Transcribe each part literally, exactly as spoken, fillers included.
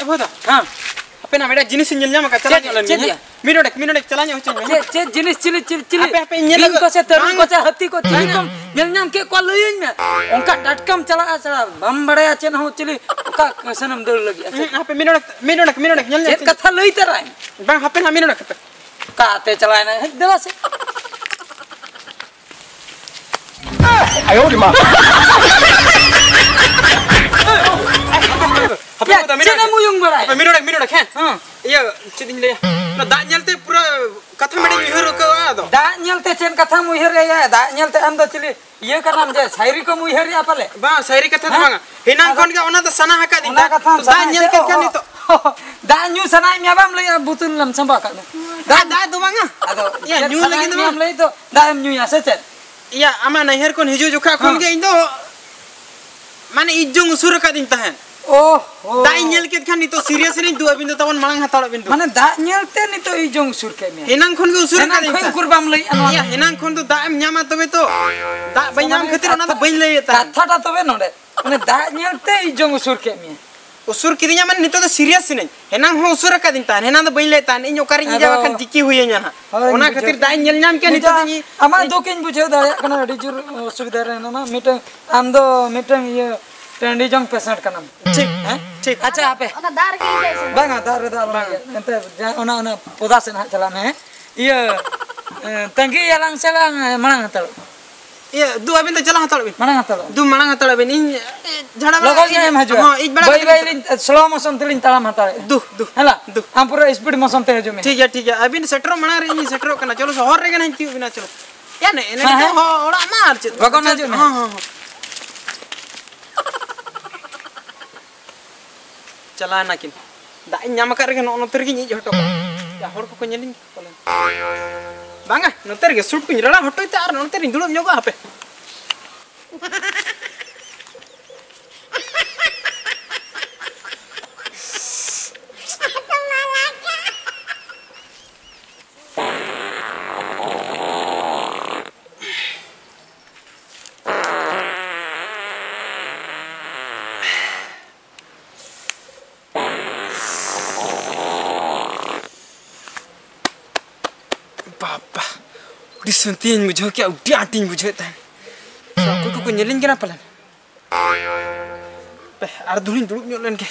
ᱮ ᱵᱷᱟᱹᱭ ᱫᱟ, ᱦᱮᱸ᱾ ᱦᱟᱯᱮ ᱱᱟ, ᱢᱤᱫᱴᱟᱝ ᱡᱤᱱᱤᱥ ᱤᱧ ᱧᱮᱞ ᱧᱟᱢ ᱟᱠᱟᱫ, ᱪᱟᱞᱟᱣ ᱪᱮᱫ, ᱧᱚᱜ ᱞᱮᱱ ᱪᱮᱫ ᱜᱤᱧ, ᱦᱮᱸ? ᱭᱟ? ᱢᱤᱫ ᱰᱚᱸᱰᱮᱠ, ᱢᱤᱫ ᱰᱚᱸᱰᱮᱠ ᱪᱟᱞᱟᱣ ᱧᱚᱜ ᱦᱚᱪᱚᱧ ᱢᱮ, ᱦᱮᱸ? ᱪᱮᱫ, ᱪᱮᱫ ᱡᱤᱱᱤᱥ ᱪᱤᱞᱤ, ᱪᱤᱞᱤ, ᱪᱤᱞᱤ ᱵᱤᱧ ᱠᱚ ᱥᱮ ᱛᱟᱹᱨᱩᱵ ᱠᱚ ᱥᱮ ᱦᱟᱹᱛᱤ ᱠᱚ ᱪᱤᱞᱤ ᱠᱚᱢ ᱧᱮᱞ ᱧᱟᱢ ᱠᱮᱫ ᱠᱚᱣᱟ ᱞᱟᱹᱭᱟᱹᱧ ᱢᱮ᱾ ᱚᱱᱠᱟ ᱴᱟᱴᱠᱟᱢ ᱪᱟᱞᱟᱜᱼᱟ, ᱪᱟᱞᱟᱜ ᱵᱟᱢ ᱵᱟᱲᱟᱭᱟ ᱪᱮᱫ ᱦᱚᱸ, ᱪᱤᱞᱤ ᱚᱠᱟ ᱥᱮᱱᱮᱢ ᱫᱟᱹᱲ ᱞᱟᱹᱜᱤᱫᱼᱟ? ᱦᱮᱸ, ᱦᱟᱯᱮ ᱢᱤᱫ ᱰᱚᱸᱰᱮᱠ, ᱢᱤᱫ ᱰᱚᱸᱰᱮᱠ, ᱢᱤᱫ ᱰᱚᱸᱰᱮᱠ ᱧᱮᱞ ᱧᱚᱜ ᱪᱮᱫ ᱦᱚᱪᱚᱧ ᱢᱮ᱾ ᱠᱟᱛᱷᱟ ᱞᱟᱹᱭ ᱛᱟᱨᱟᱭ ᱢᱮ᱾ ᱵᱟᱝ, ᱦᱟᱯᱮ ᱱᱟ, ᱢᱤᱫ ᱰᱚᱸᱰᱮᱠ ᱦᱟᱯᱮ᱾ ᱚᱠᱟᱛᱮ ᱪᱟᱞᱟᱣᱮᱱᱟᱭ? ᱦᱮᱡ ᱫᱮᱞᱟ ᱥᱮ᱾ ᱦᱟᱯᱮ ᱭᱟ, ᱢᱤᱫ ᱰᱚᱸᱰᱮᱠ, ᱢᱤᱫ ᱪᱮᱫ ᱰᱚᱸᱰᱮᱠ᱾ ᱮᱢ ᱩᱭᱩᱝ ᱵᱟᱲᱟᱭᱟ? ᱦᱟᱯᱮ ᱢᱤᱫ ᱰᱚᱸᱰᱮᱠ, ᱢᱤᱫ ᱰᱚᱸᱰᱮᱠ, ᱦᱮᱸ? ᱦᱮᱸ᱾ ᱤᱭᱟᱹ, ᱪᱮᱫ ᱤᱧ ᱞᱟᱹᱭᱟ? ᱚᱱᱟ ᱫᱟᱜ ᱧᱮᱞᱛᱮ ᱯᱩᱨᱟᱹ ᱠᱟᱛᱷᱟ ᱢᱮᱰᱮᱧ ᱩᱭᱦᱟᱹᱨ ᱟᱠᱟᱫᱼᱟ ᱟᱫᱚ᱾ ᱫᱟᱜ ᱧᱮᱞᱛᱮ ᱪᱮᱫ ᱠᱟᱛᱷᱟᱢ ᱩᱭᱦᱟᱹᱨᱮᱜᱼᱟ? ᱫᱟᱜ ᱧᱮᱞᱛᱮ ᱟᱢ ᱫᱚ ᱪᱤᱞᱤ ᱤᱭᱟᱹ ᱠᱟᱱᱟᱢ ᱡᱮ ᱥᱟᱭᱨᱤ ᱠᱚᱢ ᱩᱭᱦᱟᱹᱨᱮᱜᱼᱟ ᱯᱟᱞᱮ? ᱵᱟᱝ, ᱥᱟᱭᱨᱤ ᱠᱟᱛᱷᱟ ᱫᱚ ᱦᱮᱸ? ᱵᱟᱝᱟ᱾ ᱦᱮᱱᱟᱝ ᱟᱫᱚ ᱠᱷᱚᱱ ᱜᱮ ᱚᱱᱟ ᱫᱚ ᱥᱟᱱᱟ ᱟᱠᱟᱫᱤᱧ᱾ ᱚᱱᱟ ᱫᱟᱜ, ᱠᱟᱛᱷᱟᱢ ᱫᱟᱜ ᱥᱟᱱᱟᱭᱮᱫ ᱧᱮᱞ ᱛᱮ, ᱠᱮᱫ ᱠᱷᱟᱱ ᱚ, ᱱᱤᱛᱚᱜ᱾ ᱫᱟᱜ ᱧᱩ ᱥᱟᱱᱟᱭᱮᱫ ᱢᱮᱭᱟ, ᱵᱟᱢ ᱞᱟᱹᱭᱟ ᱵᱩᱛᱩᱞ ᱞᱮᱢ ᱥᱟᱢᱵᱟᱣ ᱠᱟᱜ ᱢᱮ᱾ ᱫᱟᱜ, ᱫᱟᱜ ᱫᱚ ᱵᱟᱝᱟ᱾ ᱟᱫᱚ ᱤᱭᱟᱹ, ᱪᱮᱫ ᱧᱩ ᱞᱟᱹᱜᱤᱫ ᱥᱟᱱᱟᱭᱮᱫ ᱫᱚ ᱢᱮᱭᱟᱢ ᱵᱟᱝ᱾ ᱞᱟᱹᱭ ᱫᱚ ᱫᱟᱜ ᱮᱢ ᱧᱩᱭᱟ ᱥᱮ ᱪᱮᱫ? ᱤᱭᱟᱹ, ᱟᱢᱟᱜ ᱱᱟᱹᱭᱦᱟᱹᱨ ᱠᱷᱚᱱ ᱦᱤᱡᱩᱜ ᱡᱚᱠᱷᱟ ᱠᱷᱚᱱ ᱦᱮᱸ᱾ ᱜᱮ ᱤᱧ ᱫᱚ ᱢᱟᱱᱮ ᱤᱡ ᱡᱚᱝ ᱩᱥᱩᱨ ᱟᱠᱟᱫᱤᱧ ᱛᱟᱦᱮᱸᱫ᱾ ᱳᱦ, ᱦᱳ᱾ ᱫᱟᱜ ᱤᱧ ᱧᱮᱞ ᱠᱮᱫ ᱠᱷᱟᱱ ᱱᱤᱛᱚᱜ serious ᱨᱮᱧ ᱫᱩ, ᱟᱹᱵᱤᱱ ᱫᱚ ᱛᱟᱵᱚᱱ ᱢᱟᱲᱟᱝ ᱦᱟᱛᱟᱲᱚᱜ ᱵᱤᱱ ᱫᱩ᱾ ᱢᱟᱱᱮ ᱫᱟᱜ ᱧᱮᱞᱛᱮ ᱱᱤᱛᱚᱜ ᱤᱡ ᱡᱚᱝ ᱩᱥᱩᱨ ᱠᱮᱫ ᱢᱮᱭᱟ᱾ ᱮᱱᱟᱝ ᱠᱷᱚᱱ ᱜᱮ ᱩᱥᱩᱨ ᱮᱱᱟᱝ ᱟᱠᱟᱫᱤᱧ ᱠᱷᱚᱱ ᱛᱟᱦᱮᱸᱫ᱾ ᱩᱠᱩᱨ ᱵᱟᱢ ᱞᱟᱹᱭᱮᱫᱼᱟ ᱱᱚᱣᱟ ᱤᱭᱟᱹ, ᱫᱚ? ᱮᱱᱟᱝ ᱠᱷᱚᱱ ᱫᱚ ᱫᱟᱜ ᱮᱢ ᱧᱟᱢᱟ ᱛᱚᱵᱮ ᱛᱚ᱾ ᱫᱟᱜ ᱵᱟᱹᱧ ᱧᱟᱢ ᱢᱟᱱᱮ ᱠᱷᱟᱹᱛᱤᱨ ᱚᱱᱟ ᱫᱚ ᱠᱟᱛᱷᱟ-, ᱵᱟᱹᱧ ᱞᱟᱹᱭᱮᱫ ᱛᱟᱦᱮᱸᱫ᱾ ᱠᱟᱛᱷᱟᱴᱟ ᱛᱚᱵᱮ ᱱᱚᱰᱮ, ᱢᱟᱱᱮ ᱫᱟᱜ ᱧᱮᱞᱛᱮ ᱤᱡ ᱡᱚᱝ ᱩᱥᱩᱨ ᱠᱮᱫ ᱢᱮᱭᱟ᱾ ᱩᱥᱩᱨ ᱠᱤᱫᱤᱧᱟ ᱢᱟᱱᱮ ᱱᱤᱛᱚᱜ ᱫᱚ serious ᱮᱱᱟᱹᱧ᱾ ᱮᱱᱟᱝ ᱦᱚᱸ ᱩᱥᱩᱨ ᱟᱠᱟᱫᱤᱧ ᱛᱟᱦᱮᱸᱫ, ᱮᱱᱟᱝ ᱫᱚ ᱵᱟᱹᱧ ᱞᱟᱹᱭᱮᱫ ᱛᱟᱦᱮᱸᱫ, ᱤᱧ ᱚᱠᱟᱨᱮᱧ ᱤᱡᱟ ᱟᱫᱚ ᱵᱟᱠᱷᱟᱱ ᱪᱤᱠᱤ ᱦᱩᱭᱟᱹᱧᱟ ᱦᱟᱸᱜ᱾ ᱦᱳᱭ, ᱚᱱᱟ ᱤᱧ ᱠᱷᱟᱹᱛᱤᱨ ᱵᱩᱡᱷᱟᱹᱣ ᱫᱟᱜ ᱤᱧ ᱧᱮᱞ ᱧᱟᱢ ᱠᱮᱭᱟ ᱱᱤᱛᱚᱜ ᱵᱩᱡᱷᱟᱹᱣ, ᱫᱚ ᱤᱧ-, ᱟᱢᱟᱜ ᱤᱧ ᱫᱩᱠ ᱤᱧ ᱵᱩᱡᱷᱟᱹᱣ ᱫᱟᱲᱮᱭᱟᱜ ᱠᱟᱱᱟ, ᱟᱹᱰᱤ ᱡᱳᱨ ᱚᱥᱩᱵᱤᱫᱷᱟ ᱨᱮ ᱦᱮᱱᱟᱢᱟ᱾ ᱢᱤᱫᱴᱟᱝ, ᱟᱢ ᱫᱚ ᱢᱤᱫᱴᱟᱝ ᱤᱭᱟᱹ ᱴᱟᱺᱰᱤ ᱡᱚᱝ patient ᱠᱟᱱᱟᱢ᱾ ᱴᱷᱤᱠ, ᱦᱮᱸ? ᱴᱷᱤᱠ᱾ ᱟᱪᱪᱷᱟ, ᱦᱟᱯᱮ᱾ ᱚᱱᱟ ᱫᱟᱜ ᱨᱮᱜᱮ ᱤᱧ ᱪᱟᱞᱟᱜ ᱥᱟᱱᱟ᱾ ᱵᱟᱝᱟ, ᱫᱟᱜ ᱨᱮᱫᱚ ᱟᱞᱚᱢ ᱵᱟᱝᱟ᱾ ᱤᱭᱟᱹ᱾ ᱮᱱᱛᱮ ᱡᱟ-, ᱚᱱᱟ, ᱚᱱᱟ ᱯᱚᱫᱟ ᱥᱮᱫ ᱦᱟᱸᱜ ᱪᱟᱞᱟᱜ ᱢᱮ, ᱦᱮᱸ? ᱤᱭᱟᱹ, ᱮ, ᱛᱟᱺᱜᱤᱭᱟᱞᱟᱝ ᱥᱮ ᱞᱟᱝ, ᱮ, ᱢᱟᱲᱟᱝ ᱦᱟᱛᱟᱲᱚᱜ? ᱤᱭᱟᱹ, ᱫᱩ, ᱟᱹᱵᱤᱱ ᱫᱚ ᱪᱟᱞᱟᱣ ᱦᱟᱛᱟᱲᱚᱜ ᱵᱤᱱ᱾ ᱢᱟᱲᱟᱝ ᱦᱟᱛᱟᱲᱚᱜ᱾ ᱫᱩ, ᱢᱟᱲᱟᱝ ᱦᱟᱛᱟᱲᱚᱜ ᱵᱤᱱ᱾ ᱤᱧ, ᱮ, ᱡᱷᱟᱲᱟ ᱵᱟᱲᱟ ᱞᱚᱜᱚᱱ ᱧᱚᱜ ᱠᱟᱛᱮ-, ᱮᱢ ᱦᱤᱡᱩᱜᱼᱟ᱾ ᱦᱚᱸ, ᱤᱧ ᱵᱟᱲᱟ ᱵᱟᱹᱭ ᱠᱟᱛᱮ ᱵᱟᱹᱭ ᱞᱤᱧ, slow motion ᱛᱮᱞᱤᱧ ᱛᱟᱲᱟᱢ ᱦᱟᱛᱟᱲᱮᱜᱼᱟ᱾ ᱫᱩ, ᱫᱩ, ᱦᱮᱞᱟ, ᱫᱩ᱾ ᱟᱢ ᱯᱩᱨᱟᱹ speed motion ᱛᱮ ᱦᱤᱡᱩᱜ ᱢᱮ᱾ ᱴᱷᱤᱠ ᱜᱮᱭᱟ, ᱴᱷᱤᱠ ᱜᱮᱭᱟ᱾ ᱟᱹᱵᱤᱱ ᱥᱮᱴᱮᱨᱚᱜ ᱢᱟᱲᱟᱝ ᱨᱮ ᱤᱧ ᱥᱮᱴᱮᱨᱚᱜ ᱠᱟᱱᱟ᱾ ᱪᱚᱞᱚ, ᱥᱚᱦᱚᱨ ᱨᱮᱜᱮ ᱱᱟᱦᱟᱧ ᱛᱤᱭᱳᱜ ᱵᱤᱱᱟ, ᱪᱚᱞᱚ᱾ ᱭᱟ, ᱱᱮ-, ᱱᱮ-, ᱦᱮᱸ, ᱱᱤᱛᱚᱜ ᱦᱮᱸ᱾ ᱦᱚᱸ ᱚᱲᱟᱜ ᱢᱟ ᱟᱨ ᱪᱮᱫ? ᱞᱚᱜᱚᱱ ᱦᱤᱡᱩᱜ ᱢᱮ᱾ ᱦᱚᱸ, ᱦᱚᱸ, ᱦᱚᱸ᱾ ᱪᱟᱞᱟᱣ ᱱᱟᱠᱤᱱ᱾ ᱫᱟᱜ ᱤᱧ ᱧᱟᱢ ᱟᱠᱟᱫ ᱨᱮᱜᱮ ᱱᱚᱜᱼᱚ ᱱᱚᱛᱮ ᱨᱮᱜᱤᱧ ᱤᱡ ᱦᱚᱴᱚ ᱠᱟᱜᱼᱟ᱾ ᱭᱟ, ᱦᱚᱲ ᱠᱚᱠᱚ ᱧᱮᱞᱤᱧ ᱯᱟᱞᱮᱱ᱾ ᱵᱟᱝᱟ, ᱱᱚᱛᱮ ᱨᱮᱜᱮ ᱥᱩᱴ ᱠᱚᱧ ᱨᱟᱲᱟ ᱦᱚᱴᱚᱭ ᱛᱮ ᱟᱨ ᱱᱚᱛᱮ ᱨᱤᱧ ᱫᱩᱲᱩᱵ ᱧᱚᱜᱚᱜᱼᱟ ᱦᱟᱯᱮ᱾ ᱟᱯᱟ, ᱟᱹᱰᱤ ᱥᱟᱹᱱᱛᱤᱧ ᱵᱩᱡᱷᱟᱹᱣ ᱠᱮᱜᱼᱟ, ᱟᱹᱰᱤ ᱟᱸᱴᱤᱧ ᱵᱩᱡᱷᱟᱹᱣᱮᱫ ᱛᱟᱦᱮᱸᱫ᱾ ᱚᱠᱚᱭ ᱠᱚᱠᱚ ᱧᱮᱞᱤᱧ ᱠᱟᱱᱟ ᱯᱟᱞᱮᱱ? ᱯᱮ, ᱟᱨ ᱫᱩᱲᱩᱵ ᱫᱩᱲᱩᱵ ᱧᱚᱜ ᱞᱮᱱ ᱜᱮ᱾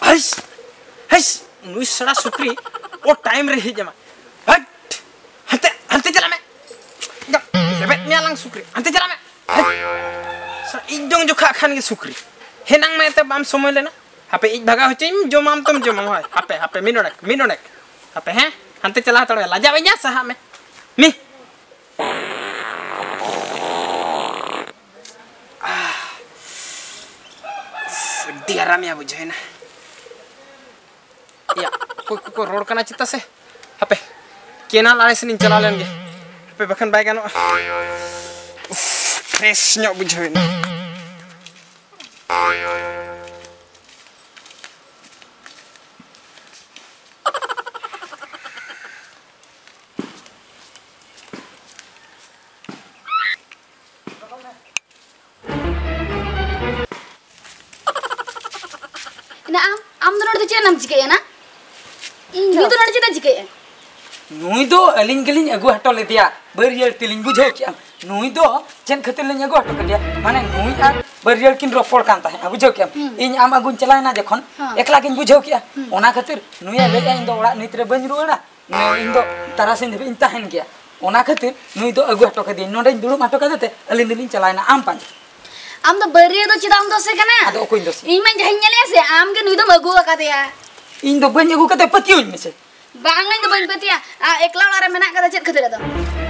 ᱦᱟᱹᱥ! ᱦᱟᱹᱥ! ᱱᱩᱭ ᱥᱟᱲᱟ ᱥᱩᱠᱨᱤ ᱚ ᱴᱟᱭᱤᱢ ᱨᱮ ᱦᱮᱡ ᱟᱢᱟ᱾ ᱦᱟᱴ! ᱦᱟᱱᱛᱮ, ᱦᱟᱱᱛᱮ ᱪᱟᱞᱟᱜ ᱢᱮ᱾ ᱞᱮᱵᱮᱫ ᱢᱮᱭᱟ ᱞᱟᱝ ᱥᱩᱠᱨᱤ᱾ ᱦᱟᱱᱛᱮ ᱪᱟᱞᱟᱜ ᱢᱮ᱾ ᱦᱟᱴ! ᱥᱟᱲᱟ ᱤᱧ ᱡᱚᱝ ᱡᱚᱠᱷᱟ ᱠᱷᱟᱱ ᱜᱮ ᱥᱩᱠᱨᱤ᱾ ᱦᱮᱱᱟᱝ ᱢᱟ ᱮᱱᱛᱮ ᱵᱟᱢ ᱥᱚᱢᱚᱭ ᱞᱮᱱᱟ᱾ ᱦᱟᱯᱮ ᱤᱧ ᱵᱷᱟᱜᱟᱣ ᱦᱚᱪᱚᱭᱤᱧ, ᱡᱚᱢᱟᱢ ᱛᱚᱢ ᱡᱚᱢᱟᱢ ᱦᱳᱭ᱾ ᱦᱟᱯᱮ, ᱦᱟᱯᱮ ᱢᱤᱫ ᱰᱚᱸᱰᱮᱠ, ᱢᱤᱫ ᱰᱚᱸᱰᱮᱠ᱾ ᱦᱟᱯᱮ ᱦᱮᱸ, ᱦᱟᱱᱛᱮ ᱪᱟᱞᱟᱣ ᱦᱟᱛᱟᱲ ᱢᱮ᱾ ᱞᱟᱡᱟᱣ ᱤᱧᱟ ᱥᱟᱦᱟᱜ ᱢᱮ᱾ ᱢᱤ᱾ ᱟᱹᱰᱤ ᱟᱨᱟᱢᱮᱭᱟ ᱵᱩᱡᱷᱟᱹᱣᱮᱱᱟ᱾ ᱭᱟ, ᱚᱠᱚᱭ ᱠᱚᱠᱚ ᱨᱚᱲ ᱠᱟᱱᱟ ᱪᱮᱛᱟ ᱥᱮ? ᱦᱟᱯᱮ, ᱠᱮᱱᱟᱞ ᱟᱲᱮ ᱥᱮᱱᱤᱧ ᱪᱟᱞᱟᱣ ᱞᱮᱱ ᱜᱮ᱾ ᱦᱟᱯᱮ, ᱵᱟᱠᱷᱟᱱ ᱵᱟᱭ ᱜᱟᱱᱚᱜᱼᱟ᱾ ᱩᱯᱷ, ᱯᱷᱨᱮᱥ ᱧᱚᱜ ᱵᱩᱡᱷᱟᱹᱣᱮᱱᱟ᱾ ᱮᱱᱟ ᱟᱢ, ᱟᱢ ᱫᱚ ᱱᱚᱰᱮ ᱫᱚ ᱪᱮᱫ ᱮᱢ ᱪᱤᱠᱟᱹᱭᱟ ᱱᱟ? ᱤᱧ ᱫᱚ ᱱᱤᱛ ᱫᱚ ᱱᱚᱰᱮ ᱪᱮᱫ ᱮᱢ ᱪᱤᱠᱟᱹᱭᱟ? ᱱᱩᱭ ᱫᱚ ᱟᱹᱞᱤᱧ ᱜᱮᱞᱤᱧ ᱟᱹᱜᱩ ᱦᱚᱴᱚ ᱞᱮᱫᱮᱭᱟ, ᱵᱟᱹᱨᱭᱟᱹᱲ ᱛᱮᱞᱤᱧ ᱵᱩᱡᱷᱟᱹᱣ ᱠᱮᱜᱼᱟ᱾ ᱱᱩᱭ ᱫᱚ ᱪᱮᱫ ᱠᱷᱟᱹᱛᱤᱨ ᱞᱤᱧ ᱟᱹᱜᱩ ᱦᱚᱴᱚ ᱠᱮᱫᱮᱭᱟ? ᱢᱟᱱᱮ ᱱᱩᱭ ᱟᱨ ᱵᱟᱹᱨᱭᱟᱹᱲ ᱠᱤᱱ ᱨᱚᱯᱚᱲ ᱠᱟᱱ ᱛᱟᱦᱮᱸᱫᱼᱟ, ᱵᱩᱡᱷᱟᱹᱣ ᱠᱮᱜᱼᱟᱢ? ᱦᱩᱸ᱾ ᱤᱧ ᱟᱢ ᱟᱹᱜᱩᱧ ᱪᱟᱞᱟᱣᱮᱱᱟ ᱡᱚᱠᱷᱚᱱ, ᱦᱮᱸ᱾ ᱮᱠᱞᱟ ᱜᱤᱧ ᱵᱩᱡᱷᱟᱹᱣ ᱠᱮᱜᱼᱟ᱾ ᱦᱩᱸ᱾ ᱚᱱᱟ ᱠᱷᱟᱹᱛᱤᱨ ᱱᱩᱭᱮ ᱞᱟᱹᱭᱮᱜᱼᱟ, "ᱤᱧ ᱫᱚ ᱚᱲᱟᱜ ᱱᱤᱛ ᱨᱮ ᱵᱟᱹᱧ ᱨᱩᱣᱟᱹᱲᱟ, ᱤᱧ ᱫᱚ ᱛᱟᱨᱟᱥᱤᱧ ᱫᱷᱟᱹᱵᱤᱡ ᱤᱧ ᱛᱟᱦᱮᱱ ᱜᱮᱭᱟ᱾" ᱚᱱᱟ ᱠᱷᱟᱹᱛᱤᱨ ᱱᱩᱭ ᱫᱚ ᱟᱹᱜᱩ ᱦᱚᱴᱚ ᱠᱟᱫᱮᱭᱟᱹᱧ, ᱱᱚᱸᱰᱮᱧ ᱫᱩᱲᱩᱵ ᱦᱚᱴᱚ ᱠᱟᱫᱮ ᱛᱮ ᱟᱹᱞᱤᱧ ᱫᱚᱞᱤᱧ ᱪᱟᱞᱟᱣᱮᱱᱟ ᱟᱢ ᱯᱟᱸᱡᱟ᱾ ᱟᱢ ᱫᱚ ᱵᱟᱹᱨᱭᱟᱹ ᱫᱚ ᱪᱮᱫᱟᱜ ᱮᱢ ᱫᱳᱥᱮ ᱠᱟᱱᱟ? ᱟᱫᱚ ᱚᱠᱚᱭᱤᱧ ᱫᱳᱥᱮ? ᱤᱧ ᱢᱟᱧ ᱡᱟᱦᱟᱸᱧ ᱧᱮᱞᱮᱭᱟ ᱥᱮ, ᱟᱢ ᱜᱮ ᱱᱩᱭ ᱫᱚᱢ ᱟᱹᱜᱩ ᱟᱠᱟᱫᱮᱭᱟ᱾ ᱤᱧ ᱫᱚ ᱵᱟᱹᱧ ᱟᱹᱜᱩ ᱠᱟᱫᱮ, ᱯᱟᱹᱛᱭᱟᱹᱣᱟᱹᱧ ᱢᱮᱥᱮ᱾ ᱵᱟᱝ, ᱤᱧ ᱫᱚ ᱵᱟᱹᱧ ᱯᱟᱹᱛᱭᱟᱹᱜᱼᱟ᱾ ᱟ, ᱮᱠᱞᱟ ᱚᱲᱟᱜ ᱨᱮ ᱢᱮᱱᱟᱜ ᱠᱟᱫᱟ, ᱪᱮᱫ ᱠᱷᱟᱹᱛᱤᱨ ᱟᱫᱚ?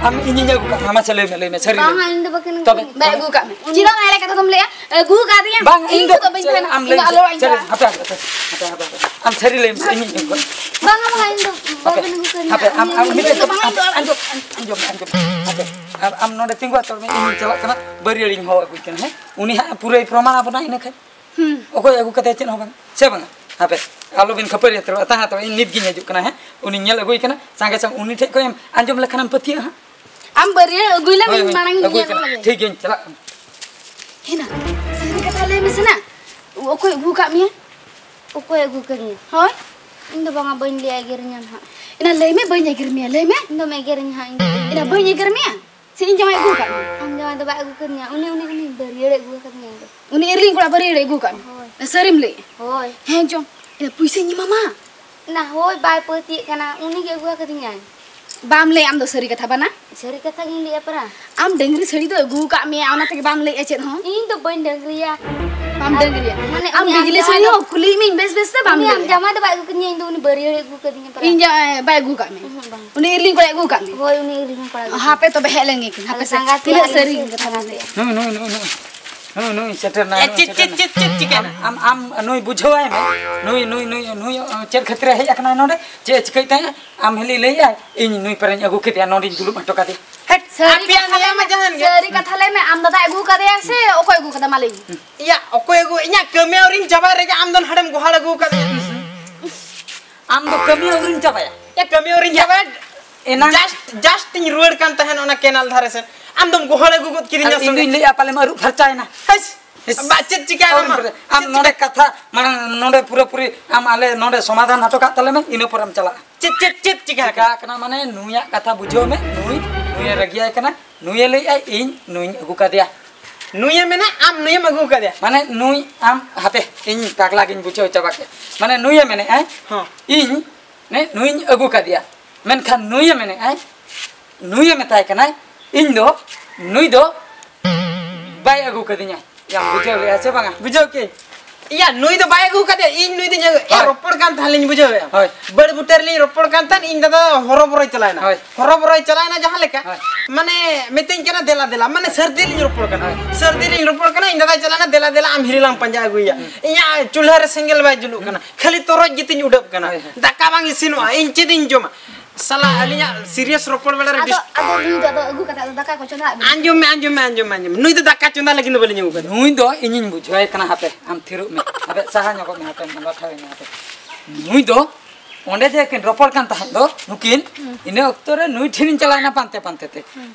ᱟᱢ ᱤᱧᱤᱧ ᱟᱹᱜᱩ ᱠᱟᱫ ᱢᱮᱭᱟ, ᱢᱟᱥᱮ ᱞᱟᱹᱭ ᱢᱮ, ᱞᱟᱹᱭ ᱢᱮ, ᱥᱟᱹᱨᱤ ᱞᱟᱹᱭ ᱵᱟᱝᱟ, ᱢᱮ᱾ ᱤᱧ ᱫᱚ ᱵᱟᱹᱠᱤᱱ ᱛᱚᱵᱮ, ᱟᱹᱜᱩ ᱠᱟᱫᱤᱧᱟ᱾ ᱛᱚᱵᱮ? ᱵᱟᱭ ᱟᱹᱜᱩ ᱠᱟᱫ ᱢᱮ᱾ ᱪᱮᱫᱟᱜ ᱮᱲᱮ ᱠᱟᱛᱷᱟ ᱫᱚᱢ ᱞᱟᱹᱭᱟ? ᱟᱹᱜᱩ ᱠᱟᱫᱤᱧᱟ᱾ ᱵᱟᱝ, ᱤᱧ ᱤᱧ ᱫᱚ ᱫᱚ ᱵᱟᱹᱧ ᱤᱧ ᱛᱟᱦᱮᱱᱟ᱾ ᱟᱢ ᱤᱧ ᱞᱟᱹᱭ ᱫᱚ ᱢᱮ᱾ ᱟᱞᱚ ᱚᱲᱟᱜ ᱤᱧ ᱪᱟᱞᱟᱜ᱾ ᱦᱟᱯᱮ, ᱦᱟᱯᱮ, ᱦᱟᱯᱮ, ᱦᱟᱯᱮ, ᱦᱟᱯᱮ᱾ ᱟᱢ ᱥᱟᱹᱨᱤ ᱞᱟᱹᱭ ᱢᱮ, ᱤᱧᱤᱧ ᱟᱹᱜᱩ ᱠᱟᱫ ᱢᱮᱭᱟ᱾ ᱵᱟᱝᱟ, ᱵᱟᱝᱟ, ᱤᱧ ᱫᱚ ᱦᱟᱯᱮ, ᱵᱟᱹᱵᱤᱱ ᱟᱹᱜᱩ ᱠᱟᱫᱤᱧᱟ᱾ ᱦᱟᱯᱮ, ᱟᱢ, ᱟᱢ ᱤᱧ ᱢᱤᱫ ᱫᱚ ᱵᱟᱝᱟ, ᱤᱧ ᱫᱚ ᱟᱞᱚ ᱟᱸᱡᱚᱢ, ᱟᱸᱡᱚᱢ, ᱟᱸᱡᱚᱢ, ᱦᱟᱯᱮ᱾ ᱟᱨ ᱟᱢ ᱱᱚᱰᱮ ᱛᱤᱸᱜᱩ ᱦᱟᱛᱟᱲ ᱢᱮ, ᱤᱧᱤᱧ ᱪᱟᱞᱟᱜ ᱠᱟᱱᱟ, ᱵᱟᱹᱨᱭᱟᱹᱲᱤᱧ ᱦᱚᱦᱚ ᱟᱹᱜᱩᱭ ᱠᱟᱱᱟ, ᱦᱮᱸ? ᱩᱱᱤ ᱦᱟᱸᱜ ᱯᱩᱨᱟᱹᱭ ᱯᱨᱚᱢᱟᱬ ᱟᱵᱚᱱᱟ ᱤᱱᱟᱹ ᱠᱷᱟᱱ᱾ ᱦᱩᱸ᱾ ᱚᱠᱚᱭ ᱟᱹᱜᱩ ᱠᱟᱫᱮᱭᱟ ᱪᱮᱫ ᱦᱚᱸ ᱵᱟᱝ, ᱥᱮ ᱵᱟᱝᱟ? ᱦᱟᱯᱮ, ᱟᱞᱚᱵᱤᱱ ᱠᱷᱟᱹᱯᱟᱹᱨᱤ ᱦᱟᱛᱟᱲᱚᱜᱼᱟ᱾ ᱛᱟᱦᱮᱸ ᱦᱟᱛᱟᱲᱚᱜ, ᱤᱧ ᱱᱤᱛ ᱜᱤᱧ ᱦᱤᱡᱩᱜ ᱠᱟᱱᱟ, ᱦᱮᱸ? ᱩᱱᱤᱧ ᱧᱮᱞ ᱟᱹᱜᱩᱭ ᱠᱟᱱᱟ᱾ ᱥᱟᱸᱜᱮ ᱥᱟᱝ ᱩᱱᱤ ᱴᱷᱮᱡ ᱠᱷᱚᱡ ᱮᱢ ᱟᱸᱡᱚᱢ ᱞᱮᱠᱷᱟᱱᱮᱢ ᱯᱟᱹᱛᱭᱟᱹᱜᱼᱟ ᱦᱟᱸᱜ᱾ ᱟᱢ ᱵᱟᱹᱨᱭᱟᱹ ᱟᱹᱜᱩᱭ ᱞᱮᱢ, ᱦᱳᱭ, ᱤᱧ ᱦᱳᱭ, ᱢᱟᱲᱟᱝ ᱤᱧ ᱟᱹᱜᱩᱭ ᱧᱮᱞ ᱠᱟᱱᱟ᱾ ᱞᱮᱜᱮ᱾ ᱴᱷᱤᱠ ᱜᱮᱭᱟᱧ ᱪᱟᱞᱟᱜ ᱠᱟᱱᱟ᱾ ᱦᱮᱱᱟ, ᱥᱟᱹᱨᱤ ᱠᱟᱛᱷᱟ ᱞᱟᱹᱭ ᱢᱮᱥᱮ ᱱᱟ, ᱚᱠᱚᱭ ᱟᱹᱜᱩ ᱟᱠᱟᱫ ᱢᱮᱭᱟ? ᱚᱠᱚᱭ ᱟᱹᱜᱩ ᱠᱟᱫᱤᱧᱟ? ᱦᱳᱭ᱾ ᱤᱧ ᱫᱚ ᱵᱟᱝᱟ, ᱵᱟᱹᱧ ᱞᱟᱹᱭᱟ, ᱮᱜᱮᱨᱤᱧᱟᱢ ᱦᱟᱸᱜ᱾ ᱮᱱᱟ ᱞᱟᱹᱭ ᱢᱮ, ᱵᱟᱹᱧ ᱮᱜᱮᱨ ᱢᱮᱭᱟ, ᱞᱟᱹᱭ ᱢᱮ᱾ ᱤᱧ ᱫᱚᱢ ᱮᱜᱮᱨᱤᱧ ᱦᱟᱸᱜ, ᱤᱧ ᱫᱚ ᱵᱟᱹᱧ ᱮᱱᱟ ᱞᱟᱹᱭᱟ᱾ ᱵᱟᱹᱧ ᱮᱜᱮᱨ ᱢᱮᱭᱟ? ᱥᱮ ᱤᱧ ᱡᱟᱶᱟᱭ ᱟᱹᱜᱩ ᱟᱠᱟᱫ ᱢᱮᱭᱟ? ᱟᱢ ᱡᱟᱶᱟᱭ ᱫᱚ ᱵᱟᱭ ᱟᱹᱜᱩ ᱠᱟᱫᱤᱧᱟ, ᱩᱱᱤ, ᱩᱱᱤ, ᱩᱱᱤ ᱵᱟᱹᱨᱭᱟᱹᱲᱮ ᱟᱹᱜᱩ ᱟᱠᱟᱫᱤᱧᱟ ᱤᱧ ᱫᱚ᱾ ᱩᱱᱤ ᱮᱨᱞᱤᱧ ᱠᱚᱲᱟ ᱵᱟᱹᱨᱭᱟᱹᱲᱮ ᱟᱹᱜᱩ ᱟᱠᱟᱫ ᱢᱮᱭᱟ? ᱦᱳᱭ᱾ ᱥᱟᱹᱨᱤᱢ ᱞᱟᱹᱭᱮᱫᱼᱟ? ᱦᱳᱭ᱾ ᱦᱮᱸ ᱪᱚᱝ, ᱮᱱᱟ ᱯᱩᱭᱥᱟᱹᱧ ᱮᱢᱟᱢᱟ᱾ ᱱᱟ ᱦᱳᱭ, ᱵᱟᱭ ᱯᱟᱹᱛᱭᱟᱹᱜ ᱠᱟᱱᱟ, ᱩᱱᱤ ᱜᱮ ᱟᱹᱜᱩ ᱟᱠᱟᱫᱤᱧᱟᱭ᱾ ᱵᱟᱢ ᱞᱟᱹᱭᱟ ᱟᱢ ᱫᱚ ᱥᱟᱹᱨᱤ ᱠᱟᱛᱷᱟ ᱵᱟᱱᱟ? ᱥᱟᱹᱨᱤ ᱠᱟᱛᱷᱟ ᱜᱤᱧ ᱞᱟᱹᱭᱮᱫᱼᱟ ᱯᱟᱨᱟ᱾ ᱟᱢ ᱰᱟᱹᱝᱨᱤ ᱥᱟᱹᱲᱤ ᱫᱚ ᱟᱹᱜᱩ ᱟᱠᱟᱫ ᱢᱮᱭᱟ, ᱚᱱᱟ ᱛᱮᱜᱮ ᱵᱟᱢ ᱞᱟᱹᱭᱮᱫᱼᱟ ᱪᱮᱫ ᱦᱚᱸ? ᱤᱧ ᱫᱚ ᱵᱟᱹᱧ ᱰᱟᱹᱝᱨᱤᱭᱟ᱾ ᱵᱟᱢ ᱟᱨ ᱰᱟᱹᱝᱨᱤᱭᱟ? ᱢᱟᱱᱮ ᱟᱢ ᱩᱱᱤ ᱟᱢ ᱵᱤᱡᱽᱞᱤ ᱡᱟᱶᱟᱭ ᱥᱟᱹᱲᱤ ᱫᱚ, ᱦᱚᱸ ᱠᱩᱞᱤᱭᱮᱫ ᱢᱤᱭᱟᱹᱧ ᱵᱮᱥ ᱵᱮᱥ ᱛᱮ ᱵᱟᱢ ᱩᱱᱤ ᱟᱢ ᱞᱟᱹᱭᱮᱫᱼᱟ᱾ ᱡᱟᱶᱟᱭ ᱫᱚ ᱵᱟᱭ ᱟᱹᱜᱩ ᱠᱟᱫᱤᱧᱟ, ᱤᱧ ᱫᱚ ᱩᱱᱤ ᱵᱟᱹᱨᱭᱟᱹᱲᱮ ᱟᱹᱜᱩ ᱠᱟᱫᱤᱧᱟ ᱯᱟᱨᱟ᱾ ᱤᱧ ᱡᱟ-, ᱵᱟᱭ ᱟᱹᱜᱩ ᱟᱠᱟᱫ ᱢᱮᱭᱟ᱾ ᱩᱦᱩᱸ, ᱵᱟᱝ᱾ ᱩᱱᱤ ᱤᱨᱞᱤᱧ ᱠᱚᱲᱟᱭ ᱟᱹᱜᱩ ᱟᱠᱟᱫ ᱢᱮᱭᱟ? ᱦᱳᱭ, ᱩᱱᱤ ᱤᱨᱞᱤᱧ ᱠᱚᱲᱟ ᱟᱹᱜᱩ ᱟᱠᱟᱫ ᱦᱟᱯᱮ ᱛᱚᱵᱮ ᱦᱮᱡ ᱞᱮᱱ ᱜᱮ ᱠᱤᱱ, ᱦᱟᱯᱮ ᱟᱫᱚ ᱥᱮ᱾ ᱥᱟᱸᱜᱟᱛᱮ ᱛᱤᱱᱟᱹᱜ ᱟᱞᱮ ᱥᱟᱹᱨᱤ ᱥᱮ ᱠᱟᱛᱷᱟ ᱵᱟᱝ ᱥᱟᱸᱜᱟᱛᱮ᱾ ᱞᱟᱹᱭᱟ? ᱱᱩᱭ, ᱱᱩᱭ, ᱱᱩᱭ, ᱱᱩᱭ᱾ ᱱᱩᱭ, ᱱᱩᱭ, ᱱᱩᱭ, ᱱᱩᱭ᱾ ᱱᱩᱭ, ᱱᱩᱭ ᱥᱮᱴᱮᱨ ᱱᱟᱭ, ᱮ, ᱱᱩᱭ ᱪᱮᱫ, ᱥᱮᱴᱮᱨ ᱪᱮᱫ, ᱱᱟᱭ᱾ ᱪᱮᱫ, ᱪᱮᱫ ᱪᱤᱠᱟᱹᱭᱮᱱᱟ? ᱟᱢ, ᱟᱢ, ᱟᱢ ᱱᱩᱭ ᱵᱩᱡᱷᱟᱹᱣᱟᱭ ᱢᱮ᱾ ᱱᱩᱭ, ᱱᱩᱭ, ᱱᱩᱭ, ᱱᱩᱭ, ᱪᱮᱫ ᱠᱷᱟᱹᱛᱤᱨᱮ ᱦᱮᱡ ᱟᱠᱟᱱᱟᱭ ᱱᱚᱰᱮ? ᱪᱮᱫ ᱮ ᱪᱤᱠᱟᱹᱭᱮᱫ ᱛᱟᱦᱮᱸᱫ? ᱟᱢ ᱦᱤᱞᱤ ᱞᱟᱹᱭᱮᱫᱼᱟᱭ, ᱤᱧ ᱱᱩᱭ ᱯᱮᱨᱮᱧ ᱟᱹᱜᱩ ᱠᱮᱫᱮᱭᱟ, ᱱᱚᱰᱮᱧ ᱫᱩᱲᱩᱵ ᱦᱚᱴᱚ ᱠᱟᱫᱮᱭᱟ᱾ ᱦᱮᱴ, ᱥᱟᱹᱨᱤ ᱟᱯᱮᱭᱟᱜ ᱠᱟᱛᱷᱟ ᱱᱤᱭᱟᱹ ᱞᱟᱹᱭ ᱢᱟ ᱢᱮ, ᱡᱟᱦᱟᱱ ᱜᱮ᱾ ᱥᱟᱹᱨᱤ ᱠᱟᱛᱷᱟ ᱞᱟᱹᱭ ᱢᱮ, ᱟᱢ ᱫᱟᱫᱟᱭ ᱟᱹᱜᱩ ᱠᱟᱫᱮᱭᱟ ᱥᱮ ᱚᱠᱚᱭ ᱟᱹᱜᱩ ᱠᱟᱫᱟ? ᱢᱟ ᱞᱟᱹᱭ ᱢᱮ᱾ ᱤᱭᱟ, ᱚᱠᱚᱭ ᱟᱹᱜᱩ? ᱤᱧᱟᱜ ᱠᱟᱹᱢᱤ ᱟᱹᱣᱨᱤᱧ ᱪᱟᱵᱟᱭ ᱨᱮᱜᱮ ᱟᱢ ᱫᱚ ᱱᱟᱰᱮᱢ ᱜᱚᱦᱟᱲ ᱟᱹᱜᱩ ᱠᱟᱫᱮᱭᱟ᱾ ᱟᱢ ᱫᱚ ᱠᱟᱹᱢᱤ ᱟᱹᱣᱨᱤᱢ ᱪᱟᱵᱟᱭᱟ? ᱤᱭᱟ, ᱠᱟᱹᱢᱤ ᱟᱹᱣᱨᱤᱧ ᱪᱟᱵᱟᱭᱟ᱾ ᱮᱱᱟᱝ just, just ᱤᱧ ᱨᱩᱣᱟᱹᱲ ᱠᱟᱱ ᱛᱟᱦᱮᱱ ᱚᱱᱟ ᱠᱮᱱᱟᱞ ᱫᱷᱟᱨᱮ ᱥᱮᱫ, ᱟᱢ ᱫᱚᱢ ᱜᱚᱦᱟᱲ ᱟᱹᱜᱩ ᱜᱚᱫ ᱠᱤᱫᱤᱧᱟ ᱟᱨ ᱤᱧ ᱥᱚᱸᱜᱮ᱾ ᱫᱩᱧ ᱞᱟᱹᱭᱮᱫᱼᱟ ᱯᱟᱞᱮᱢ ᱟᱹᱨᱩᱵ ᱯᱷᱟᱨᱪᱟᱭᱮᱱᱟ᱾ ᱦᱮᱥ, ᱤᱥ, ᱵᱟ, ᱪᱮᱫ ᱪᱤᱠᱟᱹ ᱟᱹᱣᱨᱤᱢ ᱟᱢᱟ? ᱯᱷᱟᱨᱪᱟᱭᱟ᱾ ᱟᱢ ᱪᱮᱫ ᱱᱚᱰᱮ ᱪᱤᱠᱟᱹ? ᱠᱟᱛᱷᱟ ᱢᱟᱲᱟᱝ ᱱᱚᱰᱮ ᱯᱩᱨᱟᱹ ᱯᱩᱨᱤ ᱟᱢ ᱟᱞᱮ ᱱᱚᱰᱮ ᱥᱚᱢᱟᱫᱷᱟᱱ ᱦᱚᱴᱚ ᱠᱟᱜ ᱛᱟᱞᱮ ᱢᱮ, ᱤᱱᱟᱹ ᱯᱚᱨᱮᱢ ᱪᱟᱞᱟᱜᱼᱟ᱾ ᱪᱮᱫ, ᱪᱮᱫ, ᱪᱮᱫ ᱪᱤᱠᱟᱹ ᱪᱤᱠᱟᱹ ᱟᱠᱟᱱᱟ? ᱟᱠᱟᱱᱟ ᱢᱟᱱᱮ ᱱᱩᱭᱟᱜ ᱠᱟᱛᱷᱟ ᱵᱩᱡᱷᱟᱹᱣ ᱢᱮ, ᱱᱩᱭ, ᱱᱩᱭᱮ ᱨᱟᱹᱜᱤᱭᱟᱭ ᱠᱟᱱᱟ, ᱱᱩᱭᱮ ᱞᱟᱹᱭᱮᱫᱼᱟᱭ ᱤᱧ ᱱᱩᱭᱤᱧ ᱟᱹᱜᱩ ᱠᱟᱫᱮᱭᱟ᱾ ᱱᱩᱭᱮ ᱢᱮᱱᱟ ᱟᱢ ᱱᱩᱭᱮᱢ ᱟᱹᱜᱩ ᱠᱟᱫᱮᱭᱟ? ᱢᱟᱱᱮ ᱱᱩᱭ ᱟᱢ ᱦᱟᱯᱮ, ᱤᱧ ᱯᱟᱜᱽᱞᱟ ᱜᱤᱧ ᱵᱩᱡᱷᱟᱹᱣ ᱪᱟᱵᱟ ᱠᱮᱫ᱾ ᱢᱟᱱᱮ ᱱᱩᱭᱮ ᱢᱮᱱᱮᱫᱼᱟᱭ ᱦᱚᱸ᱾ ᱤᱧ ᱱᱮ ᱱᱩᱭᱤᱧ ᱟᱹᱜᱩ ᱠᱟᱫᱮᱭᱟ, ᱢᱮᱱᱠᱷᱟᱱ ᱱᱩᱭᱮ ᱢᱮᱱᱮᱫᱼᱟᱭ, ᱱᱩᱭᱮ ᱢᱮᱛᱟᱭ ᱠᱟᱱᱟᱭ ᱤᱧ ᱫᱚ, ᱱᱩᱭ ᱫᱚ ᱵᱟᱭ ᱟᱹᱜᱩ ᱠᱟᱫᱤᱧᱟ᱾ ᱭᱟᱢ ᱵᱩᱡᱷᱟᱹᱣ ᱞᱮᱜᱼᱟ ᱥᱮ ᱵᱟᱝᱟ? ᱵᱩᱡᱷᱟᱹᱣ ᱠᱮᱫ᱾ ᱤᱭᱟ, ᱱᱩᱭ ᱫᱚ ᱵᱟᱭ ᱟᱹᱜᱩ ᱠᱟᱫᱮᱭᱟ, ᱤᱧ ᱱᱩᱭ ᱫᱚᱧ ᱟᱹᱜᱩ, ᱮ, ᱦᱳᱭ᱾ ᱨᱚᱯᱚᱲ ᱠᱟᱱ ᱛᱟᱦᱮᱸ ᱞᱤᱧ, ᱵᱩᱡᱷᱟᱹᱣ ᱮᱜᱼᱟ᱾ ᱦᱳᱭ᱾ ᱵᱟᱹᱲ ᱵᱩᱴᱟᱹ ᱨᱮᱞᱤᱧ ᱨᱚᱯᱚᱲ ᱠᱟᱱ ᱛᱟᱦᱮᱸᱫ, ᱤᱧ ᱫᱟᱫᱟ ᱦᱚᱨᱚᱵᱚᱨᱚᱭ ᱪᱟᱞᱟᱣᱮᱱᱟ᱾ ᱦᱳᱭ᱾ ᱦᱚᱨᱚᱵᱚᱨᱚᱭ ᱪᱟᱞᱟᱣᱮᱱᱟ ᱡᱟᱦᱟᱸ ᱞᱮᱠᱟ, ᱦᱳᱭ᱾ ᱢᱟᱱᱮ ᱢᱤᱛᱟᱹᱧ ᱠᱟᱱᱟ, "ᱫᱮᱞᱟ, ᱫᱮᱞᱟ", ᱢᱟᱱᱮ ᱥᱟᱹᱨᱫᱤ ᱞᱤᱧ ᱨᱚᱯᱚᱲ ᱠᱟᱱᱟ᱾ ᱦᱳᱭ᱾ ᱥᱟᱹᱨᱫᱤ ᱞᱤᱧ ᱨᱚᱯᱚᱲ ᱠᱟᱱᱟ, ᱤᱧ ᱫᱟᱫᱟᱭ ᱪᱟᱞᱟᱣᱮᱱᱟ, "ᱫᱮᱞᱟ, ᱫᱮᱞᱟ, ᱟᱢ ᱦᱤᱨᱤ ᱞᱟᱝ ᱯᱟᱸᱡᱟ ᱟᱹᱜᱩᱭᱮᱭᱟ᱾ ᱦᱩᱸ᱾ ᱤᱧᱟᱹᱜ ᱪᱩᱞᱦᱟᱹ ᱨᱮ ᱥᱮᱸᱜᱮᱞ ᱵᱟᱭ ᱡᱩᱞᱩᱜ ᱦᱩᱸ᱾ ᱠᱟᱱᱟ, ᱠᱷᱟᱹᱞᱤ ᱛᱚᱨᱚᱡ ᱜᱮᱛᱤᱧ ᱩᱰᱟᱹᱵ ᱠᱟᱱᱟ, ᱦᱳᱭ, ᱦᱳᱭ᱾ ᱫᱟᱠᱟ ᱵᱟᱝ ᱤᱥᱤᱱᱚᱜᱼᱟ, ᱤᱧ ᱪᱮᱫ ᱤᱧ ᱡᱚᱢᱟ?" ᱥᱟᱞᱟ, ᱟᱹᱞᱤᱧᱟᱜ serious ᱨᱚᱯᱚᱲ ᱵᱮᱲᱟ ᱨᱮ ᱟᱫᱚ ᱰᱤᱥ- ᱟᱫᱚ ᱱᱩᱭ ᱫᱚ ᱟᱫᱚ ᱟᱹᱜᱩ ᱠᱟᱛᱮ ᱟᱫᱚ ᱫᱟᱠᱟ ᱠᱚ ᱪᱚᱸᱫᱟ ᱟᱫ ᱵᱤᱱ᱾ ᱟᱸᱡᱚᱢ ᱢᱮ, ᱟᱸᱡᱚᱢ ᱢᱮ, ᱟᱸᱡᱚᱢ ᱢᱮ, ᱟᱸᱡᱚᱢ ᱢᱮ᱾ ᱱᱩᱭ ᱫᱚ ᱫᱟᱠᱟ ᱪᱚᱸᱫᱟ ᱞᱟᱹᱜᱤᱫ ᱫᱚ ᱵᱟᱹᱞᱤᱧ ᱟᱹᱜᱩ ᱠᱟᱫᱮᱭᱟ᱾ ᱱᱩᱭ ᱫᱚ ᱤᱧᱤᱧ ᱵᱩᱡᱷᱟᱹᱣᱟᱭ ᱠᱟᱱᱟ, ᱦᱟᱯᱮ, ᱟᱢ ᱛᱷᱤᱨᱚᱜ ᱢᱮ᱾ ᱦᱟᱯᱮ, ᱥᱟᱦᱟ ᱧᱚᱜᱚᱜ ᱢᱮ, ᱦᱟᱯᱮ, ᱞᱟᱴᱷᱟ ᱟᱹᱧ ᱢᱮ, ᱦᱟᱯᱮ᱾ ᱱᱩᱭ ᱫᱚ ᱚᱸᱰᱮ ᱡᱮ ᱠᱤᱱ ᱨᱚᱯᱚᱲ ᱠᱟᱱ ᱛᱟᱦᱮᱸᱫ ᱫᱚ ᱱᱩᱠᱤᱱ, ᱤᱱᱟᱹ ᱚᱠᱛᱚ ᱨᱮ ᱱᱩᱭ ᱴᱷᱮᱱᱤᱧ ᱪᱟᱞᱟᱣᱮᱱᱟ ᱯᱟᱱᱛᱮ ᱯᱟᱱᱛᱮ ᱛᱮ᱾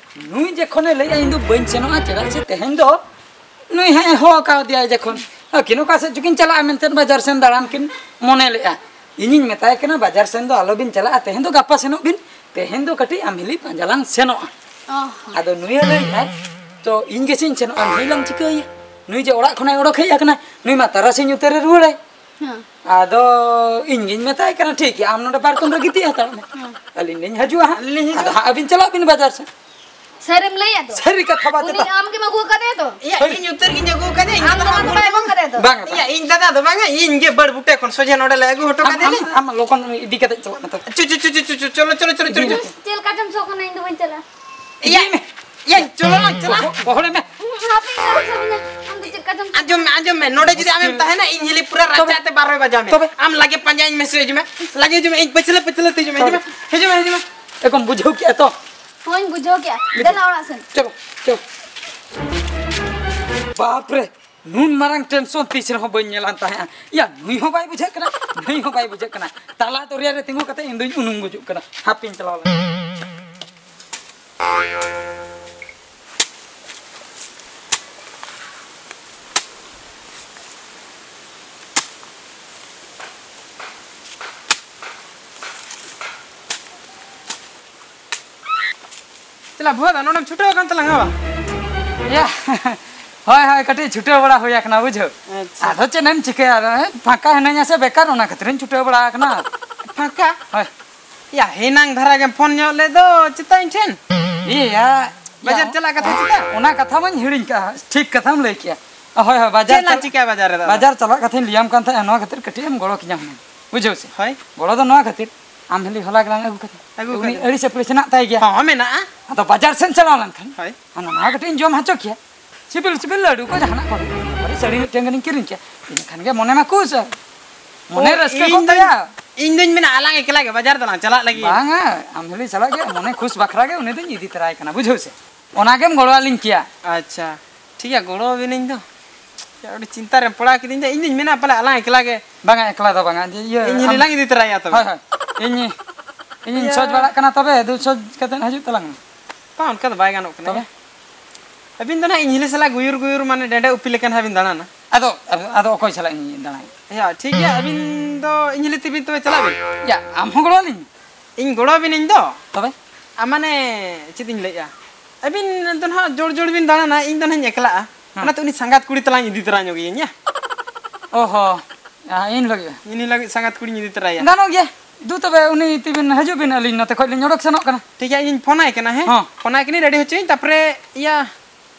ᱱᱩᱭ ᱡᱚᱠᱷᱚᱱᱮ ᱞᱟᱹᱭᱮᱜᱼᱟ, "ᱤᱧ ᱫᱚ ᱵᱟᱹᱧ ᱥᱮᱱᱚᱜᱼᱟ, ᱪᱮᱫᱟᱜ ᱥᱮ ᱛᱮᱦᱮᱧ ᱫᱚ ᱱᱩᱭ ᱦᱟᱸᱜ ᱮ ᱦᱚᱦᱚ ᱠᱟᱣᱫᱮᱭᱟᱭ ᱡᱚᱠᱷᱚᱱ, ᱟᱹᱠᱤᱱ ᱚᱠᱟ ᱥᱮᱫ ᱪᱚᱠᱤᱱ ᱪᱟᱞᱟᱜᱼᱟ ᱢᱮᱱᱛᱮ ᱵᱟᱡᱟᱨ ᱥᱮᱱ ᱫᱟᱬᱟᱱ ᱠᱤᱱ ᱢᱚᱱᱮ ᱞᱮᱜᱼᱟ᱾ ᱤᱧᱤᱧ ᱢᱮᱛᱟᱭ ᱠᱟᱱᱟ, 'ᱵᱟᱡᱟᱨ ᱥᱮᱱ ᱫᱚ ᱟᱞᱚᱵᱤᱱ ᱪᱟᱞᱟᱜᱼᱟ, ᱛᱮᱦᱮᱧ ᱫᱚ ᱜᱟᱯᱟ ᱥᱮᱱᱚᱜ ᱵᱤᱱ, ᱛᱮᱦᱮᱧ ᱫᱚ ᱠᱟᱹᱴᱤᱡ ᱟᱢ ᱦᱤᱞᱤ ᱯᱟᱸᱡᱟ ᱞᱟᱝ ᱥᱮᱱᱚᱜᱼᱟ᱾ ᱚ ᱦᱚᱸ᱾ ᱟᱫᱚ ᱱᱩᱭᱮ ᱞᱟᱹᱭᱮᱫᱼᱟᱭ, 'ᱛᱚ ᱤᱧ ᱜᱮ ᱪᱮᱫ ᱤᱧ ᱥᱮᱱᱚᱜᱼᱟ, ᱟᱢ ᱦᱤᱞᱤ ᱞᱟᱝ ᱪᱤᱠᱟᱹᱭᱟ?' ᱱᱩᱭ ᱡᱮ ᱚᱲᱟᱜ ᱠᱷᱚᱱᱟᱜ ᱚᱰᱚᱠ ᱦᱮᱡ ᱟᱠᱟᱱᱟᱭ, ᱱᱩᱭ ᱢᱟ ᱛᱟᱨᱟᱥᱤᱧ ᱩᱛᱟᱹᱨᱮ ᱨᱩᱣᱟᱹᱲᱟᱭ᱾ ᱦᱮᱸ᱾ ᱟᱫᱚ ᱤᱧ ᱜᱤᱧ ᱢᱮᱛᱟᱭ ᱠᱟᱱᱟ, 'ᱴᱷᱤᱠ ᱜᱮᱭᱟ, ᱟᱢ ᱱᱚᱰᱮ ᱯᱟᱨᱠᱚᱢ ᱨᱮ ᱜᱤᱛᱤᱡ ᱦᱟᱛᱟᱲ ᱢᱮ, ᱦᱮᱸ᱾ ᱟᱹᱞᱤᱧ ᱞᱤᱧ ᱦᱤᱡᱩᱜᱼᱟ ᱦᱟᱸᱜ᱾ ᱟᱹᱞᱤᱧ ᱞᱤᱧ ᱟᱫᱚ ᱦᱤᱡᱩᱜᱼᱟ᱾ ᱦᱟᱸᱜ ᱟᱹᱵᱤᱱ ᱪᱟᱞᱟᱜ ᱵᱤᱱ ᱵᱟᱡᱟᱨ ᱥᱮᱫ᱾ ᱥᱟᱹᱨᱤᱢ ᱞᱟᱹᱭᱟ ᱛᱚ? ᱥᱟᱹᱨᱤ ᱠᱟᱛᱷᱟ ᱵᱟᱫ ᱩᱱᱤ ᱫᱚ᱾ ᱟᱢ ᱜᱮᱢ ᱟᱹᱜᱩ ᱟᱠᱟᱫᱮᱭᱟ ᱛᱚ? ᱤᱭᱟᱹ, ᱥᱟᱹᱨᱤ᱾ ᱤᱧ ᱩᱛᱟᱹᱨ ᱜᱤᱧ ᱟᱹᱜᱩ ᱟᱠᱟᱫᱮᱭᱟ, ᱤᱧ ᱟᱢ ᱫᱚ ᱫᱚ ᱵᱟᱝ ᱟᱢ ᱫᱚ ᱵᱟᱭ ᱟᱹᱜᱩ ᱟᱠᱟᱫᱮᱭᱟ ᱛᱚ? ᱵᱟᱝ, ᱵᱟᱝ᱾ ᱤᱭᱟᱹ, ᱤᱧ ᱫᱟᱫᱟ ᱫᱚ ᱵᱟᱝᱟ, ᱤᱧ ᱜᱮ ᱵᱟᱹᱲ ᱵᱩᱴᱟᱹ ᱠᱷᱚᱱ ᱥᱚᱡᱷᱮ ᱱᱚᱰᱮ ᱞᱮ ᱟᱹᱜᱩ ᱦᱚᱴᱚ ᱟᱢ, ᱠᱟᱫᱮᱭᱟ᱾ ᱟᱢ, ᱟᱢ ᱞᱚᱜᱚᱱ ᱤᱫᱤ ᱠᱟᱛᱮ ᱪᱟᱞᱟᱜ ᱢᱮ ᱛᱚ᱾ ᱪᱚ, ᱪᱚ, ᱪᱚ, ᱪᱚ, ᱪᱚ, ᱪᱚ, ᱪᱚᱞᱚ, ᱪᱚᱞᱚ, ᱪᱚᱞᱚ, ᱪᱚᱞᱚ᱾ ᱪᱮᱫ ᱞᱮᱠᱟ ᱪᱚᱢ ᱥᱚᱜ ᱠᱟᱱᱟ, ᱤᱧ ᱫᱚ ᱵᱟᱹᱧ ᱪᱟᱞᱟᱜᱼᱟ᱾ ᱤᱭᱟᱹ, ᱤᱫᱤ ᱢᱮ᱾ ᱤᱭᱟᱹ, ᱪᱚᱞᱚ ᱞᱟᱝ ᱪᱟᱞᱟᱜ᱾ ᱜᱚ-, ᱜᱚᱦᱚᱲᱮ ᱢᱮ᱾ ᱦᱟᱯᱮ, ᱤᱧ ᱫᱚ ᱵᱟᱹᱧ ᱪᱟᱞᱟᱜᱼᱟ᱾ ᱟᱢ ᱫᱚ ᱪᱮᱫ ᱞᱮᱠᱟ ᱪᱚᱢ ᱥᱚᱜ ᱟᱸᱡᱚᱢ ᱢᱮ, ᱟᱸᱡᱚᱢ ᱢᱮ, ᱱᱚᱰᱮ ᱡᱩᱫᱤ ᱟᱢᱮᱢ ᱛᱟᱦᱮᱱᱟ, ᱤᱧ ᱦᱤᱞᱤ ᱯᱩᱨᱟᱹ ᱛᱚᱵᱮ, ᱨᱟᱪᱟ ᱛᱮ ᱵᱟᱨᱚᱭ ᱵᱟᱡᱟᱣ ᱢᱮ᱾ ᱛᱚᱵᱮ᱾ ᱟᱢ ᱞᱟᱜᱮ ᱯᱟᱸᱡᱟᱧ ᱢᱮᱥᱮ, ᱦᱤᱡᱩᱜ ᱢᱮ᱾ ᱞᱟᱜᱮ ᱦᱤᱡᱩᱜ ᱢᱮ, ᱤᱧ ᱯᱟᱹᱪᱷᱞᱟᱹ, ᱯᱟᱹᱪᱷᱞᱟᱹ ᱛᱮ ᱦᱤᱡᱩᱜ ᱢᱮ, ᱦᱤᱡᱩᱜ ᱢᱮ᱾ ᱛᱚᱵᱮ᱾ ᱦᱤᱡᱩᱜ ᱢᱮ, ᱦᱤᱡᱩᱜ ᱢᱮ᱾ ᱮᱠᱫᱚᱢ ᱵᱩᱡᱷᱟᱹᱣ ᱠᱮᱜᱼᱟ ᱛᱚ? ᱦᱳᱭ, ᱵᱩᱡᱷᱟᱹᱣ ᱠᱮᱜᱼᱟ᱾ ᱫᱮᱞᱟ ᱚᱲᱟᱜ ᱥᱮᱱ᱾ ᱪᱚᱞᱚ, ᱪᱚᱞᱚ᱾ ᱵᱟᱯ ᱨᱮ, ᱱᱩᱱ ᱢᱟᱨᱟᱝ tension ᱛᱤᱥ ᱨᱮᱦᱚᱸ ᱵᱟᱹᱧ ᱧᱮᱞᱟᱱ ᱛᱟᱦᱮᱸᱜᱼᱟ᱾ ᱭᱟ, ᱱᱩᱭ ᱦᱚᱸ ᱵᱟᱭ ᱵᱩᱡᱷᱟᱹᱜ ᱠᱟᱱᱟ, ᱱᱩᱭ ᱦᱚᱸ ᱵᱟᱭ ᱵᱩᱡᱷᱟᱹᱜ ᱠᱟᱱᱟ᱾ ᱛᱟᱞᱟ ᱫᱚᱨᱭᱟ ᱨᱮ ᱛᱤᱸᱜᱩ ᱠᱟᱛᱮ ᱤᱧ ᱫᱩᱧ ᱩᱱᱩᱢ ᱜᱩᱡᱩᱜ ᱠᱟᱱᱟ᱾ ᱦᱟᱯᱮᱧ ᱪᱟᱞᱟᱣ ᱞᱮᱱ᱾ ᱪᱮᱞᱟ ᱵᱷᱩᱣᱟᱹ ᱫᱟ, ᱱᱚᱰᱮᱢ ᱪᱷᱩᱴᱟᱹᱣ ᱟᱠᱟᱱ ᱛᱟᱞᱟᱝᱟ ᱵᱟ? ᱭᱟ, ᱦᱳᱭ, ᱦᱳᱭ, ᱠᱟᱹᱴᱤᱡ ᱪᱷᱩᱴᱟᱹᱣ ᱵᱟᱲᱟ ᱦᱩᱭ ᱟᱠᱟᱱᱟ, ᱵᱩᱡᱷᱟᱹᱣ᱾ ᱟᱪᱪᱷᱟ᱾ ᱟᱫᱚ ᱪᱮᱫ ᱮᱢ ᱪᱤᱠᱟᱹᱭᱟ, ᱟᱫᱚ, ᱦᱮᱸ, ᱯᱷᱟᱸᱠᱟ ᱦᱤᱱᱟᱹᱧᱟ ᱥᱮ ᱵᱮᱠᱟᱨ, ᱚᱱᱟ ᱠᱷᱟᱹᱛᱤᱨᱤᱧ ᱪᱷᱩᱴᱟᱹᱣ ᱵᱟᱲᱟ ᱟᱠᱟᱱᱟ᱾ ᱯᱷᱟᱸᱠᱟ? ᱦᱳᱭ᱾ ᱭᱟ, ᱦᱮᱱᱟᱝ ᱫᱷᱟᱨᱟ ᱜᱮᱢ ᱯᱷᱳᱱ ᱧᱚᱜ ᱞᱮᱫ ᱫᱚ, ᱪᱮᱛᱟ ᱤᱧ ᱴᱷᱮᱱ? ᱤᱭᱟ, ᱵᱟᱡᱟᱨ ᱭᱟ, ᱪᱟᱞᱟᱜ ᱠᱟᱛᱷᱟ ᱪᱮᱛᱟ? ᱚᱱᱟ ᱠᱟᱛᱷᱟ ᱢᱟᱧ ᱦᱤᱲᱤᱧ ᱠᱟᱜᱼᱟ, ᱴᱷᱤᱠ ᱠᱟᱛᱷᱟᱢ ᱞᱟᱹᱭ ᱠᱮᱜᱼᱟ᱾ ᱦᱳᱭ, ᱦᱳᱭ, ᱵᱟᱡᱟᱨ ᱪᱮᱫ ᱞᱟᱝ ᱪᱟᱞᱟᱜ, ᱪᱤᱠᱟᱹᱭᱟ ᱵᱟᱡᱟᱨ ᱨᱮᱫᱚ ᱟᱫᱚ? ᱵᱟᱡᱟᱨ ᱪᱟᱞᱟᱜ ᱠᱟᱛᱷᱟᱧ ᱞᱟᱹᱭᱟᱢ ᱠᱟᱱ ᱛᱟᱦᱮᱸᱫ, ᱱᱚᱣᱟ ᱠᱷᱟᱹᱛᱤᱨ ᱠᱟᱹᱴᱤᱡ ᱮᱢ ᱜᱚᱲᱚ ᱠᱤᱧᱟ ᱦᱩᱱᱟᱹᱝ, ᱵᱩᱡᱷᱟᱹᱣ ᱥᱮ? ᱦᱳᱭ᱾ ᱜᱚᱲᱚ ᱫᱚ ᱱᱚᱣᱟ ᱠᱷᱟᱹᱛᱤᱨ, ᱟᱢ ᱦᱤᱞᱤ ᱦᱚᱞᱟ ᱜᱮᱞᱟᱝ ᱟᱹᱜᱩ ᱠᱟᱫᱮ᱾ ᱟᱹᱜᱩ ᱩᱱᱤ ᱠᱟᱫᱮ᱾ ᱟᱹᱲᱤᱥ ᱟᱹᱯᱲᱤᱥ ᱦᱮᱱᱟᱜ ᱛᱟᱭ ᱜᱮᱭᱟ᱾ ᱦᱚᱸ, ᱢᱮᱱᱟᱜᱼᱟ᱾ ᱟᱫᱚ ᱵᱟᱡᱟᱨ ᱥᱮᱱ ᱪᱟᱞᱟᱣ ᱞᱮᱱᱠᱷᱟᱱ, ᱦᱳᱭ᱾ ᱦᱟᱱᱟ ᱱᱟᱣᱟ ᱠᱟᱹᱴᱤᱡ ᱤᱧ ᱡᱚᱢ ᱦᱚᱪᱚ ᱠᱮᱭᱟ᱾ ᱥᱤᱵᱤᱞ ᱥᱤᱵᱤᱞ ᱞᱟᱹᱰᱩ ᱠᱚ ᱡᱟᱦᱟᱱᱟᱜ ᱠᱚ᱾ ᱥᱟᱹᱲᱤ ᱢᱤᱫᱴᱮᱱ ᱜᱟᱱᱤᱧ ᱠᱤᱨᱤᱧ ᱠᱮᱭᱟ᱾ ᱤᱱᱟᱹ ᱠᱷᱟᱱ ᱜᱮ ᱢᱚᱱᱮ ᱢᱟ ᱠᱩᱥ᱾ ᱢᱚᱱᱮ ᱚ, ᱨᱟᱹᱥᱠᱟᱹ ᱤᱧ ᱠᱚᱜ ᱛᱟᱭᱟ᱾ ᱤᱧ ᱫᱩᱧ ᱢᱮᱱᱟ, ᱟᱞᱟᱝ ᱮᱠᱞᱟ ᱜᱮ ᱵᱟᱡᱟᱨ ᱫᱚᱞᱟᱝ ᱪᱟᱞᱟᱜ ᱞᱟᱹᱜᱤᱫ᱾ ᱵᱟᱝᱟ, ᱟᱢ ᱦᱚᱸᱞᱤᱧ ᱪᱟᱞᱟᱜ ᱜᱮᱭᱟ, ᱢᱚᱱᱮ ᱠᱷᱩᱥ ᱵᱟᱠᱷᱨᱟ ᱜᱮ ᱩᱱᱤ ᱫᱚᱧ ᱤᱫᱤ ᱛᱚᱨᱟᱭ ᱠᱟᱱᱟ, ᱵᱩᱡᱷᱟᱹᱣ ᱥᱮ? ᱚᱱᱟ ᱜᱮᱢ ᱜᱚᱲᱚ ᱟᱹᱞᱤᱧ ᱠᱮᱭᱟ᱾ ᱟᱪᱪᱷᱟ, ᱴᱷᱤᱠ ᱜᱮᱭᱟ, ᱜᱚᱲᱚ ᱟᱹᱵᱤᱱᱟᱹᱧ ᱫᱚ᱾ ᱭᱟ, ᱟᱹᱰᱤ ᱪᱤᱱᱛᱟ ᱨᱮᱢ ᱯᱟᱲᱟᱣ ᱠᱤᱫᱤᱧ ᱫᱚ᱾ ᱤᱧ ᱫᱩᱧ ᱢᱮᱱᱟ, ᱯᱟᱞᱮ ᱟᱞᱟᱝ ᱮᱠᱞᱟ ᱜᱮ᱾ ᱵᱟᱝᱟ, ᱮᱠᱞᱟ ᱫᱚ ᱵᱟᱝᱟ, ᱡᱮ ᱤᱭᱟᱹ, ᱤᱧ ᱦᱤᱞᱤ ᱟᱢ ᱞᱟᱝ ᱤᱫᱤ ᱛᱚᱨᱟᱭᱟ ᱛᱚᱵᱮ᱾ ᱦᱳᱭ, ᱦᱳᱭ, ᱤᱧ, ᱤᱧᱤᱧ ᱤᱭᱟᱹ᱾ ᱥᱚᱡᱽ ᱵᱟᱲᱟᱜ ᱠᱟᱱᱟ ᱛᱚᱵᱮ, ᱫᱩ ᱥᱚᱡᱽ ᱠᱟᱛᱮ ᱦᱤᱡᱩᱜ ᱛᱟᱞᱟᱝ ᱢᱮ᱾ ᱵᱟᱝ, ᱚᱱᱠᱟ ᱫᱚ ᱵᱟᱭ ᱜᱟᱱᱚᱜ ᱠᱟᱱᱟ᱾ ᱛᱚᱵᱮ? ᱟᱹᱵᱤᱱ ᱫᱚ ᱱᱟᱦᱟᱜ ᱤᱧ ᱦᱤᱞᱤ ᱥᱟᱞᱟᱜ ᱜᱩᱭᱩᱨ ᱜᱩᱭᱩᱨ, ᱢᱟᱱᱮ ᱰᱮᱸᱰᱮ ᱩᱯᱤ ᱞᱮᱠᱟ ᱱᱟᱦᱟᱜ ᱵᱤᱱ ᱫᱟᱬᱟᱱᱟ᱾ ᱟᱫᱚ, ᱟᱫᱚ, ᱟᱫᱚ ᱚᱠᱚᱭ ᱥᱟᱞᱟᱜ ᱤᱧ ᱫᱟᱬᱟᱭᱟ? ᱭᱟ, ᱴᱷᱤᱠ ᱜᱮᱭᱟ, ᱟᱹᱵᱤᱱ ᱫᱚ ᱤᱧ ᱦᱤᱞᱤ ᱛᱮᱵᱤᱱ ᱛᱚᱵᱮ ᱪᱟᱞᱟᱜ ᱵᱤᱱ᱾ ᱭᱟ, ᱟᱢ ᱦᱚᱸ ᱜᱚᱲᱚ ᱟᱹᱞᱤᱧ ᱢᱮ᱾ ᱤᱧ ᱜᱚᱲᱚ ᱟᱹᱵᱤᱱᱟᱹᱧ ᱫᱚ᱾ ᱛᱚᱵᱮ? ᱟ, ᱢᱟᱱᱮ, ᱪᱮᱫ ᱤᱧ ᱞᱟᱹᱭᱮᱜᱼᱟ? ᱟᱹᱵᱤᱱ ᱫᱚ ᱱᱟᱦᱟᱜ ᱡᱳᱲ ᱡᱳᱲ ᱵᱤᱱ ᱫᱟᱬᱟᱱᱟ, ᱤᱧ ᱫᱚ ᱱᱟᱦᱟᱜ ᱤᱧ ᱮᱠᱞᱟᱜᱼᱟ᱾ ᱦᱮᱸ᱾ ᱚᱱᱟᱛᱮ ᱩᱱᱤ ᱥᱟᱸᱜᱟᱛ ᱠᱩᱲᱤ ᱛᱟᱞᱟᱝ ᱤᱫᱤ ᱛᱚᱨᱟ ᱧᱚᱜ ᱜᱮᱭᱟᱹᱧ, ᱭᱟ᱾ ᱚ ᱦᱚ, ᱟ, ᱤᱧ ᱞᱟᱹᱜᱤᱫ? ᱤᱧ ᱞᱟᱹᱜᱤᱫ ᱥᱟᱸᱜᱟᱛ ᱠᱩᱲᱤᱧ ᱤᱫᱤ ᱛᱚᱨᱟᱭᱟ᱾ ᱜᱟᱱᱚᱜ ᱜᱮᱭᱟ᱾ ᱫᱩ ᱛᱚᱵᱮ ᱩᱱᱤ ᱛᱤᱵᱤᱱ ᱦᱤᱡᱩᱜ ᱵᱤᱱ, ᱟᱹᱞᱤᱧ ᱱᱚᱛᱮ ᱠᱷᱚᱡ ᱞᱤᱧ ᱚᱰᱚᱠ ᱥᱮᱱᱚᱜ ᱠᱟᱱᱟ᱾ ᱴᱷᱤᱠ ᱜᱮᱭᱟ, ᱤᱧᱤᱧ ᱯᱷᱳᱱ ᱟᱭ ᱠᱟᱱᱟ, ᱦᱮᱸ? ᱦᱚᱸ᱾ ᱯᱷᱳᱱ ᱟᱭ ᱠᱟᱹᱱᱟᱹᱧ, ᱨᱮᱰᱤ ᱦᱚᱪᱚᱭᱤᱧ, ᱛᱟᱯᱚᱨᱮ ᱤᱭᱟᱹ,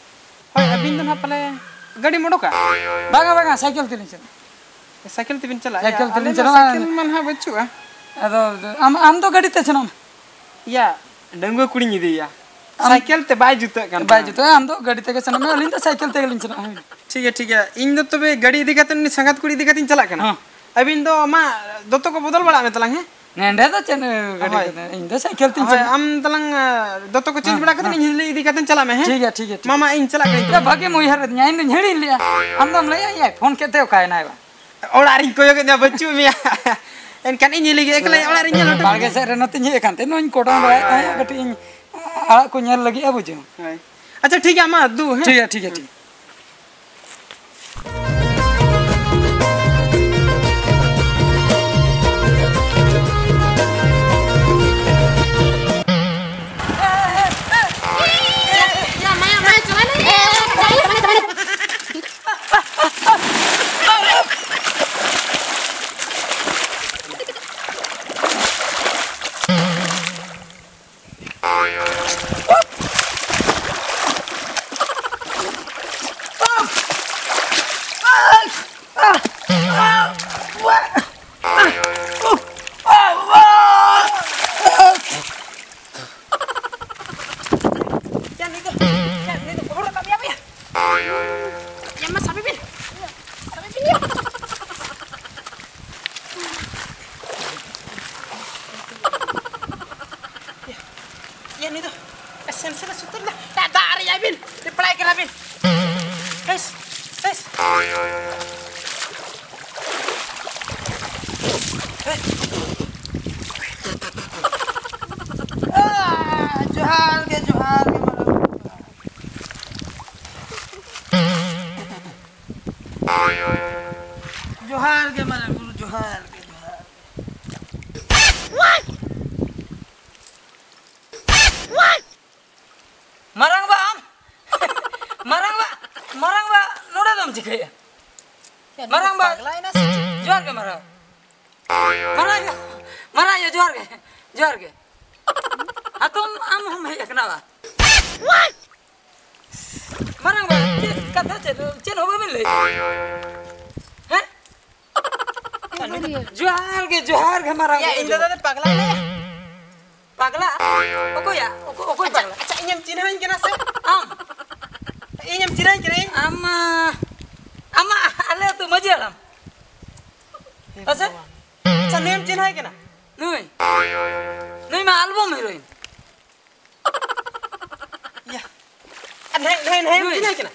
ᱦᱳᱭ, ᱟᱹᱵᱤᱱ ᱫᱚ ᱱᱟᱦᱟᱜ ᱯᱟᱞᱮ ᱜᱟᱹᱰᱤᱢ ᱚᱰᱚᱠᱟ? ᱵᱟᱝᱟ, ᱵᱟᱝᱟ, ᱥᱟᱭᱠᱮᱞ ᱛᱮᱞᱤᱧ ᱪᱟᱞᱟᱜᱼᱟ᱾ ᱥᱟᱭᱠᱮᱞ ᱛᱮᱵᱤᱱ ᱪᱟᱞᱟᱜᱼᱟ? ᱥᱟᱭᱠᱮᱞ ᱭᱟ, ᱛᱮᱞᱤᱧ ᱟᱞᱮ ᱢᱟ ᱪᱟᱞᱟᱜᱼᱟ᱾ ᱥᱟᱭᱠᱮᱞ ᱢᱟ ᱱᱟᱦᱟᱜ ᱵᱟᱹᱪᱩᱜᱼᱟ᱾ ᱟᱫᱚ ᱟᱢ, ᱟᱢ ᱫᱚ ᱜᱟᱹᱰᱤ ᱛᱮ ᱥᱮᱱᱚᱜ ᱢᱮ᱾ ᱭᱟ, ᱰᱟᱺᱜᱩᱣᱟᱹ ᱠᱩᱲᱤᱧ ᱤᱫᱤᱭᱮᱭᱟ᱾ ᱟᱢ ᱥᱟᱭᱠᱮᱞ ᱛᱮ ᱵᱟᱭ ᱡᱩᱛᱟᱹᱜ ᱠᱟᱱ ᱵᱟᱭ ᱛᱟᱦᱮᱸᱫ᱾ ᱡᱩᱛᱟᱹᱜᱼᱟ, ᱟᱢ ᱫᱚ ᱜᱟᱹᱰᱤ ᱛᱮᱜᱮ ᱥᱮᱱᱚᱜ ᱢᱮ, ᱟᱹᱞᱤᱧ ᱫᱚ ᱥᱟᱭᱠᱮᱞ ᱛᱮᱜᱮ ᱞᱤᱧ ᱥᱮᱱᱚᱜᱼᱟ᱾ ᱦᱳᱭ᱾ ᱴᱷᱤᱠ ᱜᱮᱭᱟ, ᱴᱷᱤᱠ ᱜᱮᱭᱟ, ᱤᱧ ᱫᱚ ᱛᱚᱵᱮ ᱜᱟᱹᱰᱤ ᱤᱫᱤ ᱠᱟᱛᱮ, ᱩᱱᱤ ᱥᱟᱸᱜᱟᱛ ᱠᱩᱲᱤ ᱤᱫᱤ ᱠᱟᱛᱮᱧ ᱪᱟᱞᱟᱜ ᱠᱟᱱᱟ᱾ ᱦᱚᱸ᱾ ᱟᱹᱵᱤᱱ ᱫᱚ ᱟᱢᱟᱜ ᱫᱚᱛᱚ ᱠᱚ ᱵᱚᱫᱚᱞ ᱵᱟᱲᱟᱜ ᱢᱮ ᱛᱟᱞᱟᱝ, ᱦᱮᱸ? ᱱᱮᱸᱰᱮ ᱫᱚ ᱪᱮᱫ ᱜᱟᱹᱰᱤ ᱦᱳᱭ᱾ ᱠᱚᱫᱚ, ᱤᱧ ᱫᱚ ᱥᱟᱭᱠᱮᱞ ᱛᱤᱧ ᱦᱳᱭ, ᱪᱟᱞᱟᱜᱼᱟ᱾ ᱟᱢ ᱛᱟᱞᱟᱝ, ᱟ, ᱫᱚᱛᱚ ᱠᱚ ᱪᱮᱧᱡᱽ ᱦᱮᱸ, ᱵᱟᱲᱟ ᱠᱟᱛᱮ ᱦᱮᱸ᱾ ᱤᱧ ᱦᱤᱞᱤ ᱤᱫᱤ ᱠᱟᱛᱮᱧ ᱪᱟᱞᱟᱜ ᱢᱮ, ᱦᱮᱸ? ᱴᱷᱤᱠ ᱜᱮᱭᱟ, ᱴᱷᱤᱠ ᱜᱮᱭᱟ, ᱴᱷᱤᱠ ᱢᱟ, ᱢᱟ, ᱜᱮᱭᱟ᱾ ᱤᱧ ᱪᱟᱞᱟᱜ ᱠᱟᱹᱱᱟᱹᱧ ᱭᱟ, ᱛᱚᱵᱮ᱾ ᱵᱷᱟᱜᱮᱢ ᱩᱭᱦᱟᱹᱨ ᱟᱹᱫᱤᱧᱟ, ᱤᱧ ᱫᱩᱧ ᱦᱤᱲᱤᱧ ᱞᱮᱜᱼᱟ᱾ ᱟᱢ ᱫᱚᱢ ᱞᱟᱹᱭᱟ, ᱭᱟᱭ ᱯᱷᱳᱱ ᱠᱮᱫ ᱛᱮ ᱚᱠᱟᱭᱮᱱᱟᱭ ᱵᱟ? ᱚᱲᱟᱜ ᱨᱤᱧ ᱠᱚᱭᱚᱜᱮᱫ ᱢᱮᱭᱟ, ᱵᱟᱹᱪᱩᱜ ᱢᱮᱭᱟ᱾ ᱮᱱᱠᱷᱟᱱ ᱤᱧ ᱦᱤᱞᱤ ᱜᱮ ᱮᱠᱞᱟᱧ ᱚᱲᱟᱜ ᱨᱤᱧ ᱧᱮᱞ ᱦᱚᱴᱚ ᱵᱟᱲᱜᱮ ᱠᱮᱫᱟ᱾ ᱥᱮᱫ ᱨᱮ ᱱᱚᱛᱮᱧ ᱦᱮᱡ ᱟᱠᱟᱱ ᱛᱮ, ᱱᱚᱣᱟᱧ ᱠᱚᱰᱚᱝ ᱵᱟᱲᱟᱭᱮᱫ ᱛᱟᱦᱮᱸᱫ, ᱠᱟᱹᱴᱤᱡ ᱤᱧ ᱟᱲᱟᱜ ᱠᱚ ᱧᱮᱞ ᱞᱟᱹᱜᱤᱫᱼᱟ, ᱵᱩᱡᱷᱟᱹᱣ᱾ ᱦᱳᱭ᱾ ᱟᱪᱪᱷᱟ, ᱴᱷᱤᱠ ᱜᱮᱭᱟ, ᱢᱟ ᱫᱩ, ᱦᱮᱸ? ᱴᱷᱤᱠ ᱜᱮᱭᱟ, ᱴᱷᱤᱠ ᱜᱮᱭᱟ, ᱴᱷᱤᱠ ᱜᱮᱭᱟ᱾ ᱟᱹᱵᱤᱱ, ᱯᱟᱲᱟᱭ ᱠᱟᱱᱟ ᱵᱤᱱ᱾ S, S. ᱡᱚᱦᱟᱨ ᱜᱮ, ᱡᱚᱦᱟᱨ ᱜᱮ, ᱢᱟᱨᱟᱝ ᱵᱩᱨᱩ᱾ ᱡᱚᱦᱟᱨ ᱜᱮ, ᱢᱟᱨᱟᱝ ᱵᱩᱨᱩ, ᱡᱚᱦᱟᱨ ᱜᱮ, ᱡᱚᱦᱟᱨ ᱜᱮ᱾ ᱢᱟᱨᱟᱝᱵᱟ, ᱟᱢ? ᱢᱟᱨᱟᱝᱵᱟ, ᱢᱟᱨᱟᱝᱵᱟ, ᱱᱚᱰᱮ ᱫᱚᱢ ᱪᱤᱠᱟᱹᱭᱟ? ᱪᱮᱫ, ᱢᱟᱨᱟᱝᱵᱟ᱾ ᱯᱟᱜᱽᱞᱟᱭᱮᱱᱟ ᱥᱮ ᱪᱮᱫ? ᱡᱚᱦᱟᱨ ᱜᱮ, ᱢᱟᱨᱟᱝ᱾ ᱢᱟᱨᱟᱝ ᱟᱭᱳ, ᱢᱟᱨᱟᱝ ᱟᱭᱳ, ᱡᱚᱦᱟᱨ ᱜᱮ, ᱡᱚᱦᱟᱨ ᱜᱮ᱾ ᱦᱟᱛᱚᱢ, ᱟᱢ ᱦᱚᱸᱢ ᱦᱮᱡ ᱟᱠᱟᱱᱟ ᱵᱟ? ᱢᱟᱨᱟᱝᱵᱟ, ᱪᱮᱫ ᱠᱟᱛᱷᱟ, ᱪᱮᱫ, ᱪᱮᱫ ᱦᱚᱸ ᱵᱟᱵᱮᱱ ᱞᱟᱹᱭ? ᱦᱮᱸ? ᱡᱚᱦᱟᱨ ᱜᱮ, ᱡᱚᱦᱟᱨ ᱜᱮ, ᱢᱟᱨᱟᱝ ᱭᱟ, ᱵᱩᱨᱩ ᱤᱧ ᱫᱟᱫᱟ ᱡᱚᱦᱟᱨ᱾ ᱫᱚ ᱯᱟᱜᱽᱞᱟ ᱮᱱᱟᱭ᱾ ᱯᱟᱜᱽᱞᱟ? ᱚᱠᱚᱭᱟ? ᱚᱠᱚ-, ᱚᱠᱚᱭ ᱟᱪᱪᱷᱟ, ᱯᱟᱜᱽᱞᱟ? ᱟᱪᱪᱷᱟ, ᱤᱧᱮᱢ ᱪᱤᱱᱦᱟᱹᱣᱤᱧ ᱠᱟᱱᱟ ᱥᱮ? ᱟᱢ? ᱤᱧᱮᱢ ᱪᱤᱱᱦᱟᱹᱣᱤᱧ ᱠᱟᱱᱟ ᱤᱧ? ᱟᱢ, ᱟᱢ ᱢᱟ ᱟᱞᱮ ᱟᱹᱛᱩ ᱢᱟᱹᱡᱷᱤ ᱦᱟᱲᱟᱢ᱾ ᱦᱮᱸ ᱥᱮ? ᱟᱪᱪᱷᱟ, ᱱᱩᱭᱮᱢ ᱪᱤᱱᱦᱟᱹᱣᱤᱧ ᱠᱟᱱᱟ? ᱱᱩᱭ? ᱱᱩᱭ ᱢᱟ ᱟᱞᱵᱚᱢ ᱦᱤᱨᱳᱭᱤᱱ᱾ ᱭᱟ᱾ ᱟᱨ ᱱᱩᱭ, ᱱᱩᱭ, ᱱᱩᱭᱮᱢ ᱱᱩᱭ᱾ ᱪᱤᱱᱦᱟᱹᱣᱤᱧ ᱠᱟᱱᱟ?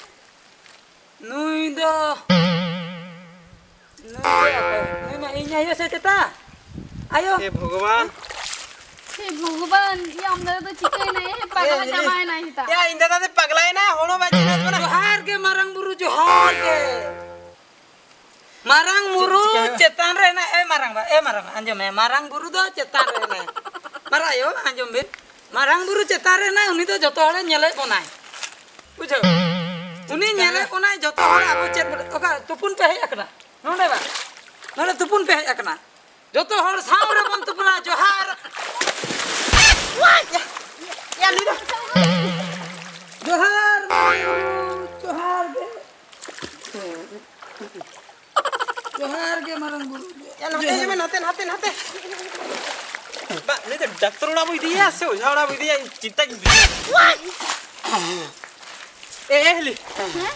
ᱱᱩᱭ ᱫᱚ, ᱱᱩᱭ ᱫᱚ ᱚᱠᱚᱭ? ᱱᱩᱭ ᱢᱟ ᱤᱧ ᱟᱭᱳ ᱥᱮ ᱪᱮᱛᱟ? ᱟᱭᱳ᱾ ᱦᱮ ᱵᱷᱚᱜᱚᱵᱟᱱ᱾ ᱦᱮ ᱵᱷᱚᱜᱚᱵᱟᱱ, ᱭᱟ, ᱟᱢ ᱫᱟᱫᱟ ᱫᱚ ᱪᱤᱠᱟᱹᱭᱮᱱᱟᱭ? ᱦᱮ, ᱯᱟᱜᱽᱞᱟ ᱮ ᱞᱤᱞᱤ᱾ ᱪᱟᱵᱟᱭᱮᱱᱟᱭ ᱱᱮᱛᱟᱨ᱾ ᱭᱟ, ᱤᱧ ᱫᱟᱫᱟ ᱫᱚ ᱯᱟᱜᱽᱞᱟᱭᱮᱱᱟ, ᱦᱚᱲ ᱦᱚᱸ ᱵᱟᱭ ᱪᱤᱱᱦᱟᱹᱣ ᱵᱚᱱᱟ᱾ ᱡᱚᱦᱟᱨ ᱜᱮ ᱢᱟᱨᱟᱝ ᱵᱩᱨᱩ, ᱡᱚᱦᱟᱨ ᱜᱮ᱾ ᱢᱟᱨᱟᱝ ᱵᱩᱨᱩ ᱪᱮᱫ ᱪᱤᱠᱟᱹ ᱦᱩᱭᱩᱜᱼᱟ? ᱪᱮᱛᱟᱱ ᱨᱮ ᱦᱮᱱᱟᱭ, ᱮ ᱢᱟᱨᱟᱝ ᱵᱟ, ᱮ ᱢᱟᱨᱟᱝ ᱵᱟ, ᱟᱸᱡᱚᱢ ᱢᱮ, ᱢᱟᱨᱟᱝ ᱵᱩᱨᱩ ᱫᱚ ᱪᱮᱛᱟᱱ ᱨᱮ ᱦᱮᱱᱟᱭ᱾ ᱢᱟᱨᱟᱝ ᱟᱭᱳ, ᱟᱸᱡᱚᱢ ᱵᱤᱱ, ᱢᱟᱨᱟᱝ ᱵᱩᱨᱩ ᱪᱮᱛᱟᱱ ᱨᱮ ᱦᱮᱱᱟᱭ, ᱩᱱᱤ ᱫᱚ ᱡᱚᱛᱚ ᱦᱚᱲᱮ ᱧᱮᱞᱮᱫ ᱵᱚᱱᱟᱭ, ᱵᱩᱡᱷᱟᱹᱣ? ᱩᱱᱤ ᱪᱤᱠᱟᱹ ᱧᱮᱞᱮᱫ ᱦᱩᱭᱩᱜᱼᱟ? ᱵᱚᱱᱟᱭ ᱡᱚᱛᱚ ᱦᱚᱲ, ᱟᱵᱚ ᱪᱮᱫ ᱵᱚᱱ, ᱚᱠᱟ ᱛᱩᱯᱩᱱ ᱯᱮ ᱦᱮᱡ ᱟᱠᱟᱱᱟ? ᱱᱚᱰᱮ ᱵᱟ, ᱱᱚᱰᱮ ᱛᱩᱯᱩᱱ ᱯᱮ ᱦᱮᱡ ᱟᱠᱟᱱᱟ, ᱡᱚᱛᱚ ᱦᱚᱲ ᱥᱟᱶ ᱨᱮᱵᱚᱱ ᱛᱩᱯᱩᱱᱟ᱾ ᱡᱚᱦᱟᱨ᱾ ᱭᱟ, ᱭᱟ, ᱱᱩᱭ ᱫᱚ᱾ ᱡᱚᱦᱟᱨ, ᱡᱚᱦᱟᱨ ᱜᱮ᱾ ᱡᱚᱦᱟᱨ ᱜᱮ ᱢᱟᱨᱟᱝ ᱵᱩᱨᱩ᱾ ᱭᱟ, ᱱᱟᱛᱮ ᱦᱤᱡᱩᱜ ᱢᱮ, ᱱᱟᱛᱮ, ᱱᱟᱛᱮ, ᱱᱟᱛᱮ᱾ ᱵᱟ, ᱱᱩᱭ ᱫᱚ ᱰᱟᱠᱛᱚᱨ ᱚᱲᱟᱜ ᱵᱚ ᱤᱫᱤᱭᱮᱭᱟ ᱥᱮ ᱚᱡᱷᱟ ᱚᱲᱟᱜ ᱵᱚ ᱤᱫᱤᱭᱮᱭᱟ? ᱤᱧ ᱪᱤᱱᱛᱟᱹᱧ ᱵᱩᱡᱷᱟᱹᱣ᱾ ᱮ, ᱮ, ᱦᱤᱞᱤ,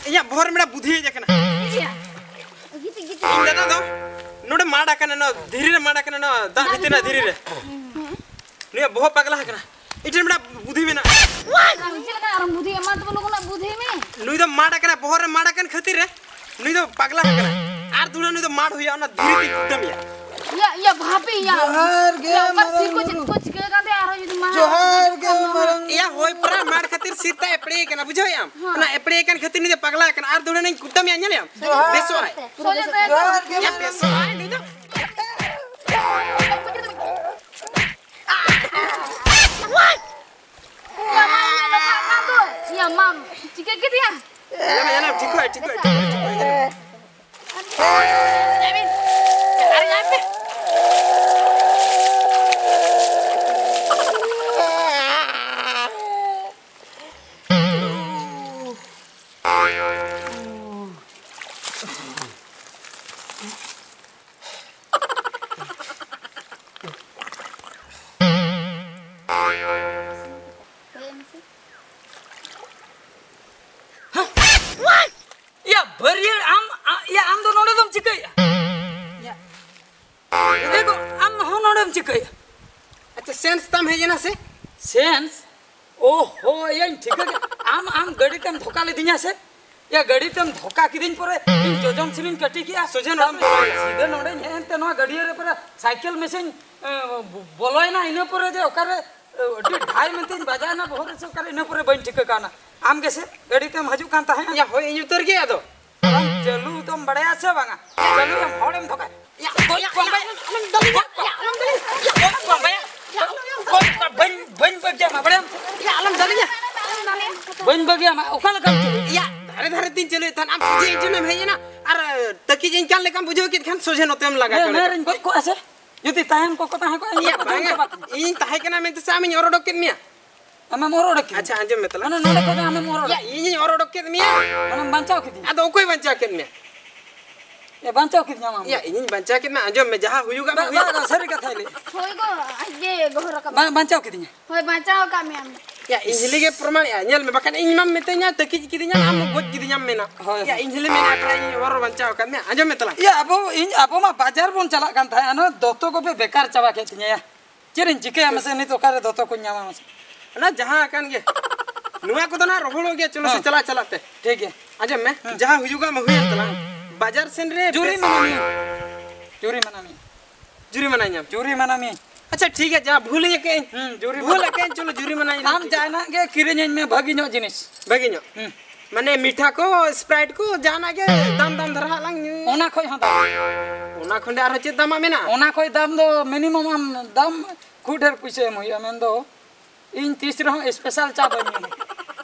ᱤᱧᱟᱹᱜ ᱵᱚᱦᱚᱜ ᱨᱮ ᱢᱤᱫᱴᱟᱝ ᱵᱩᱫᱷᱤ ᱦᱮᱡ ᱟᱠᱟᱱᱟ᱾ ᱪᱮᱫ ᱭᱟ? ᱜᱤᱛᱤᱡ, ᱜᱤᱛᱤᱡ᱾ ᱤᱧ ᱫᱟᱫᱟ ᱫᱚ ᱱᱚᱰᱮ ᱢᱟᱰ ᱟᱠᱟᱱᱟ, ᱱᱚᱣᱟ ᱫᱷᱤᱨᱤ ᱨᱮ ᱢᱟᱰ ᱟᱠᱟᱱᱟ, ᱱᱚᱣᱟ ᱫᱟᱜ ᱵᱷᱤᱛᱤᱨ ᱨᱮᱱᱟᱜ ᱫᱷᱤᱨᱤ ᱨᱮ᱾ ᱦᱩᱸ᱾ ᱱᱩᱭᱟᱜ ᱵᱚᱦᱚᱜ ᱯᱟᱜᱽᱞᱟ ᱟᱠᱟᱱᱟ᱾ ᱤᱧ ᱴᱷᱮᱱ ᱢᱤᱫᱴᱟᱝ ᱵᱩᱫᱷᱤ ᱢᱮᱱᱟᱜᱼᱟ᱾ ᱟᱨ ᱪᱮᱫ ᱞᱮᱠᱟ ᱟᱨᱚᱢ ᱵᱩᱫᱷᱤ? ᱮᱢᱟ ᱛᱚᱵᱮ ᱞᱚᱜᱚᱱᱟᱜ ᱵᱩᱫᱷᱤ ᱢᱮ᱾ ᱱᱩᱭ ᱫᱚ ᱢᱟᱰ ᱟᱠᱟᱱᱟ, ᱵᱚᱦᱚᱜ ᱨᱮ ᱢᱟᱰ ᱟᱠᱟᱱ ᱠᱷᱟᱹᱛᱤᱨ ᱨᱮ ᱱᱩᱭ ᱫᱚ ᱯᱟᱜᱽᱞᱟ ᱟᱠᱟᱱᱟ᱾ ᱟᱨ ᱫᱩᱲᱦᱟᱹ ᱱᱩᱭ ᱫᱚ ᱢᱟᱰ ᱦᱩᱭᱩᱜᱼᱟ, ᱚᱱᱟ ᱫᱷᱤᱨᱤ ᱛᱮ ᱠᱩᱴᱟᱹᱢ ᱮᱭᱟ᱾ ᱤᱭᱟ, ᱤᱭᱟ, ᱵᱷᱟᱵᱤ, ᱤᱭᱟ᱾ ᱡᱚᱦᱟᱨ ᱜᱮ, ᱤᱭᱟ, ᱚᱠᱟ ᱢᱟᱨᱟᱝ ᱥᱤᱨ ᱠᱚ ᱪᱮᱫ ᱵᱩᱨᱩ᱾ ᱠᱚ ᱪᱤᱠᱟᱹ ᱠᱟᱱ ᱛᱟᱭᱟ ᱟᱨᱦᱚᱸ ᱡᱩᱫᱤ ᱢᱟ ᱡᱚᱦᱟᱨ ᱜᱮ, ᱢᱟᱨᱟᱝ ᱮᱭᱟ, ᱦᱳᱭ, ᱯᱟᱨᱟ ᱢᱟᱰ ᱠᱷᱟᱹᱛᱤᱨ ᱥᱤᱨ ᱛᱟᱭ ᱮᱯᱲᱮ ᱟᱠᱟᱱᱟ, ᱵᱩᱡᱷᱟᱹᱣᱮᱫ ᱟᱢ? ᱦᱮᱸ᱾ ᱚᱱᱟ ᱮᱯᱲᱮ ᱟᱠᱟᱱ ᱠᱷᱟᱹᱛᱤᱨ ᱱᱩᱭ ᱫᱚ ᱯᱟᱜᱽᱞᱟ ᱟᱠᱟᱱᱟ᱾ ᱟᱨ ᱫᱩᱲᱦᱟᱹ ᱱᱩᱭ ᱠᱩᱴᱟᱹᱢ ᱮᱭᱟ, ᱧᱮᱞᱮᱫ ᱟᱢ? ᱡᱚᱦᱟᱨ᱾ ᱵᱮᱥᱚᱜ ᱟᱭ᱾ ᱥᱚᱡᱷᱮ ᱛᱟᱭᱟ᱾ ᱡᱚᱦᱟᱨ ᱜᱮ, ᱮᱭᱟ, ᱢᱟᱨᱟᱝ ᱵᱮᱥᱚᱜ ᱟᱭ ᱱᱩᱭ ᱫᱚ᱾ ᱤᱭᱟ, ᱢᱟᱢ, ᱤᱭᱟ, ᱢᱟᱢ, ᱪᱤᱠᱟᱹ ᱠᱮᱫᱮᱭᱟ? ᱧᱮᱞ ᱢᱮ, ᱧᱮᱞ ᱢᱮ, ᱴᱷᱤᱠᱚᱜ ᱟᱭ, ᱴᱷᱤᱠᱚᱜ ᱟᱭ, ᱴᱷᱤᱠᱚᱜ ᱟᱭ, ᱴᱷᱤᱠᱚᱜ ᱟᱭ᱾ ᱟᱨᱮ ᱧᱟᱢ ᱯᱮ᱾ ᱭᱟ, ᱵᱟᱹᱨᱭᱟᱹᱲ, ᱟᱢ, ᱟ-, ᱭᱟ, ᱟᱢ ᱫᱚ ᱱᱚᱰᱮ ᱫᱚᱢ ᱪᱤᱠᱟᱹᱭᱮᱫᱼᱟ? ᱭᱟ᱾ ᱮ ᱜᱚ, ᱟᱢ ᱦᱚᱸ ᱱᱚᱰᱮᱢ ᱪᱤᱠᱟᱹᱭᱮᱫᱼᱟ? ᱟᱪᱪᱷᱟ, ᱥᱮᱱᱥ ᱛᱟᱢ ᱦᱮᱡ ᱮᱱᱟ ᱥᱮ? ᱥᱮᱱᱥ? ᱳ ᱦᱳ, ᱭᱟᱧ ᱴᱷᱤᱠᱟᱹ ᱠᱮᱫ᱾ ᱟᱢ, ᱟᱢ ᱜᱟᱹᱰᱤ ᱛᱮᱢ ᱫᱷᱚᱠᱟ ᱞᱤᱫᱤᱧᱟ ᱥᱮ? ᱭᱟ, ᱜᱟᱹᱰᱤ ᱛᱮᱢ ᱫᱷᱚᱠᱟ ᱠᱤᱫᱤᱧ ᱯᱚᱨᱮ ᱤᱧ ᱡᱚᱡᱚᱢ ᱥᱤᱱᱤᱧ ᱠᱟᱹᱴᱤ ᱠᱮᱜᱼᱟ᱾ ᱥᱚᱡᱷᱮ ᱱᱚᱰᱮᱢ ᱛᱟᱨᱯᱚᱨᱮ ᱵᱚᱞᱚᱭᱮᱱᱟ᱾ ᱥᱤᱫᱷᱟᱹ ᱱᱚᱰᱮᱧ ᱦᱮᱡ ᱮᱱᱛᱮ ᱱᱚᱣᱟ ᱜᱟᱹᱰᱭᱟᱹ ᱨᱮ ᱯᱚᱨᱮ ᱥᱟᱭᱠᱮᱞ ᱢᱮᱥᱮᱧ, ᱮ, ᱵᱚᱞᱚᱭᱮᱱᱟ᱾ ᱤᱱᱟᱹ ᱯᱚᱨᱮ ᱡᱮ ᱚᱠᱟᱨᱮ ᱟᱹᱰᱤ ᱰᱷᱟᱭ ᱢᱮᱱᱛᱮᱧ ᱵᱟᱡᱟᱣᱮᱱᱟ ᱵᱚᱦᱚᱜ ᱨᱮ ᱥᱮ ᱚᱠᱟᱨᱮ, ᱤᱱᱟᱹ ᱯᱚᱨᱮ ᱵᱟᱹᱧ ᱴᱷᱤᱠᱟᱹ ᱠᱟᱣᱱᱟ᱾ ᱟᱢ ᱜᱮᱥᱮ ᱜᱟᱹᱰᱤ ᱛᱮᱢ ᱦᱤᱡᱩᱜ ᱠᱟᱱ ᱛᱟᱦᱮᱸᱫ? ᱭᱟ, ᱦᱳᱭ, ᱤᱧ ᱩᱛᱟᱹᱨ ᱜᱮ ᱟᱫᱚ᱾ ᱟᱢ ᱪᱟᱹᱞᱩ ᱫᱚᱢ ᱵᱟᱲᱟᱭᱟ ᱥᱮ ᱵᱟᱝᱟ? ᱪᱟᱹᱞᱩᱭᱟᱢ, ᱦᱚᱲᱮᱢ ᱫᱷᱚᱠᱟ᱾ ᱭᱟ, ᱜᱚᱡ ᱠᱚᱣᱟᱢ ᱵᱟᱭᱟ᱾ ᱟᱞᱚᱢ ᱫᱟᱞᱤᱧᱟ᱾ ᱜᱚᱡ ᱠᱚᱣᱟᱢ᱾ ᱭᱟ, ᱟᱞᱚᱢ ᱫᱟᱞᱤᱧᱟ᱾ ᱜᱚᱡ ᱠᱚᱣᱟᱢ ᱵᱟᱭᱟ᱾ ᱜᱚᱡ ᱠᱚᱣᱟᱢ, ᱵᱟᱹᱧ, ᱵᱟᱹᱧ ᱵᱟᱹᱜᱤᱭᱟᱢᱟ, ᱵᱟᱲᱟᱭᱟᱢ? ᱭᱟ, ᱟᱞᱚᱢ ᱫᱟᱞᱤᱧᱟ᱾ ᱵᱟᱹᱧ ᱵᱟᱹᱜᱤᱭᱟᱢᱟ, ᱚᱠᱟ ᱞᱮᱠᱟᱢ ᱪᱟᱹᱞᱩᱭᱟ? ᱭᱟ, ᱫᱷᱟᱨᱮ ᱫᱷᱟᱨᱮ ᱛᱤᱧ ᱪᱟᱹᱞᱩᱭᱮᱫ ᱛᱟᱦᱮᱸᱫ, ᱟᱢ ᱥᱚᱡᱷᱮ ᱤᱧ ᱴᱷᱮᱱᱮᱢ ᱦᱮᱡ ᱮᱱᱟ ᱟᱨ ᱛᱟᱹᱠᱤᱡ ᱤᱧ ᱠᱟᱱ ᱞᱮᱠᱟᱢ ᱵᱩᱡᱷᱟᱹᱣ ᱠᱮᱫ ᱠᱷᱟᱱ ᱥᱚᱡᱷᱮ ᱱᱚᱛᱮᱢ ᱞᱟᱜᱟ ᱦᱮᱸ, ᱠᱟᱹᱲ ᱢᱮᱨᱮᱧ ᱜᱚᱡ ᱠᱚᱜᱼᱟ ᱥᱮ? ᱡᱩᱫᱤ ᱛᱟᱦᱮᱱ ᱠᱚᱠᱚ ᱛᱟᱦᱮᱸ ᱠᱚᱜᱼᱟ, ᱤᱧ ᱭᱟ, ᱠᱚ ᱡᱚᱢ ᱵᱟᱝᱟ, ᱪᱟᱵᱟ ᱠᱮᱧᱟ᱾ ᱤᱧᱤᱧ ᱛᱟᱦᱮᱸ ᱠᱟᱱᱟ ᱢᱮᱱᱛᱮ ᱥᱮ ᱟᱢᱤᱧ ᱚᱨ ᱚᱰᱚᱠ ᱠᱮᱫ ᱢᱮᱭᱟ? ᱟᱢᱮᱢ ᱚᱨ ᱚᱰᱚᱠ ᱠᱮᱫᱤᱧᱟ? ᱟᱪᱪᱷᱟ, ᱟᱸᱡᱚᱢ ᱢᱮ ᱛᱟᱞᱟᱝ᱾ ᱢᱟᱱᱮ ᱱᱚᱰᱮ ᱠᱷᱚᱱ ᱟᱢᱮᱢ ᱚᱨ ᱚᱰᱚᱠ ᱭᱟ, ᱠᱮᱫᱤᱧᱟ? ᱤᱧᱤᱧ ᱚᱨ ᱚᱰᱚᱠ ᱠᱮᱫ ᱢᱮᱭᱟ᱾ ᱢᱟᱱᱮᱢ ᱵᱟᱧᱪᱟᱣ ᱠᱮᱫᱤᱧᱟ? ᱟᱫᱚ ᱚᱠᱚᱭ ᱵᱟᱧᱪᱟᱣ ᱠᱮᱫ ᱢᱮᱭᱟ? ᱮ, ᱵᱟᱧᱪᱟᱣ ᱠᱮᱫᱤᱧᱟᱢ ᱟᱢ ᱭᱟ, ᱫᱚ᱾ ᱤᱧᱤᱧ ᱵᱟᱧᱪᱟᱣ ᱠᱮᱫ ᱢᱮᱭᱟ, ᱟᱸᱡᱚᱢ ᱢᱮ, ᱡᱟᱦᱟᱸ ᱦᱩᱭᱩᱜᱟ ᱵᱟ-, ᱦᱩᱭᱩᱜ᱾ ᱵᱟ-, ᱵᱟ-, ᱥᱟᱹᱨᱤ ᱠᱟᱛᱷᱟᱭ ᱞᱟᱹᱭ᱾ ᱦᱳᱭ ᱜᱚ, ᱟᱡ ᱜᱮ ᱜᱚᱦᱚᱨ ᱟᱠᱟᱫ ᱵᱟ-, ᱢᱮᱭᱟ᱾ ᱵᱟᱧᱪᱟᱣ ᱠᱮᱫᱤᱧᱟ? ᱦᱳᱭ, ᱵᱟᱧᱪᱟᱣ ᱟᱠᱟᱫ ᱢᱮᱭᱟᱢ᱾ ᱭᱟ, ᱤᱧ ᱦᱤᱞᱤ ᱜᱮ ᱯᱨᱚᱢᱟᱬᱮᱜᱼᱟ, ᱧᱮᱞ ᱢᱮ, ᱵᱟᱠᱷᱟᱱ ᱤᱧ ᱢᱟᱢ ᱢᱤᱛᱟᱹᱧᱟ, ᱛᱟᱹᱠᱤᱡ ᱠᱤᱫᱤᱧᱟᱢ, ᱟᱢ ᱜᱚᱡ ᱠᱤᱫᱤᱧᱟᱢ ᱢᱮᱱᱟ᱾ ᱦᱳᱭ, ᱭᱟ, ᱦᱳᱭ᱾ ᱤᱧ ᱦᱤᱞᱤ ᱢᱮᱱᱟ, ᱯᱨᱟᱭ ᱤᱧ ᱦᱚᱨ ᱵᱟᱧᱪᱟᱣ ᱟᱠᱟᱫ ᱢᱮᱭᱟ, ᱟᱸᱡᱚᱢ ᱢᱮ ᱛᱟᱞᱟᱝ᱾ ᱭᱟ, ᱟᱵᱚ, ᱤᱧ, ᱟᱵᱚ ᱢᱟ ᱵᱟᱡᱟᱨ ᱵᱚᱱ ᱪᱟᱞᱟᱜ ᱠᱟᱱ ᱛᱟᱦᱮᱸᱫ, ᱚᱱᱟ ᱫᱚᱛᱚ ᱠᱚᱯᱮ ᱵᱮᱠᱟᱨ ᱪᱟᱵᱟ ᱠᱮᱫ ᱛᱤᱧᱟ, ᱭᱟ᱾ ᱪᱮᱫ ᱤᱧ ᱪᱤᱠᱟᱹᱭᱟ ᱢᱟᱥᱮ, ᱱᱤᱛ ᱚᱠᱟᱨᱮ ᱫᱚᱛᱚ ᱠᱚᱧ ᱧᱟᱢᱟ ᱢᱟᱥᱮ? ᱚᱱᱟ ᱡᱟᱦᱟᱸ ᱟᱠᱟᱱ ᱜᱮ᱾ ᱱᱚᱣᱟ ᱠᱚᱫᱚ ᱱᱟᱜ ᱨᱚᱦᱚᱲᱚᱜ ᱜᱮᱭᱟ, ᱪᱚᱞᱚ ᱥᱮ ᱦᱮᱸ᱾ ᱪᱟᱞᱟᱜ ᱪᱟᱞᱟᱜ ᱛᱮ᱾ ᱴᱷᱤᱠ ᱜᱮᱭᱟ᱾ ᱟᱸᱡᱚᱢ ᱢᱮ, ᱦᱮᱸ᱾ ᱡᱟᱦᱟᱸ ᱦᱩᱭᱩᱜᱟ ᱢᱟ ᱦᱩᱭᱮᱱ ᱛᱟᱞᱟᱝ᱾ ᱵᱟᱡᱟᱨ ᱥᱮᱱ ᱨᱮ ᱡᱩᱨᱤ ᱵᱮᱥ ᱢᱟᱱᱟ ᱢᱮᱭᱟ᱾ ᱡᱩᱨᱤ ᱢᱟᱱᱟ ᱢᱮᱭᱟ᱾ ᱡᱩᱨᱤᱢᱟᱱᱟ ᱧᱟᱢ᱾ ᱡᱩᱨᱤ ᱢᱟᱱᱟ ᱢᱮᱭᱟ᱾ ᱟᱪᱪᱷᱟ, ᱴᱷᱤᱠ ᱜᱮᱭᱟ, ᱡᱟ ᱵᱷᱩᱞ ᱟᱠᱟᱫ ᱟᱹᱧ᱾ ᱦᱩᱸ, ᱡᱩᱨᱤ ᱵᱷᱩᱞ ᱢᱟᱱᱟ᱾ ᱟᱠᱟᱫ ᱟᱹᱧ, ᱪᱚᱞᱚ ᱡᱩᱨᱤᱢᱟᱱᱟ ᱧᱟᱢ᱾ ᱟᱢ ᱡᱟᱦᱟᱱᱟᱜ ᱜᱮ ᱠᱤᱨᱤᱧ ᱟᱹᱧ ᱢᱮ, ᱵᱷᱟᱹᱜᱤ ᱧᱚᱜ ᱡᱤᱱᱤᱥ᱾ ᱵᱷᱟᱹᱜᱤ ᱧᱚᱜ᱾ ᱦᱩᱸ᱾ ᱢᱟᱱᱮ ᱢᱤᱴᱷᱟ ᱠᱚ, Sprite ᱠᱚ, ᱡᱟᱦᱟᱱᱟᱜ ᱜᱮ ᱫᱟᱢ ᱫᱟᱢ ᱫᱷᱟᱨᱟ ᱦᱟᱜ ᱞᱟᱝ ᱧᱩᱭᱟ᱾ ᱚᱱᱟ ᱠᱷᱚᱡ ᱦᱚᱸ ᱫᱟᱢ᱾ ᱚᱱᱟ ᱠᱷᱚᱱ ᱫᱚ ᱟᱨᱦᱚᱸ ᱪᱮᱫ ᱫᱟᱢᱟᱜ ᱢᱮᱱᱟᱜᱼᱟ? ᱚᱱᱟ ᱠᱷᱚᱡ ᱫᱟᱢ ᱫᱚ minimum ᱟᱢ ᱫᱟᱢ ᱠᱷᱩᱵ ᱰᱷᱮᱨ ᱯᱩᱭᱥᱟᱹ ᱮᱢ ᱦᱩᱭᱩᱜᱼᱟ, ᱢᱮᱱᱫᱚ ᱤᱧ ᱛᱤᱥ ᱨᱮᱦᱚᱸ special ᱪᱟ ᱵᱟᱹᱧ ᱧᱩᱭᱟ᱾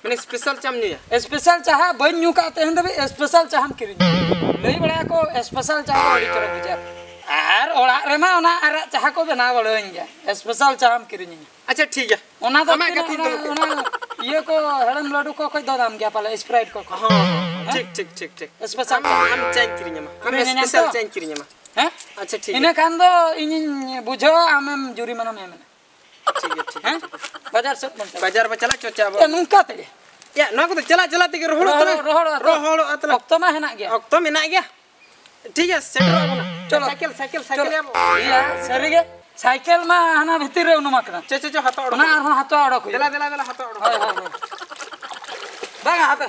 ᱢᱟᱱᱮ special ᱪᱟᱢ ᱧᱩᱭᱟ? Special ᱪᱟ ᱦᱟᱸᱜ ᱵᱟᱹᱧ ᱧᱩ ᱠᱟᱜ ᱛᱮᱦᱮᱧ ᱫᱷᱟᱹᱵᱤᱡ, special ᱪᱟ ᱦᱟᱸᱜ ᱠᱤᱨᱤᱧ᱾ ᱞᱟᱹᱭ ᱵᱟᱲᱟᱭᱟᱠᱚ special ᱪᱟ ᱫᱚ ᱟᱹᱰᱤ ᱪᱚᱨᱚᱠ ᱵᱩᱡᱷᱟᱹᱜᱼᱟ᱾ ᱟᱨ ᱚᱲᱟᱜ ᱨᱮᱢᱟ ᱚᱱᱟ ᱟᱨᱟᱜ ᱪᱟ ᱠᱚ ᱵᱮᱱᱟᱣ ᱵᱟᱲᱟᱹᱧ ᱜᱮᱭᱟ, special ᱪᱟ ᱦᱚᱸᱢ ᱠᱤᱨᱤᱧᱤᱧᱟ᱾ ᱟᱪᱪᱷᱟ, ᱴᱷᱤᱠ ᱜᱮᱭᱟ᱾ ᱚᱱᱟ ᱫᱚ ᱟᱢᱟᱜ ᱛᱤᱱᱟᱹᱜ ᱠᱟᱛᱷᱟᱧ ᱚᱱᱟ, ᱫᱚᱦᱚ ᱠᱮᱫᱟ᱾ ᱚᱱᱟ ᱤᱭᱟᱹ ᱠᱚ ᱦᱮᱲᱮᱢ ᱞᱟᱹᱰᱩ ᱠᱚ ᱠᱷᱚᱡ ᱫᱚ ᱫᱟᱢ ᱜᱮᱭᱟ ᱯᱟᱞᱮ, Sprite ᱠᱚ ᱠᱷᱚᱡ᱾ ᱦᱚᱸ, ᱦᱚᱸ, ᱦᱚᱸ, ᱦᱮᱸ? ᱴᱷᱤᱠ, ᱴᱷᱤᱠ, ᱴᱷᱤᱠ, ᱴᱷᱤᱠ᱾ Special ᱟᱢ, ᱪᱟ᱾ ᱟᱢ ᱪᱟᱧ ᱠᱤᱨᱤᱧ ᱟᱢᱟ᱾ ᱟᱢ ᱠᱤᱨᱤᱧ ᱟᱹᱧᱟᱢ special ᱛᱚ? ᱪᱟᱧ ᱠᱤᱨᱤᱧ ᱟᱢᱟ᱾ ᱦᱮᱸ? ᱟᱪᱪᱷᱟ, ᱴᱷᱤᱠ ᱤᱱᱟᱹ ᱜᱮᱭᱟ᱾ ᱠᱷᱟᱱ ᱫᱚ ᱤᱧᱤᱧ ᱵᱩᱡᱷᱟᱹᱣᱟ ᱟᱢᱮᱢ ᱡᱩᱨᱤᱢᱟᱱᱟ ᱢᱮ ᱢᱮᱱᱟ᱾ ᱴᱷᱤᱠ ᱜᱮᱭᱟ, ᱴᱷᱤᱠ ᱜᱮᱭᱟ, ᱦᱮᱸ? ᱴᱷᱤᱠ ᱜᱮᱭᱟ᱾ ᱵᱟᱡᱟᱨ ᱥᱮᱫ ᱵᱚᱱ ᱪᱟᱞᱟᱜᱼᱟ᱾ ᱵᱟᱡᱟᱨ ᱵᱚ ᱪᱟᱞᱟᱜ, ᱪᱚ, ᱪᱟ ᱵᱚ᱾ ᱮ, ᱱᱚᱝᱠᱟ ᱛᱮᱜᱮ᱾ ᱭᱟ, ᱱᱚᱣᱟ ᱠᱚᱫᱚ ᱪᱟᱞᱟᱜ ᱪᱟᱞᱟᱜ ᱛᱮᱜᱮ ᱨᱚᱦᱚᱲᱚᱜ ᱨᱚᱦᱚᱲ, ᱛᱟᱞᱟᱝ᱾ ᱨᱚᱦᱚᱲᱚᱜ, ᱨᱚᱦᱚᱲᱚᱜ ᱛᱟᱞᱟᱝ᱾ ᱚᱠᱛᱚ ᱢᱟ ᱦᱮᱱᱟᱜ ᱜᱮᱭᱟ᱾ ᱚᱠᱛᱚ ᱢᱮᱱᱟᱜ ᱜᱮᱭᱟ᱾ ᱴᱷᱤᱠ ᱜᱮᱭᱟ, ᱥᱮᱴᱮᱨᱚᱜ ᱟᱵᱚᱱ ᱦᱟᱸᱜ᱾ ᱪᱚᱞᱚ᱾ ᱥᱟᱭᱠᱮᱞ, ᱥᱟᱭᱠᱮᱞ, ᱪᱚᱞᱚ᱾ ᱥᱟᱭᱠᱮᱞ ᱭᱟᱵᱚ᱾ ᱤᱭᱟ, ᱥᱟᱹᱨᱤ ᱜᱮ᱾ ᱥᱟᱭᱠᱮᱞ ᱢᱟ ᱦᱟᱱᱟ ᱵᱷᱤᱛᱤᱨ ᱨᱮ ᱩᱱᱩᱢ ᱟᱠᱟᱱᱟ᱾ ᱪᱚ, ᱪᱚ, ᱪᱚ, ᱦᱟᱛᱟᱣ ᱚᱰᱚᱠ ᱚᱱᱟ ᱦᱩᱭᱩᱜᱼᱟ᱾ ᱟᱨᱦᱚᱸ ᱦᱟᱛᱟᱣ ᱚᱰᱚᱠ ᱦᱩᱭᱩᱜᱼᱟ᱾ ᱦᱳᱭ, ᱦᱳᱭ, ᱦᱳᱭ᱾ ᱵᱟᱝᱟ, ᱦᱟᱯᱮ᱾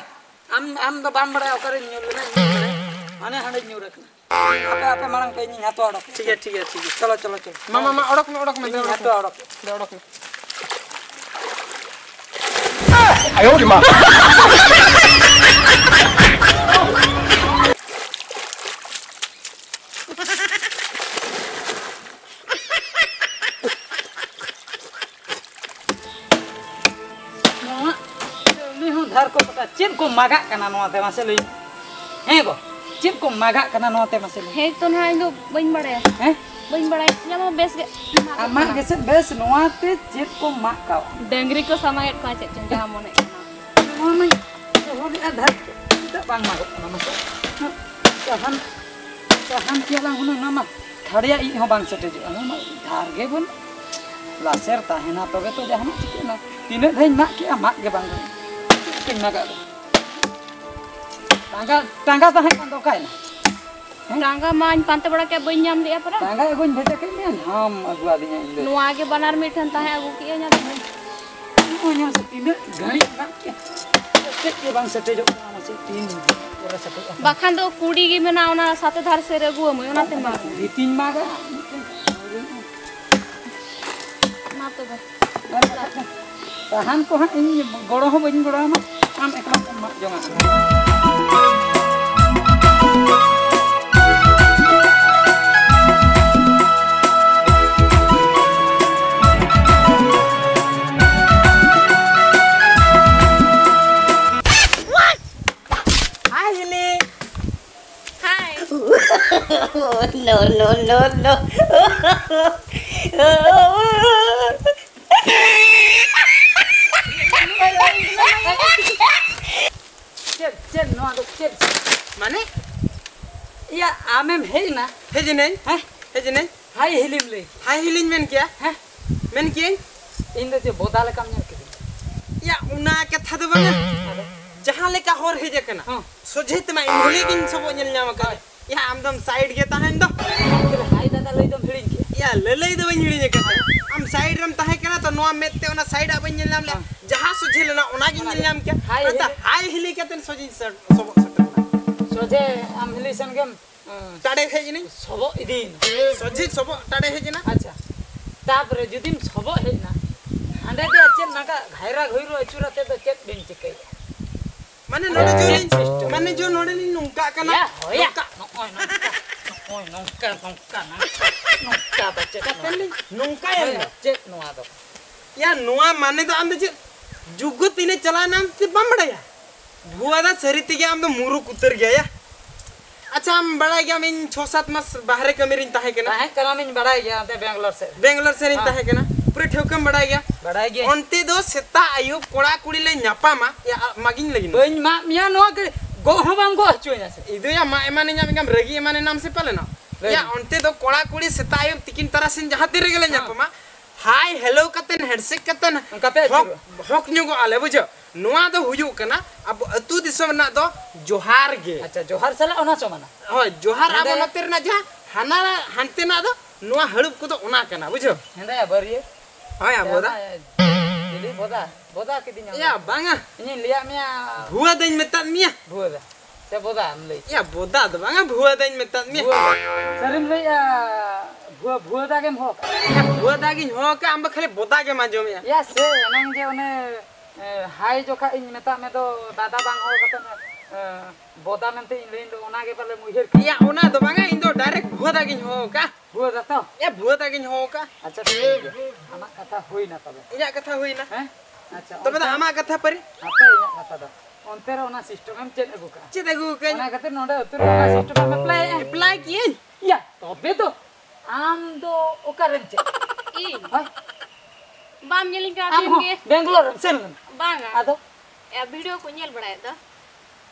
ᱟᱢ, ᱟᱢ ᱫᱚ ᱵᱟᱢ ᱵᱟᱲᱟᱭᱟ ᱚᱠᱟᱨᱮᱧ ᱧᱩᱨ ᱞᱮᱱᱟ, ᱤᱧ ᱵᱟᱲᱟᱭᱟ᱾ ᱦᱟᱱᱮ ᱦᱟᱸᱰᱮᱧ ᱧᱩᱨ ᱟᱠᱟᱱᱟ᱾ ᱟᱯᱮ, ᱟᱯᱮ ᱢᱟᱲᱟᱝ ᱯᱮ, ᱤᱧᱤᱧ ᱦᱟᱛᱟᱣ ᱚᱰᱚᱠ᱾ ᱴᱷᱤᱠ ᱜᱮᱭᱟ, ᱴᱷᱤᱠ ᱜᱮᱭᱟ, ᱴᱷᱤᱠ ᱜᱮᱭᱟ᱾ ᱪᱚᱞᱚ, ᱪᱚᱞᱚ, ᱪᱚᱞᱚ᱾ ᱢᱟ, ᱢᱟ, ᱢᱟ, ᱚᱰᱚᱠ ᱢᱮ, ᱚᱰᱚᱠ ᱢᱮ, ᱤᱧᱤᱧ ᱫᱮ, ᱚᱰᱚᱠ ᱦᱟᱛᱟᱣ ᱢᱮ᱾ ᱚᱰᱚᱠ᱾ ᱫᱮ, ᱚᱰᱚᱠ ᱢᱮ᱾ ᱱᱚᱣᱟ ᱪᱟᱣᱞᱮ ᱦᱚᱸ ᱫᱷᱟᱨ ᱠᱚ ᱯᱟᱴᱟ᱾ ᱪᱮᱫ ᱠᱚ ᱢᱟᱜᱟᱜ ᱠᱟᱱᱟ ᱱᱚᱣᱟ ᱛᱮ, ᱢᱟᱥᱮ ᱞᱟᱹᱭ ᱢᱮ? ᱦᱮᱸ ᱜᱚ, ᱪᱮᱫ ᱠᱚ ᱢᱟᱜᱟᱜ ᱠᱟᱱᱟ ᱱᱚᱣᱟ ᱛᱮ, ᱢᱟᱥᱮ ᱞᱟᱹᱭ ᱢᱮ? ᱦᱮᱸ ᱛᱚ ᱱᱟᱦᱟᱜ, ᱤᱧ ᱫᱚ ᱵᱟᱹᱧ ᱵᱟᱲᱟᱭᱟ᱾ ᱦᱮᱸ? ᱵᱟᱹᱧ ᱵᱟᱲᱟᱭᱟ᱾ ᱧᱟᱢᱟ ᱵᱮᱥ ᱜᱮ᱾ ᱟᱢᱟᱜ ᱜᱮᱥᱮ ᱵᱮᱥ, ᱱᱚᱣᱟ ᱛᱮ ᱪᱮᱫ ᱠᱚ ᱢᱟᱜ ᱠᱟᱣᱟ? ᱰᱟᱹᱝᱨᱤ ᱠᱚ ᱥᱟᱢᱟᱜᱮᱫ ᱠᱚᱣᱟ, ᱪᱮᱫ ᱪᱚᱝ ᱡᱟᱦᱟᱸ ᱢᱚᱱᱮᱜ ᱠᱟᱱᱟ᱾ ᱱᱚᱣᱟ ᱢᱟᱧ ᱫᱚᱦᱚ ᱞᱮᱜᱼᱟ ᱫᱷᱟᱨ, ᱪᱮᱫᱟᱜ ᱵᱟᱝ ᱢᱟᱜᱚᱜ ᱠᱟᱱᱟ ᱢᱟᱥᱮ? ᱥᱟᱦᱟᱱ, ᱥᱟᱦᱟᱱ ᱠᱮᱭᱟ ᱞᱟᱝ ᱦᱩᱱᱟᱹᱝ, ᱚᱱᱟ ᱢᱟ ᱠᱷᱟᱲᱭᱟ ᱤᱡ ᱦᱚᱸ ᱵᱟᱝ ᱥᱮᱴᱮᱡᱚᱜᱼᱟ, ᱚᱱᱟ ᱢᱟ ᱫᱷᱟᱨ ᱜᱮ ᱵᱟᱹᱱᱩᱜ᱾ ᱞᱟᱥᱮᱨ ᱛᱟᱦᱮᱱᱟ ᱛᱚᱵᱮ ᱛᱚ ᱡᱟᱦᱟᱱᱟᱜ ᱪᱤᱠᱟᱹᱜᱼᱟ᱾ ᱛᱤᱱᱟᱹᱜ ᱫᱷᱟᱣᱤᱧ ᱢᱟᱜ ᱠᱮᱜᱼᱟ, ᱢᱟᱜ ᱜᱮ ᱵᱟᱝ ᱜᱟᱱᱚᱜᱼᱟ᱾ ᱪᱮᱫ ᱠᱚᱧ ᱢᱟᱜᱟ ᱟᱫᱚ? ᱴᱟᱸᱜᱟ, ᱴᱟᱸᱜᱟ ᱛᱟᱦᱮᱸ ᱠᱟᱱ ᱫᱚ ᱚᱠᱟᱭᱮᱱᱟ? ᱦᱮᱸ? ᱴᱟᱸᱜᱟ ᱢᱟᱧ ᱯᱟᱱᱛᱮ ᱵᱟᱲᱟ ᱠᱮᱫ, ᱵᱟᱹᱧ ᱧᱟᱢ ᱞᱮᱜᱼᱟ ᱯᱟᱨᱟ᱾ ᱴᱟᱸᱜᱟ ᱟᱹᱜᱩᱧ ᱵᱷᱮᱡᱟ ᱠᱮᱫ ᱢᱮᱭᱟ, ᱱᱷᱟᱢ ᱟᱹᱜᱩ ᱟᱹᱫᱤᱧᱟ ᱤᱧ ᱫᱚ᱾ ᱱᱚᱣᱟ ᱜᱮ ᱵᱟᱱᱟᱨ ᱢᱤᱫ ᱴᱷᱮᱱ ᱛᱟᱦᱮᱸ, ᱟᱹᱜᱩ ᱠᱮᱜᱼᱟᱹᱧ ᱟᱫᱚ᱾ ᱧᱮᱞ ᱥᱮ ᱛᱤᱱᱟᱹᱜ ᱜᱷᱟᱹᱲᱤᱡ ᱢᱮᱱᱟᱜ ᱠᱮᱫ, ᱪᱮᱫ ᱜᱮ ᱵᱟᱝ ᱥᱮᱴᱮᱡᱚᱜ ᱠᱟᱱᱟ᱾ ᱢᱟᱥᱮ ᱛᱤᱱ ᱯᱚᱨᱮ ᱥᱮᱴᱮᱡᱚᱜᱼᱟ? ᱵᱟᱠᱷᱟᱱ ᱫᱚ ᱠᱩᱰᱤ ᱜᱮ ᱢᱮᱱᱟᱜᱼᱟ, ᱚᱱᱟ ᱥᱟᱛᱮ ᱫᱷᱟᱨ ᱥᱮᱫ ᱨᱮ ᱟᱹᱜᱩ ᱟᱹᱢᱟᱹᱧ, ᱚᱱᱟᱛᱮ ᱢᱟ᱾ ᱨᱤᱛᱤᱧ ᱢᱟᱜᱟ ᱢᱤᱫᱴᱮᱱ᱾ ᱢᱟ ᱛᱚᱵᱮ᱾ ᱟᱨ ᱥᱟᱦᱟᱱ ᱠᱚ ᱦᱟᱸᱜ ᱤᱧ ᱜᱚᱲᱚ ᱦᱚᱸ ᱵᱟᱹᱧ ᱜᱚᱲᱚ ᱟᱢᱟ, ᱟᱢ ᱮᱠᱞᱟ ᱛᱮᱢ ᱢᱟᱜ ᱡᱚᱝᱟ᱾ Hi, Hili. Hi. No, no, no, no. ᱪᱮᱫ, ᱪᱮᱫ ᱱᱚᱣᱟ ᱫᱚ ᱪᱮᱫ? ᱢᱟᱱᱮ? ᱤᱭᱟ, ᱟᱢᱮᱢ ᱦᱮᱡ ᱮᱱᱟ? ᱦᱮᱡ ᱮᱱᱟᱹᱧ᱾ ᱦᱮᱸ? ᱦᱮᱡ ᱮᱱᱟᱹᱧ᱾ Hi ᱦᱤᱞᱤᱢ ᱞᱟᱹᱭ? Hi ᱦᱤᱞᱤᱧ ᱢᱮᱱ ᱠᱮᱭᱟ᱾ ᱦᱮᱸ? ᱢᱮᱱ ᱠᱤᱭᱟᱹᱧ᱾ ᱤᱧ ᱫᱚ ᱪᱮᱫ ᱵᱚᱫᱟ ᱞᱮᱠᱟᱢ ᱧᱮᱞ ᱠᱤᱫᱤᱧᱟ? ᱭᱟ, ᱚᱱᱟ ᱠᱟᱛᱷᱟ ᱫᱚ ᱵᱟᱝᱟ᱾ ᱟᱫᱚ? ᱡᱟᱦᱟᱸ ᱞᱮᱠᱟ ᱦᱚᱨ ᱦᱮᱡ ᱟᱠᱟᱱᱟ, ᱦᱚᱸ᱾ ᱥᱚᱡᱷᱮ ᱛᱮᱢᱟ ᱤᱧ ᱦᱤᱞᱤ ᱜᱤᱧ ᱥᱚᱵᱚᱜ ᱧᱮᱞ ᱧᱟᱢ ᱟᱠᱟᱫᱟ᱾ ᱦᱳᱭ᱾ ᱭᱟ, ᱟᱢ ᱫᱚᱢ side ᱜᱮ ᱛᱟᱦᱮᱱ ᱫᱚ᱾ ᱪᱮᱫ ᱦᱟᱭ ᱫᱟᱫᱟ ᱞᱟᱹᱭ ᱫᱚᱢ ᱦᱤᱲᱤᱧ ᱠᱮᱫ? ᱭᱟ, ᱞᱟᱹᱞᱟᱹᱭ ᱫᱚ ᱵᱟᱹᱧ ᱦᱤᱲᱤᱧ ᱟᱠᱟᱫᱟ᱾ ᱟᱢ side ᱨᱮᱢ ᱛᱟᱦᱮᱸ ᱠᱟᱱᱟ ᱛᱚ, ᱱᱚᱣᱟ ᱢᱮᱫ ᱛᱮ ᱚᱱᱟ side ᱟᱜ ᱵᱟᱹᱧ ᱧᱮᱞ ᱧᱟᱢ ᱞᱮᱫᱟ᱾ ᱦᱮᱸ᱾ ᱡᱟᱦᱟᱸ ᱥᱚᱡᱷᱮ ᱞᱮᱱᱟ, ᱚᱱᱟ ᱜᱤᱧ ᱚᱱᱟ ᱧᱮᱞ ᱜᱮ᱾ ᱧᱟᱢ ᱠᱮᱫᱟ᱾ ᱦᱟᱭ ᱟᱫᱚ ᱦᱤᱞᱤ᱾ ᱦᱟᱭ ᱦᱤᱞᱤ ᱠᱟᱛᱮ ᱥᱚᱡᱷᱮᱧ ᱥᱮ-, ᱥᱚᱵᱚᱜ ᱥᱮᱴᱮᱨ ᱮᱱᱟ᱾ ᱥᱚᱡᱷᱮ ᱟᱢ ᱦᱤᱞᱤ ᱥᱮᱱ ᱜᱮᱢ, ᱦᱮᱸ, ᱴᱟᱰᱮ ᱦᱮᱡ ᱮᱱᱟᱹᱧ᱾ ᱥᱚᱵᱚᱜ ᱤᱫᱤᱭᱮᱱᱟ᱾ ᱥᱚᱡᱷᱮ ᱥᱚᱵᱚᱜ ᱴᱟᱰᱮ ᱦᱮᱡ ᱮᱱᱟ᱾ ᱟᱪᱪᱷᱟ, ᱛᱟᱯᱚᱨᱮ ᱡᱩᱫᱤᱢ ᱥᱚᱵᱚᱜ ᱦᱮᱡ ᱮᱱᱟ, ᱦᱟᱸᱰᱮ ᱫᱚ ᱪᱮᱫ ᱱᱚᱝᱠᱟ ᱜᱷᱟᱭᱨᱟ ᱜᱷᱩᱭᱨᱩ ᱟᱹᱪᱩᱨ ᱟᱛᱮ ᱫᱚ ᱪᱮᱫ ᱵᱤᱱ ᱪᱤᱠᱟᱹᱭᱟ? ᱢᱟᱱᱮ ᱱᱚᱰᱮ ᱡᱮ ᱞᱤᱧ, ᱢᱟᱱᱮ ᱡᱮ ᱱᱚᱰᱮ ᱞᱤᱧ ᱱᱚᱝᱠᱟᱜ ᱠᱟᱱᱟ᱾ ᱭᱟ, ᱦᱳᱭᱟ᱾ ᱱᱚᱝᱠᱟ᱾ ᱱᱚᱜᱼᱚᱭ ᱱᱚᱝᱠᱟ, ᱱᱚᱜᱼᱚᱭ ᱱᱚᱝᱠᱟ, ᱱᱚᱝᱠᱟ, ᱱᱚᱝᱠᱟ, ᱱᱚᱝᱠᱟ ᱫᱚ ᱪᱮᱫ ᱠᱟᱛᱮ ᱱᱚᱣᱟ? ᱞᱤᱧ ᱱᱚᱝᱠᱟᱭᱮᱱ ᱦᱳᱭᱟ, ᱫᱚ᱾ ᱪᱮᱫ ᱱᱚᱣᱟ ᱫᱚ? ᱭᱟ, ᱱᱚᱣᱟ ᱢᱟᱱᱮ ᱫᱚ ᱟᱢ ᱫᱚ ᱪᱮᱫ ᱡᱩᱜᱽ ᱛᱤᱱᱟᱹᱜ ᱪᱟᱞᱟᱣ ᱮᱱᱟ ᱟᱢ ᱪᱮᱫ ᱵᱟᱢ ᱵᱟᱲᱟᱭᱟ? ᱵᱷᱩᱣᱟ ᱫᱟ, ᱥᱟᱹᱨᱤ ᱛᱮᱜᱮ ᱟᱢ ᱫᱚ ᱢᱩᱨᱩᱠ ᱩᱛᱟᱹᱨ ᱜᱮᱭᱟ, ᱭᱟ᱾ ᱟᱪᱪᱷᱟ, ᱟᱢ ᱵᱟᱲᱟᱭ ᱜᱮᱭᱟᱢ ᱤᱧ ᱪᱷᱚ ᱥᱟᱛ ᱢᱟᱥ ᱵᱟᱦᱨᱮ ᱠᱟᱹᱢᱤ ᱨᱤᱧ ᱛᱟᱦᱮᱸ ᱠᱟᱱᱟ᱾ ᱛᱟᱦᱮᱸ ᱠᱟᱱᱟᱢ, ᱤᱧ ᱵᱟᱲᱟᱭ ᱜᱮᱭᱟ, ᱚᱱᱛᱮ ᱵᱮᱝᱜᱟᱞᱳᱨ ᱥᱮᱫ᱾ ᱵᱮᱝᱜᱟᱞᱳᱨ ᱥᱮᱫ ᱨᱤᱧ ᱦᱮᱸ᱾ ᱛᱟᱦᱮᱸ ᱠᱟᱱᱟ᱾ ᱯᱩᱨᱟᱹ ᱴᱷᱟᱹᱣᱠᱟᱹᱢ ᱵᱟᱲᱟᱭ ᱜᱮᱭᱟ᱾ ᱵᱟᱲᱟᱭ ᱜᱤᱭᱟᱹᱧ᱾ ᱚᱱᱛᱮ ᱫᱚ ᱥᱮᱛᱟᱜ ᱟᱹᱭᱩᱵ ᱠᱚᱲᱟ ᱠᱩᱲᱤ ᱞᱮ ᱧᱟᱯᱟᱢᱟ᱾ ᱭᱟ, ᱟ-, ᱢᱟᱜᱤᱧ ᱞᱟᱹᱜᱤᱫ᱾ ᱵᱟᱹᱧ ᱢᱟᱜ ᱢᱮᱭᱟ, ᱱᱚᱣᱟ ᱜᱮ ᱜᱚᱜ ᱦᱚᱸ ᱵᱟᱢ ᱜᱚᱜ ᱦᱚᱪᱚᱧᱟ ᱥᱮ? ᱤᱫᱩᱭᱟ, ᱢᱟᱜ ᱮᱢᱟᱱᱤᱧ ᱟᱢ ᱮᱱᱠᱷᱟᱱ ᱨᱟᱹᱜᱤ ᱮᱢᱟᱱ ᱮᱱᱟᱢ ᱥᱮ ᱯᱟᱞᱮᱱᱚᱜ? ᱞᱟᱹᱭ ᱭᱟ, ᱢᱮ᱾ ᱚᱱᱛᱮ ᱫᱚ ᱠᱚᱲᱟ ᱠᱩᱲᱤ ᱥᱮᱛᱟᱜ ᱟᱹᱭᱩᱵ ᱛᱤᱠᱤᱱ ᱛᱟᱨᱟᱥᱤᱧ ᱡᱟᱦᱟᱸ ᱛᱤᱱ ᱨᱮᱜᱮ ᱞᱮ ᱦᱮᱸ᱾ ᱧᱟᱯᱟᱢᱟ, hi hello ᱠᱟᱛᱮᱱ, handshake ᱠᱟᱛᱮᱱ ᱚᱱᱠᱟ ᱯᱮ ᱦᱚᱠ, ᱟᱹᱪᱩᱨᱚᱜᱼᱟ᱾ ᱦᱚᱠ ᱧᱚᱜᱚᱜ ᱟᱞᱮ, ᱵᱩᱡᱷᱟᱹᱣ? ᱱᱚᱣᱟ ᱫᱚ ᱦᱩᱭᱩᱜ ᱠᱟᱱᱟ ᱟᱵᱚ ᱟᱹᱛᱩ ᱫᱤᱥᱚᱢ ᱨᱮᱱᱟᱜ ᱫᱚ ᱡᱚᱦᱟᱨ ᱜᱮ᱾ ᱟᱪᱪᱷᱟ, ᱡᱚᱦᱟᱨ ᱥᱟᱞᱟᱜ ᱚᱱᱟ ᱥᱚᱢᱟᱱᱟ᱾ ᱦᱳᱭ, ᱡᱚᱦᱟᱨ ᱟᱵᱚ ᱦᱮᱸᱫᱮ᱾ ᱱᱚᱛᱮ ᱨᱮᱱᱟᱜ ᱡᱟᱦᱟᱸ ᱦᱟᱱᱟ ᱦᱟᱱᱛᱮᱱᱟᱜ ᱫᱚ ᱱᱚᱣᱟ ᱦᱟᱹᱲᱩᱵ ᱠᱚᱫᱚ ᱚᱱᱟ ᱠᱟᱱᱟ, ᱵᱩᱡᱷᱟᱹᱣ? ᱦᱮᱸᱫᱮᱭᱟ ᱵᱟᱹᱨᱭᱟᱹ᱾ ᱦᱳᱭ, ᱟᱵᱚ ᱫᱚ᱾ ᱡᱟᱦᱟᱸ ᱪᱤᱞᱤ ᱵᱚᱫᱟ? ᱵᱚᱫᱟ ᱠᱤᱫᱤᱧᱟᱢ? ᱭᱟ, ᱵᱟᱝᱟ᱾ ᱤᱧᱤᱧ ᱞᱟᱹᱭᱟᱫ ᱢᱮᱭᱟ᱾ ᱵᱷᱩᱣᱟᱹ ᱫᱟᱹᱧ ᱢᱮᱛᱟᱫ ᱢᱮᱭᱟ᱾ ᱵᱷᱩᱣᱟᱹ ᱫᱟ᱾ ᱥᱮ ᱵᱚᱫᱟᱢ ᱞᱟᱹᱭ? ᱭᱟ, ᱵᱚᱫᱟ ᱫᱚ ᱵᱟᱝᱟ, ᱵᱷᱩᱣᱟᱹ ᱫᱟᱹᱧ ᱢᱮᱛᱟᱫ ᱢᱮᱭᱟ᱾ ᱵᱷᱩᱣᱟᱹ ᱫᱟ᱾ ᱥᱟᱹᱨᱤᱢ ᱞᱟᱹᱭᱮᱜᱼᱟ, ᱵᱷᱩᱣᱟᱹ, ᱵᱷᱩᱣᱟᱹ ᱫᱟ ᱜᱮᱢ ᱦᱚᱦᱚ ᱠᱟᱜᱼᱟ? ᱭᱟ, ᱵᱷᱩᱣᱟᱹ ᱫᱟ ᱜᱤᱧ ᱦᱚᱦᱚ ᱠᱟᱜᱼᱟ, ᱟᱢ ᱫᱚ ᱠᱷᱟᱹᱞᱤ ᱵᱚᱫᱟ ᱜᱮᱢ ᱟᱸᱡᱚᱢᱮᱜᱼᱟ᱾ ᱭᱟ, ᱥᱮ ᱮᱱᱟᱝ ᱡᱮ ᱚᱱᱮ, ᱮ, ᱦᱟᱭ ᱡᱚᱠᱷᱟᱜ ᱤᱧ ᱢᱮᱛᱟᱜ ᱢᱮ ᱫᱚ, ᱫᱟᱫᱟ ᱵᱟᱝ ᱦᱚᱦᱚ ᱠᱟᱛᱮ, ᱮ, ᱵᱚᱫᱟ ᱢᱮᱱᱛᱮ ᱤᱧ ᱞᱟᱹᱭᱟᱹᱧ ᱫᱚ, ᱚᱱᱟ ᱜᱮ ᱯᱟᱞᱮᱢ ᱩᱭᱦᱟᱹᱨ ᱠᱮᱜᱼᱟ᱾ ᱭᱟ, ᱚᱱᱟ ᱫᱚ ᱵᱟᱝᱟ, ᱤᱧ ᱫᱚ direct ᱵᱷᱩᱣᱟᱹ ᱫᱟ ᱜᱤᱧ ᱦᱚᱦᱚ ᱠᱟᱜᱼᱟ᱾ ᱵᱷᱩᱣᱟᱹ ᱫᱟ ᱛᱚ? ᱭᱟ, ᱵᱷᱩᱣᱟᱹ ᱫᱟ ᱜᱤᱧ ᱦᱚᱦᱚ ᱠᱟᱜᱼᱟ᱾ ᱟᱪᱪᱷᱟ, ᱴᱷᱤᱠ ᱜᱮᱭᱟ᱾ ᱟᱢᱟᱜ ᱠᱟᱛᱷᱟ ᱦᱩᱭᱱᱟ ᱛᱚᱵᱮ᱾ ᱤᱧᱟᱹᱜ ᱠᱟᱛᱷᱟ ᱦᱩᱭᱱᱟ᱾ ᱦᱮᱸ? ᱟᱪᱪᱷᱟ, ᱛᱚᱵᱮ ᱫᱚ ᱚᱱᱛᱮ ᱟᱢᱟᱜ ᱠᱟᱛᱷᱟ ᱯᱟᱹᱨᱤ? ᱦᱟᱯᱮ, ᱤᱧᱟᱹᱜ ᱠᱟᱛᱷᱟ ᱫᱚ᱾ ᱚᱱᱛᱮ ᱨᱮ ᱚᱱᱟ system ᱮᱢ ᱪᱮᱫ ᱟᱹᱜᱩ ᱠᱟᱜᱼᱟ᱾ ᱪᱮᱫ ᱟᱹᱜᱩ ᱠᱟᱜᱼᱟᱹᱧ? ᱚᱱᱟ ᱠᱷᱟᱹᱛᱤᱨ ᱱᱚᱰᱮ ᱟᱹᱛᱩ ᱨᱮ ᱚᱱᱟ system ᱮᱢ apply ᱮᱜᱼᱟ᱾ Apply ᱠᱤᱭᱟᱹᱧ᱾ ᱭᱟ, ᱛᱚᱵᱮ ᱫᱚ ᱟᱢ ᱫᱚ ᱚᱠᱟᱨᱮᱢ ᱪᱮᱫ? ᱤᱧ? ᱦᱳᱭ᱾ ᱵᱟᱢ ᱧᱮᱞᱤᱧ ᱠᱟᱱᱟ ᱟᱢ ᱫᱤᱱ ᱦᱚᱸ ᱜᱮ᱾ ᱵᱮᱝᱜᱟᱞᱳᱨ ᱮᱢ ᱥᱮᱱ ᱞᱮᱱᱟ? ᱵᱟᱝᱟ᱾ ᱟᱫᱚ? ᱮ, video ᱠᱚ ᱧᱮᱞ ᱵᱟᱲᱟᱭᱮᱫ ᱫᱚ᱾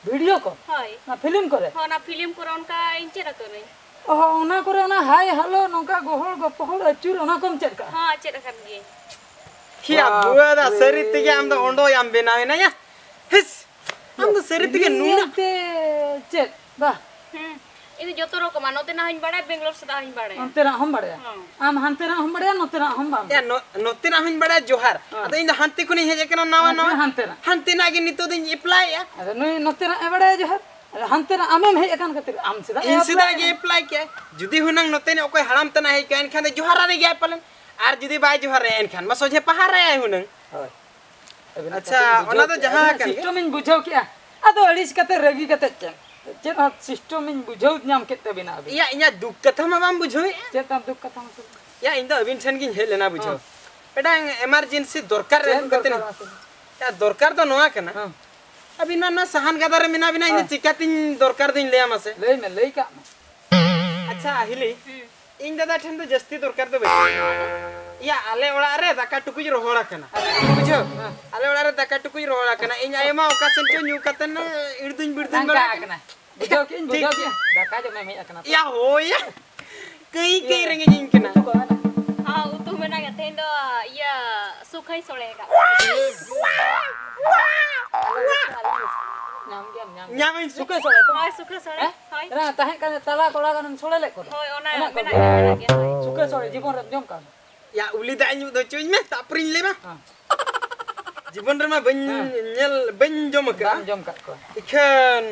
Video ᱠᱚ? ᱦᱳᱭ᱾ ᱚᱱᱟ film ᱠᱚᱨᱮ? ᱦᱚᱸ, ᱚᱱᱟ film ᱠᱚᱨᱮ ᱚᱱᱠᱟᱧ ᱪᱮᱫ ᱟᱠᱟᱫᱟᱹᱧ᱾ ᱚ, ᱚᱱᱟ ᱠᱚᱨᱮ ᱚᱱᱟ ᱦᱟᱭ ᱦᱮᱞᱳ ᱱᱚᱝᱠᱟ ᱜᱚᱦᱚᱲ ᱜᱚᱯᱚᱦᱚᱲ ᱟᱹᱪᱩᱨ ᱚᱱᱟ ᱠᱚᱢ ᱪᱮᱫ ᱠᱟᱜᱼᱟ? ᱦᱚᱸ, ᱪᱮᱫ ᱟᱠᱟᱫ ᱜᱤᱭᱟᱹᱧ᱾ ᱠᱷᱤᱭᱟ ᱵᱟᱯ ᱵᱩᱣᱟᱹ ᱫᱟ, ᱨᱮ᱾ ᱥᱟᱹᱨᱤ ᱛᱮᱜᱮ ᱟᱢ ᱫᱚ ᱚᱸᱰᱚᱭᱟᱢ ᱵᱮᱱᱟᱣ ᱮᱱᱟ ᱭᱟ᱾ ᱦᱤᱥ, ᱟᱢ ᱫᱚ ᱥᱟᱹᱨᱤ ᱛᱮᱜᱮ ᱤᱧ ᱱᱩᱱᱟᱹᱜ ᱧᱮᱞᱛᱮ ᱪᱮᱫ? ᱵᱟ᱾ ᱦᱩᱸ, ᱤᱧ ᱫᱚ ᱡᱚᱛᱚ ᱨᱚᱠᱚᱢᱟᱜ, ᱱᱚᱛᱮᱱᱟᱜ ᱦᱚᱸᱧ ᱵᱟᱲᱟᱭᱟ, ᱵᱮᱝᱜᱟᱞᱳᱨ ᱥᱮᱫᱟᱜ ᱦᱚᱸᱧ ᱵᱟᱲᱟᱭᱟ᱾ ᱚᱱᱛᱮᱱᱟᱜ ᱦᱚᱸᱢ ᱵᱟᱲᱟᱭᱟ? ᱦᱚᱸ᱾ ᱟᱢ ᱦᱟᱱᱛᱮᱱᱟᱜ ᱦᱚᱸᱢ ᱵᱟᱲᱟᱭᱟ, ᱱᱚᱛᱮᱱᱟᱜ ᱦᱚᱸᱢ ᱵᱟᱢ ᱭᱟ, ᱵᱟᱲᱟᱭᱟ? ᱱᱚ-, ᱱᱚᱛᱮᱱᱟᱜ ᱦᱚᱸᱧ ᱵᱟᱲᱟᱭᱟ ᱡᱚᱦᱟᱨ᱾ ᱦᱚᱸ᱾ ᱟᱫᱚ ᱤᱧ ᱫᱚ ᱦᱟᱱᱛᱮ ᱠᱷᱚᱱᱤᱧ ᱦᱮᱡ ᱟᱠᱟᱱᱟ ᱱᱟᱣᱟ ᱟᱨ ᱱᱟᱣᱟ᱾ ᱦᱟᱱᱛᱮᱱᱟᱜ? ᱦᱟᱱᱛᱮᱱᱟᱜ ᱜᱮ ᱱᱤᱛᱚᱜ ᱫᱚᱧ ᱮᱯᱞᱟᱭᱮᱜᱼᱟ᱾ ᱟᱫᱚ ᱱᱩᱭ ᱱᱚᱛᱮᱱᱟᱜ ᱮ ᱵᱟᱲᱟᱭᱟ ᱡᱚᱦᱟᱨ, ᱟᱫᱚ ᱦᱟᱱᱛᱮᱱᱟᱜ ᱟᱢᱮᱢ ᱦᱮᱡ ᱟᱠᱟᱱ ᱠᱷᱟᱹᱛᱤᱨ ᱟᱢ ᱥᱮᱫᱟᱜ ᱮ ᱤᱧ ᱥᱮᱫᱟᱜ ᱜᱮ ᱮᱯᱞᱟᱭᱮᱜᱼᱟ᱾ ᱮᱯᱞᱟᱭ ᱠᱮᱜᱼᱟᱭ᱾ ᱡᱩᱫᱤ ᱦᱩᱱᱟᱹᱝ ᱱᱚᱛᱮᱱᱤᱡ ᱚᱠᱚᱭ ᱦᱟᱲᱟᱢ ᱛᱮᱱᱟᱜ ᱦᱮᱡ ᱠᱚᱜᱼᱟ, ᱮᱱᱠᱷᱟᱱ ᱫᱚ ᱡᱚᱦᱟᱨᱟᱫᱮ ᱜᱮᱭᱟᱭ ᱯᱟᱞᱮᱱ᱾ ᱟᱨ ᱡᱩᱫᱤ ᱵᱟᱭ ᱡᱚᱦᱟᱨᱟᱭᱟ, ᱮᱱᱠᱷᱟᱱ ᱢᱟ ᱥᱚᱡᱷᱮ ᱯᱟᱦᱟᱨᱟᱭᱟᱭ ᱦᱩᱱᱟᱹᱝ᱾ ᱦᱳᱭ᱾ ᱟᱹᱵᱤᱱᱟᱜ ᱟᱪᱪᱷᱟ, ᱠᱟᱛᱷᱟᱧ ᱵᱩᱡᱷᱟᱹᱣ ᱚᱱᱟ ᱫᱚ ᱠᱮᱜᱼᱟ, ᱡᱟᱦᱟᱸ ᱟᱹᱵᱤᱱᱟᱜ ᱠᱟᱱ ᱜᱮ᱾ System ᱤᱧ ᱵᱩᱡᱷᱟᱹᱣ ᱠᱮᱜᱼᱟ᱾ ᱟᱫᱚ ᱟᱹᱲᱤᱥ ᱠᱟᱛᱮ, ᱨᱟᱹᱜᱤ ᱠᱟᱛᱮ ᱪᱮᱫ? ᱪᱮᱫ ᱦᱚᱸ system ᱤᱧ ᱵᱩᱡᱷᱟᱹᱣ ᱧᱟᱢ ᱠᱮᱫ ᱛᱟᱹᱵᱤᱱᱟ ᱟᱹᱵᱤᱱ᱾ ᱤᱭᱟ, ᱤᱧᱟᱹᱜ ᱫᱩᱠ ᱠᱟᱛᱷᱟ ᱢᱟ ᱵᱟᱢ ᱵᱩᱡᱷᱟᱹᱣᱮᱫᱼᱟ᱾ ᱪᱮᱫ ᱛᱟᱢ ᱫᱩᱠ ᱠᱟᱛᱷᱟ ᱢᱟᱥᱮ? ᱭᱟ, ᱤᱧ ᱫᱚ ᱟᱹᱵᱤᱱ ᱴᱷᱮᱱ ᱜᱤᱧ ᱦᱮᱡ ᱞᱮᱱᱟ ᱵᱩᱡᱷᱟᱹᱣ᱾ ᱦᱚᱸ᱾ ᱢᱤᱫᱴᱟᱝ emergency ᱫᱚᱨᱠᱟᱨ ᱪᱮᱫ ᱟᱹᱜᱩ ᱠᱟᱛᱮ ᱫᱚᱨᱠᱟᱨ ᱱᱤᱧ-, ᱢᱟᱥᱮ? ᱭᱟ, ᱫᱚᱨᱠᱟᱨ ᱫᱚ ᱱᱚᱣᱟ ᱠᱟᱱᱟ᱾ ᱦᱚᱸ᱾ ᱟᱹᱵᱤᱱ ᱢᱟ ᱱᱚᱣᱟ ᱥᱟᱦᱟᱱ ᱜᱟᱫᱟ ᱨᱮ ᱢᱮᱱᱟᱜ ᱵᱤᱱᱟ, ᱤᱧ ᱫᱚ ᱦᱮᱸ᱾ ᱪᱤᱠᱟᱹᱛᱤᱧ ᱫᱚᱨᱠᱟᱨ ᱫᱚᱧ ᱞᱟᱹᱭᱟ ᱢᱟᱥᱮ? ᱞᱟᱹᱭ ᱢᱮ, ᱞᱟᱹᱭ ᱠᱟᱜ ᱢᱮ᱾ ᱟᱪᱪᱷᱟ, ᱦᱤᱞᱤ, ᱦᱩᱸ᱾ ᱤᱧ ᱫᱟᱫᱟ ᱴᱷᱮᱱ ᱫᱚ ᱡᱟᱹᱥᱛᱤ ᱫᱚᱨᱠᱟᱨ ᱫᱚ ᱵᱟᱹᱪᱩᱜ᱾ ᱭᱟ, ᱟᱞᱮ ᱚᱲᱟᱜ ᱨᱮ ᱫᱟᱠᱟ ᱴᱩᱠᱩᱡ ᱨᱚᱦᱚᱲ ᱟᱠᱟᱱᱟ᱾ ᱟᱪᱪᱷᱟ᱾ ᱵᱩᱡᱷᱟᱹᱣ? ᱦᱮᱸ᱾ ᱟᱞᱮ ᱚᱲᱟᱜ ᱨᱮ ᱫᱟᱠᱟ ᱴᱩᱠᱩᱡ ᱨᱚᱦᱚᱲ ᱟᱠᱟᱱᱟ᱾ ᱤᱧ ᱟᱭᱳ ᱢᱟ ᱚᱠᱟ ᱥᱮᱱ ᱪᱚ ᱧᱩ ᱠᱟᱛᱮ ᱱᱟ ᱤᱲᱫᱩᱧ ᱵᱤᱲᱫᱩᱧ ᱞᱟᱸᱜᱟ ᱵᱟᱲᱟᱜ ᱠᱟᱱᱟ᱾ ᱟᱠᱟᱱᱟ᱾ ᱵᱩᱡᱷᱟᱹᱣ ᱠᱮᱜᱼᱟᱹᱧ, ᱴᱷᱤᱠ᱾ ᱵᱩᱡᱷᱟᱹᱣ ᱠᱮᱜᱼᱟᱹᱧ᱾ ᱫᱟᱠᱟ ᱡᱚᱢᱮᱢ ᱦᱮᱡ ᱟᱠᱟᱱᱟ᱾ ᱭᱟ, ᱦᱳᱭ ᱭᱟ᱾ ᱠᱟᱹᱭ ᱠᱟᱹᱭ ᱤᱭᱟᱹ, ᱨᱮᱸᱜᱮᱡ ᱤᱧ ᱠᱟᱱᱟ᱾ ᱩᱛᱩ ᱠᱚ ᱢᱮᱱᱟᱜᱼᱟ? ᱦᱚᱸ, ᱩᱛᱩ ᱢᱮᱱᱟᱜ ᱜᱮᱭᱟ᱾ ᱛᱮᱦᱮᱧ ᱫᱚ ᱤᱭᱟᱹ ᱥᱩᱠᱷᱟᱹᱧ ᱥᱚᱲᱮ ᱟᱠᱟᱫ᱾ ᱧᱟᱢ ᱜᱮᱭᱟᱢ, ᱧᱟᱢ ᱜᱮᱭᱟᱢ᱾ ᱧᱟᱢᱟᱹᱧ ᱥᱩᱠᱷᱟᱹ ᱥᱚᱲᱮ ᱛᱚ? ᱦᱳᱭ, ᱥᱩᱠᱷᱟᱹ ᱥᱚᱲᱮ᱾ ᱦᱮᱸ? ᱦᱳᱭ᱾ ᱮᱱᱟ ᱛᱟᱦᱮᱸ ᱠᱟᱱ ᱛᱟᱞᱟ ᱠᱚᱲᱟ ᱜᱟᱱᱮᱢ ᱥᱚᱲᱮ ᱞᱮᱫ ᱠᱚᱫᱚ? ᱦᱳᱭ, ᱚᱱᱟ ᱚᱱᱟ ᱠᱚ ᱢᱮᱱᱟᱜ ᱜᱮᱭᱟ, ᱢᱮᱱᱟᱜ ᱜᱮᱭᱟ, ᱦᱳᱭ᱾ ᱥᱩᱠᱷᱟᱹ ᱥᱚᱲᱮ ᱡᱤᱵᱚᱱ ᱨᱮᱢ ᱡᱚᱢ ᱠᱟᱜᱼᱟ? ᱭᱟ, ᱩᱞᱤ ᱫᱟᱜ ᱤᱧ ᱩᱫ ᱦᱚᱪᱚᱧ ᱢᱮ, ᱛᱟᱯᱚᱨᱮᱧ ᱞᱟᱹᱭ ᱢᱟ᱾ ᱦᱮᱸ᱾ ᱡᱤᱵᱚᱱ ᱨᱮᱢᱟ ᱵᱟᱹᱧ ᱦᱮᱸ᱾ ᱧᱮᱞ, ᱵᱟᱹᱧ ᱡᱚᱢ ᱟᱠᱟᱫᱼᱟ᱾ ᱵᱟᱢ ᱡᱚᱢ ᱟᱠᱟᱫ ᱠᱚᱣᱟ? ᱤᱠᱷᱟᱹᱱ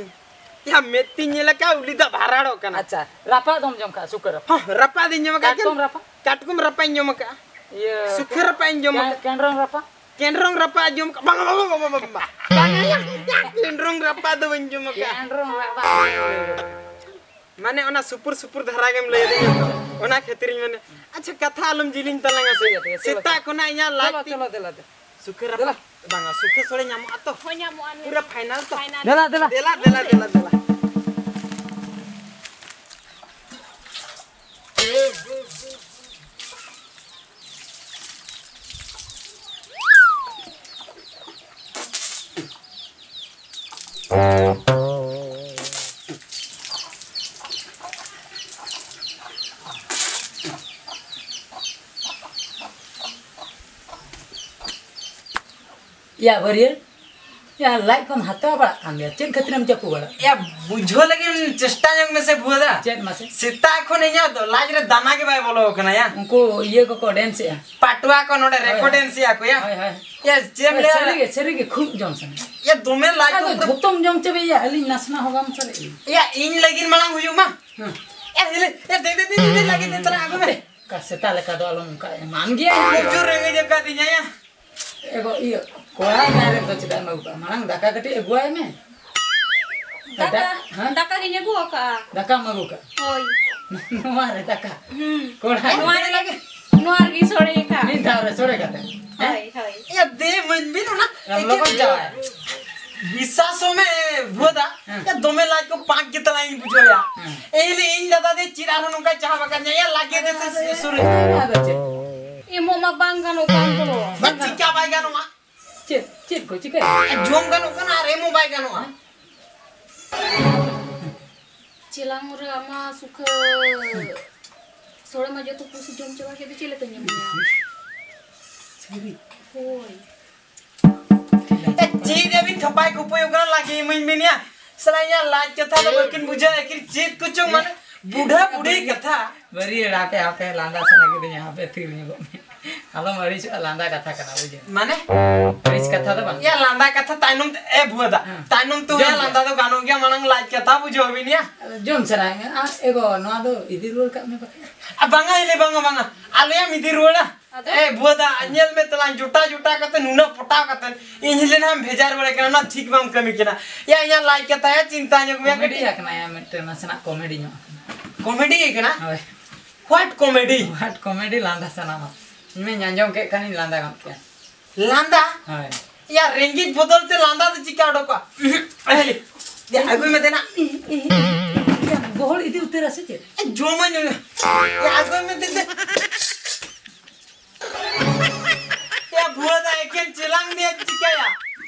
ᱭᱟ, ᱢᱮᱫ ᱛᱤᱧ ᱧᱮᱞ ᱟᱠᱟᱫᱼᱟ, ᱩᱞᱤ ᱫᱟᱜ ᱵᱷᱟᱨᱟᱲᱚᱜ ᱠᱟᱱᱟ᱾ ᱟᱪᱪᱷᱟ, ᱨᱟᱯᱟᱜ ᱫᱚᱢ ᱡᱚᱢ ᱟᱠᱟᱫᱼᱟ, ᱥᱩᱠᱟᱹ ᱨᱟᱯᱟᱜ? ᱦᱚᱸ, ᱨᱟᱯᱟᱜ ᱫᱚᱧ ᱡᱚᱢ ᱟᱠᱟᱫᱼᱟ᱾ ᱠᱟᱴᱠᱚᱢ ᱨᱟᱯᱟᱜ? ᱠᱟᱴᱠᱚᱢ ᱨᱟᱯᱟᱜ ᱤᱧ ᱡᱚᱢ ᱟᱠᱟᱫᱼᱟ᱾ ᱤᱭᱟᱹ, ᱥᱩᱠᱷᱟᱹ ᱨᱟᱯᱟᱜ ᱤᱧ ᱡᱚᱢ ᱠᱮ-, ᱟᱠᱟᱫᱼᱟ᱾ ᱠᱮᱱᱰᱨᱚᱝ ᱨᱟᱯᱟᱜ? ᱠᱮᱱᱰᱨᱚᱝ ᱨᱟᱯᱟᱜ ᱡᱚᱢ ᱠᱟᱜ, ᱵᱟᱝ, ᱵᱟᱝ, ᱵᱟᱝ, ᱵᱟᱝ, ᱵᱟᱝ, ᱵᱟᱝ᱾ ᱵᱟᱝ, ᱭᱟ, ᱭᱟ, ᱠᱮᱱᱰᱨᱚᱝ ᱨᱟᱯᱟᱜ ᱫᱚ ᱵᱟᱹᱧ ᱡᱚᱢ ᱟᱠᱟᱫᱼᱟ᱾ ᱠᱮᱱᱰᱨᱚᱝ ᱨᱟᱯᱟᱜ᱾ ᱢᱟᱱᱮ ᱚᱱᱟ ᱥᱩᱯᱩᱨ ᱥᱩᱯᱩᱨ ᱫᱷᱟᱨᱟ ᱜᱮᱢ ᱞᱟᱹᱭ ᱟᱹᱫᱤᱧᱟ ᱛᱚ, ᱚᱱᱟ ᱠᱷᱟᱹᱛᱤᱨᱤᱧ ᱢᱮᱱᱟ᱾ ᱟᱪᱪᱷᱟ, ᱠᱟᱛᱷᱟ ᱟᱞᱚᱢ ᱡᱤᱞᱤᱧ ᱛᱟᱞᱟᱝᱟ ᱥᱮ᱾ ᱴᱷᱤᱠ ᱜᱮᱭᱟ, ᱴᱷᱤᱠ ᱜᱮᱭᱟ, ᱪᱚᱞᱚ, ᱥᱮᱛᱟᱜ ᱠᱷᱚᱱᱟᱜ ᱤᱧᱟᱹᱜ ᱞᱟᱡ ᱪᱚᱞᱚ, ᱛᱤ ᱪᱚᱞᱚ, ᱫᱮᱞᱟ, ᱫᱮᱞᱟ᱾ ᱥᱩᱠᱷᱟᱹ ᱫᱮᱞᱟ᱾ ᱨᱟᱯᱟᱜ, ᱵᱟᱝᱟ, ᱥᱩᱠᱷᱟᱹ ᱥᱳᱲᱮ ᱧᱟᱢᱚᱜᱼᱟ ᱛᱚ? ᱦᱳᱭ, ᱧᱟᱢᱚᱜᱼᱟ, ᱧᱟᱢᱚᱜᱼᱟ᱾ ᱯᱩᱨᱟᱹ final ᱛᱚ? Final᱾ ᱫᱮᱞᱟ, ᱫᱮᱞᱟ᱾ ᱫᱮᱞᱟ, ᱫᱮᱞᱟ, ᱫᱮᱞᱟ, ᱫᱮᱞᱟ᱾ ᱭᱟ ᱵᱟᱹᱨᱭᱟᱹᱲ, ᱭᱟ ᱞᱟᱡ ᱠᱚᱢ ᱦᱟᱛᱟᱣ ᱵᱟᱲᱟᱜ ᱠᱟᱱ ᱜᱮᱭᱟ, ᱪᱮᱫ ᱠᱷᱟᱹᱛᱤᱨᱮᱢ ᱪᱟᱯᱚ ᱵᱟᱲᱟᱜ? ᱭᱟ, ᱵᱩᱡᱷᱟᱹᱣ ᱞᱟᱹᱜᱤᱫ ᱮᱢ ᱪᱮᱥᱴᱟ ᱧᱚᱜ ᱢᱮᱥᱮ ᱵᱷᱩᱣᱟᱹ ᱫᱟ᱾ ᱪᱮᱫ ᱢᱟᱥᱮ? ᱥᱮᱛᱟᱜ ᱠᱷᱚᱱ ᱤᱧᱟᱹᱜ ᱫᱚ ᱞᱟᱡ ᱨᱮ ᱫᱟᱱᱟ ᱜᱮ ᱵᱟᱭ ᱵᱚᱞᱚ ᱟᱠᱟᱱᱟ ᱭᱟ᱾ ᱩᱱᱠᱩ ᱤᱭᱟᱹ ᱠᱚᱠᱚ dance ᱮᱜᱼᱟ᱾ ᱯᱟᱴᱣᱟ ᱠᱚ ᱱᱚᱰᱮ ᱦᱳᱭ, ᱨᱮᱠᱚ ᱦᱳᱭ᱾ Dance ᱮᱜᱼᱟ ᱠᱚ ᱭᱟ᱾ ᱦᱳᱭ, ᱦᱳᱭ᱾ ᱭᱟ, ᱪᱮᱫ ᱮᱢ ᱦᱳᱭ, ᱞᱟᱹᱭᱟ? ᱥᱟᱹᱨᱤ ᱜᱮ, ᱥᱟᱹᱨᱤ ᱜᱮ ᱠᱷᱩᱵ ᱡᱚᱢ ᱥᱟᱱᱟ᱾ ᱭᱟ, ᱫᱚᱢᱮ ᱞᱟᱡ ᱟᱫᱚ ᱠᱚ ᱯᱩᱨᱟᱹ ᱡᱷᱚᱛᱚᱢ ᱡᱚᱢ ᱪᱟᱵᱟᱭᱟ, ᱟᱹᱞᱤᱧ ᱱᱟᱥᱮᱱᱟᱜ ᱦᱚᱸ ᱵᱟᱝ ᱥᱟᱨᱮᱡ ᱞᱤᱧ᱾ ᱭᱟ, ᱤᱧ ᱞᱟᱹᱜᱤᱫ ᱢᱟᱲᱟᱝ ᱦᱩᱭᱩᱜ ᱢᱟ᱾ ᱦᱮᱸ᱾ ᱭᱟ, ᱫᱮ, ᱫᱮ, ᱫᱮ, ᱫᱮ, ᱞᱟᱹᱜᱤᱫ ᱫᱮ ᱛᱟᱞᱟᱝ ᱟᱹᱜᱩ ᱢᱮ᱾ ᱦᱟᱯᱮ, ᱚᱠᱟ ᱥᱮᱛᱟ ᱞᱮᱠᱟ ᱫᱚ ᱟᱞᱚᱢ ᱚᱱᱠᱟ ᱮᱢᱟᱱ ᱜᱮᱭᱟ᱾ ᱯᱨᱚᱪᱩᱨ ᱨᱮᱸᱜᱮᱡ ᱟᱠᱟᱫᱤᱧᱟ ᱭᱟ᱾ ᱮᱜᱳ, ᱤᱭᱟᱹ, ᱠᱚᱲᱦᱟ direct ᱫᱚ ᱪᱮᱫᱟᱜ ᱮᱢ ᱟᱹᱜᱩ ᱠᱟᱜᱼᱟ? ᱢᱟᱲᱟᱝ ᱫᱟᱠᱟ ᱠᱟᱹᱴᱤᱡ ᱟᱹᱜᱩᱣᱟᱭ ᱢᱮ᱾ ᱫᱟᱠᱟ, ᱫᱟ-, ᱦᱮᱸ? ᱫᱟᱠᱟ ᱜᱤᱧ ᱟᱹᱜᱩ ᱟᱠᱟᱜᱼᱟ᱾ ᱫᱟᱠᱟᱢ ᱟᱹᱜᱩ ᱠᱟᱜᱼᱟ? ᱦᱳᱭ᱾ ᱱᱚᱣᱟ ᱨᱮ ᱫᱟᱠᱟ? ᱦᱩᱸ᱾ ᱠᱚᱲᱦᱟ ᱱᱚᱣᱟ ᱨᱮ ᱨᱮᱜᱮ, ᱱᱚᱣᱟ ᱨᱮᱜᱮ ᱥᱚᱲᱮ ᱟᱠᱟᱜᱼᱟ᱾ ᱢᱤᱫ ᱫᱷᱟᱣ ᱨᱮ ᱥᱚᱲᱮ ᱠᱟᱛᱮ? ᱦᱮᱸ? ᱦᱳᱭ, ᱦᱳᱭ᱾ ᱭᱟ, ᱫᱮ, ᱢᱟᱹᱧ ᱵᱤᱱ ᱚᱱᱟ ᱟᱢ ᱞᱚᱜᱚᱱ ᱮᱠᱮᱱ ᱪᱟᱞᱟᱜ ᱢᱮ᱾ ᱵᱤᱥᱥᱟᱥᱚᱜ ᱢᱮ, ᱵᱷᱩᱣᱟᱹ ᱫᱟ᱾ ᱦᱮᱸ᱾ ᱭᱟ, ᱫᱚᱢᱮ ᱞᱟᱡ ᱠᱚ ᱯᱟᱸᱠ ᱜᱮ ᱛᱟᱞᱟᱝ ᱤᱧ ᱵᱩᱡᱷᱟᱹᱣ ᱭᱟ᱾ ᱦᱮᱸ᱾ ᱮ ᱦᱤᱞᱤ ᱤᱧ ᱫᱟᱫᱟ ᱫᱮ ᱪᱮᱫ ᱟᱨᱦᱚᱸ ᱱᱚᱝᱠᱟ ᱪᱟᱦᱟ ᱵᱟᱠᱟᱧ ᱧᱟᱢᱟ, ᱭᱟ, ᱞᱟᱜᱮ ᱫᱮ ᱥᱮ ᱥᱩᱨ ᱨᱮ᱾ ᱟᱫᱚ ᱪᱮᱫ? ᱮᱢᱚᱜ ᱢᱟ ᱵᱟᱝ ᱜᱟᱱᱚᱜ ᱠᱟᱱ ᱫᱚ᱾ ᱵᱟᱝ ᱪᱤᱠᱟ ᱵᱟᱭ ᱜᱟᱱᱚᱜᱼᱟ? ᱪᱮᱫ, ᱪᱮᱫ ᱠᱚ ᱪᱤᱠᱟᱹᱭᱟ? ᱡᱚᱢ ᱜᱟᱱᱚᱜ ᱠᱟᱱᱟ ᱟᱨ ᱮᱢ ᱦᱚᱸ ᱵᱟᱭ ᱜᱟᱱᱚᱜᱼᱟ᱾ ᱪᱮᱞᱟᱝ ᱨᱮ ᱟᱢᱟ ᱥᱩᱠᱷᱟᱹ ᱥᱚᱲᱮ ᱢᱟ ᱡᱚᱛᱚ ᱯᱩᱥᱤ ᱡᱚᱢ ᱪᱟᱵᱟ ᱠᱮᱫ ᱫᱚ, ᱪᱮᱫ ᱞᱮᱠᱟ ᱧᱟᱢᱚᱜᱼᱟ? ᱥᱟᱹᱨᱤ? ᱦᱳᱭ᱾ ᱮ, ᱪᱮᱫ ᱟᱹᱵᱤᱱ ᱠᱷᱟᱯᱟᱭ ᱠᱷᱩᱯᱟᱹᱭ ᱠᱟᱱᱟ, ᱞᱟᱜᱮ ᱤᱢᱟᱹᱧ ᱵᱤᱱ ᱭᱟ᱾ ᱥᱟᱞᱟ ᱤᱧᱟᱜ ᱞᱟᱡ ᱠᱟᱛᱷᱟ ᱫᱚ ᱵᱟᱹᱠᱤᱱ ᱵᱩᱡᱷᱟᱹᱣᱟ, ᱟᱹᱠᱤᱱ ᱪᱮᱫ ᱠᱚᱪᱚᱝ ᱢᱟᱱᱮ ᱵᱩᱰᱷᱟᱹ ᱵᱩᱰᱷᱤ ᱠᱟᱛᱷᱟ᱾ ᱵᱟᱹᱨᱭᱟᱹᱲ, ᱦᱟᱯᱮ, ᱦᱟᱯᱮ, ᱞᱟᱸᱫᱟ ᱥᱟᱱᱟ ᱠᱤᱫᱤᱧᱟ, ᱦᱟᱯᱮ ᱛᱷᱤᱨ ᱧᱚᱜᱚᱜ ᱢᱮ᱾ ᱟᱞᱚᱢ ᱟᱹᱲᱤᱥᱚᱜᱼᱟ, ᱞᱟᱸᱫᱟ ᱠᱟᱛᱷᱟ ᱠᱟᱱᱟ, ᱵᱩᱡᱷᱟᱹᱣ᱾ ᱢᱟᱱᱮ? ᱟᱹᱲᱤᱥ ᱠᱟᱛᱷᱟ ᱫᱚ ᱵᱟᱝ᱾ ᱭᱟ, ᱞᱟᱸᱫᱟ ᱠᱟᱛᱷᱟ ᱛᱟᱭᱱᱚᱢ ᱛᱮ, ᱮ ᱵᱷᱩᱣᱟᱹ ᱫᱟ, ᱦᱮᱸ᱾ ᱛᱟᱭᱱᱚᱢ ᱛᱮ ᱡᱚᱢ ᱭᱟ ᱢᱮ᱾ ᱞᱟᱸᱫᱟ ᱫᱚ ᱜᱟᱱᱚᱜ ᱜᱮᱭᱟ, ᱢᱟᱲᱟᱝ ᱞᱟᱡ ᱠᱟᱛᱷᱟ ᱵᱩᱡᱷᱟᱹᱣ ᱵᱤᱱ ᱭᱟ᱾ ᱡᱚᱢ ᱥᱟᱱᱟᱭᱮᱫ ᱢᱮᱭᱟ? ᱟᱨ ᱮ ᱜᱚ, ᱱᱚᱣᱟ ᱫᱚ ᱤᱫᱤ ᱨᱩᱣᱟᱹᱲ ᱠᱟᱜ ᱢᱮ ᱵᱟᱠᱷᱟᱱ᱾ ᱟ, ᱵᱟᱝᱟ, ᱦᱤᱞᱤ, ᱵᱟᱝᱟ, ᱵᱟᱝᱟ, ᱟᱞᱚᱭᱟᱢ ᱤᱫᱤ ᱨᱩᱣᱟᱹᱲᱟ᱾ ᱟᱫᱚ? ᱮ ᱵᱷᱩᱣᱟᱹ ᱫᱟ, ᱧᱮᱞ ᱢᱮ ᱛᱟᱞᱟᱝ, ᱡᱚᱴᱟ ᱡᱚᱴᱟ ᱠᱟᱛᱮ, ᱱᱩᱱᱟᱹᱜ ᱯᱚᱴᱟᱣ ᱠᱟᱛᱮ, ᱤᱧ ᱦᱤᱞᱤ ᱱᱟᱦᱟᱜ ᱮᱢ ᱵᱷᱮᱡᱟᱨ ᱵᱟᱲᱟᱭ ᱠᱟᱱᱟ, ᱚᱱᱟ ᱴᱷᱤᱠ ᱵᱟᱢ ᱠᱟᱹᱢᱤ ᱠᱟᱱᱟ᱾ ᱭᱟ, ᱤᱧᱟᱹᱜ ᱞᱟᱡ ᱠᱟᱛᱷᱟ ᱭᱟ, ᱪᱤᱱᱛᱟ ᱧᱚᱜ ᱢᱮᱭᱟ ᱠᱚᱢᱮᱰᱤ ᱠᱟᱹᱴᱤᱡ᱾ ᱟᱠᱟᱱᱟ ᱭᱟ, ᱢᱤᱫᱴᱮᱱ ᱱᱟᱥᱮᱱᱟᱜ ᱠᱚᱢᱮᱰᱤ ᱧᱚᱜ ᱟᱠᱟᱱᱟ᱾ ᱠᱚᱢᱮᱰᱤ ᱠᱟᱱᱟ? ᱦᱳᱭ᱾ What comedy? What comedy ᱞᱟᱸᱫᱟ ᱥᱟᱱᱟᱢᱟ᱾ ᱤᱧ ᱢᱟᱧ ᱟᱸᱡᱚᱢ ᱠᱮᱫ ᱠᱷᱟᱱᱤᱧ ᱞᱟᱸᱫᱟ ᱜᱚᱫ ᱠᱮᱭᱟ᱾ ᱞᱟᱸᱫᱟ? ᱦᱳᱭ᱾ ᱭᱟ, ᱨᱮᱸᱜᱮᱡ ᱵᱚᱫᱚᱞ ᱛᱮ ᱞᱟᱸᱫᱟ ᱫᱚ ᱪᱤᱠᱟ ᱚᱰᱚᱠᱚᱜᱼᱟ? ᱩᱦᱩᱸ, ᱟᱦᱞᱤ᱾ ᱭᱟ, ᱟᱹᱜᱩᱭ ᱢᱮ ᱫᱮᱱᱟ᱾ ᱜᱚᱦᱚᱲ ᱤᱫᱤ ᱩᱛᱟᱹᱨᱟ ᱥᱮ ᱪᱮᱫ? ᱡᱚᱢᱟᱹᱧ᱾ ᱭᱟ, ᱟᱹᱜᱩᱭ ᱢᱮ ᱫᱮᱱᱟ᱾ ᱭᱟ, ᱵᱷᱩᱣᱟᱹ ᱫᱟ, ᱮᱠᱮᱱ ᱪᱮᱞᱟᱝ ᱫᱤᱭᱮ ᱪᱤᱠᱟᱹᱭᱟ?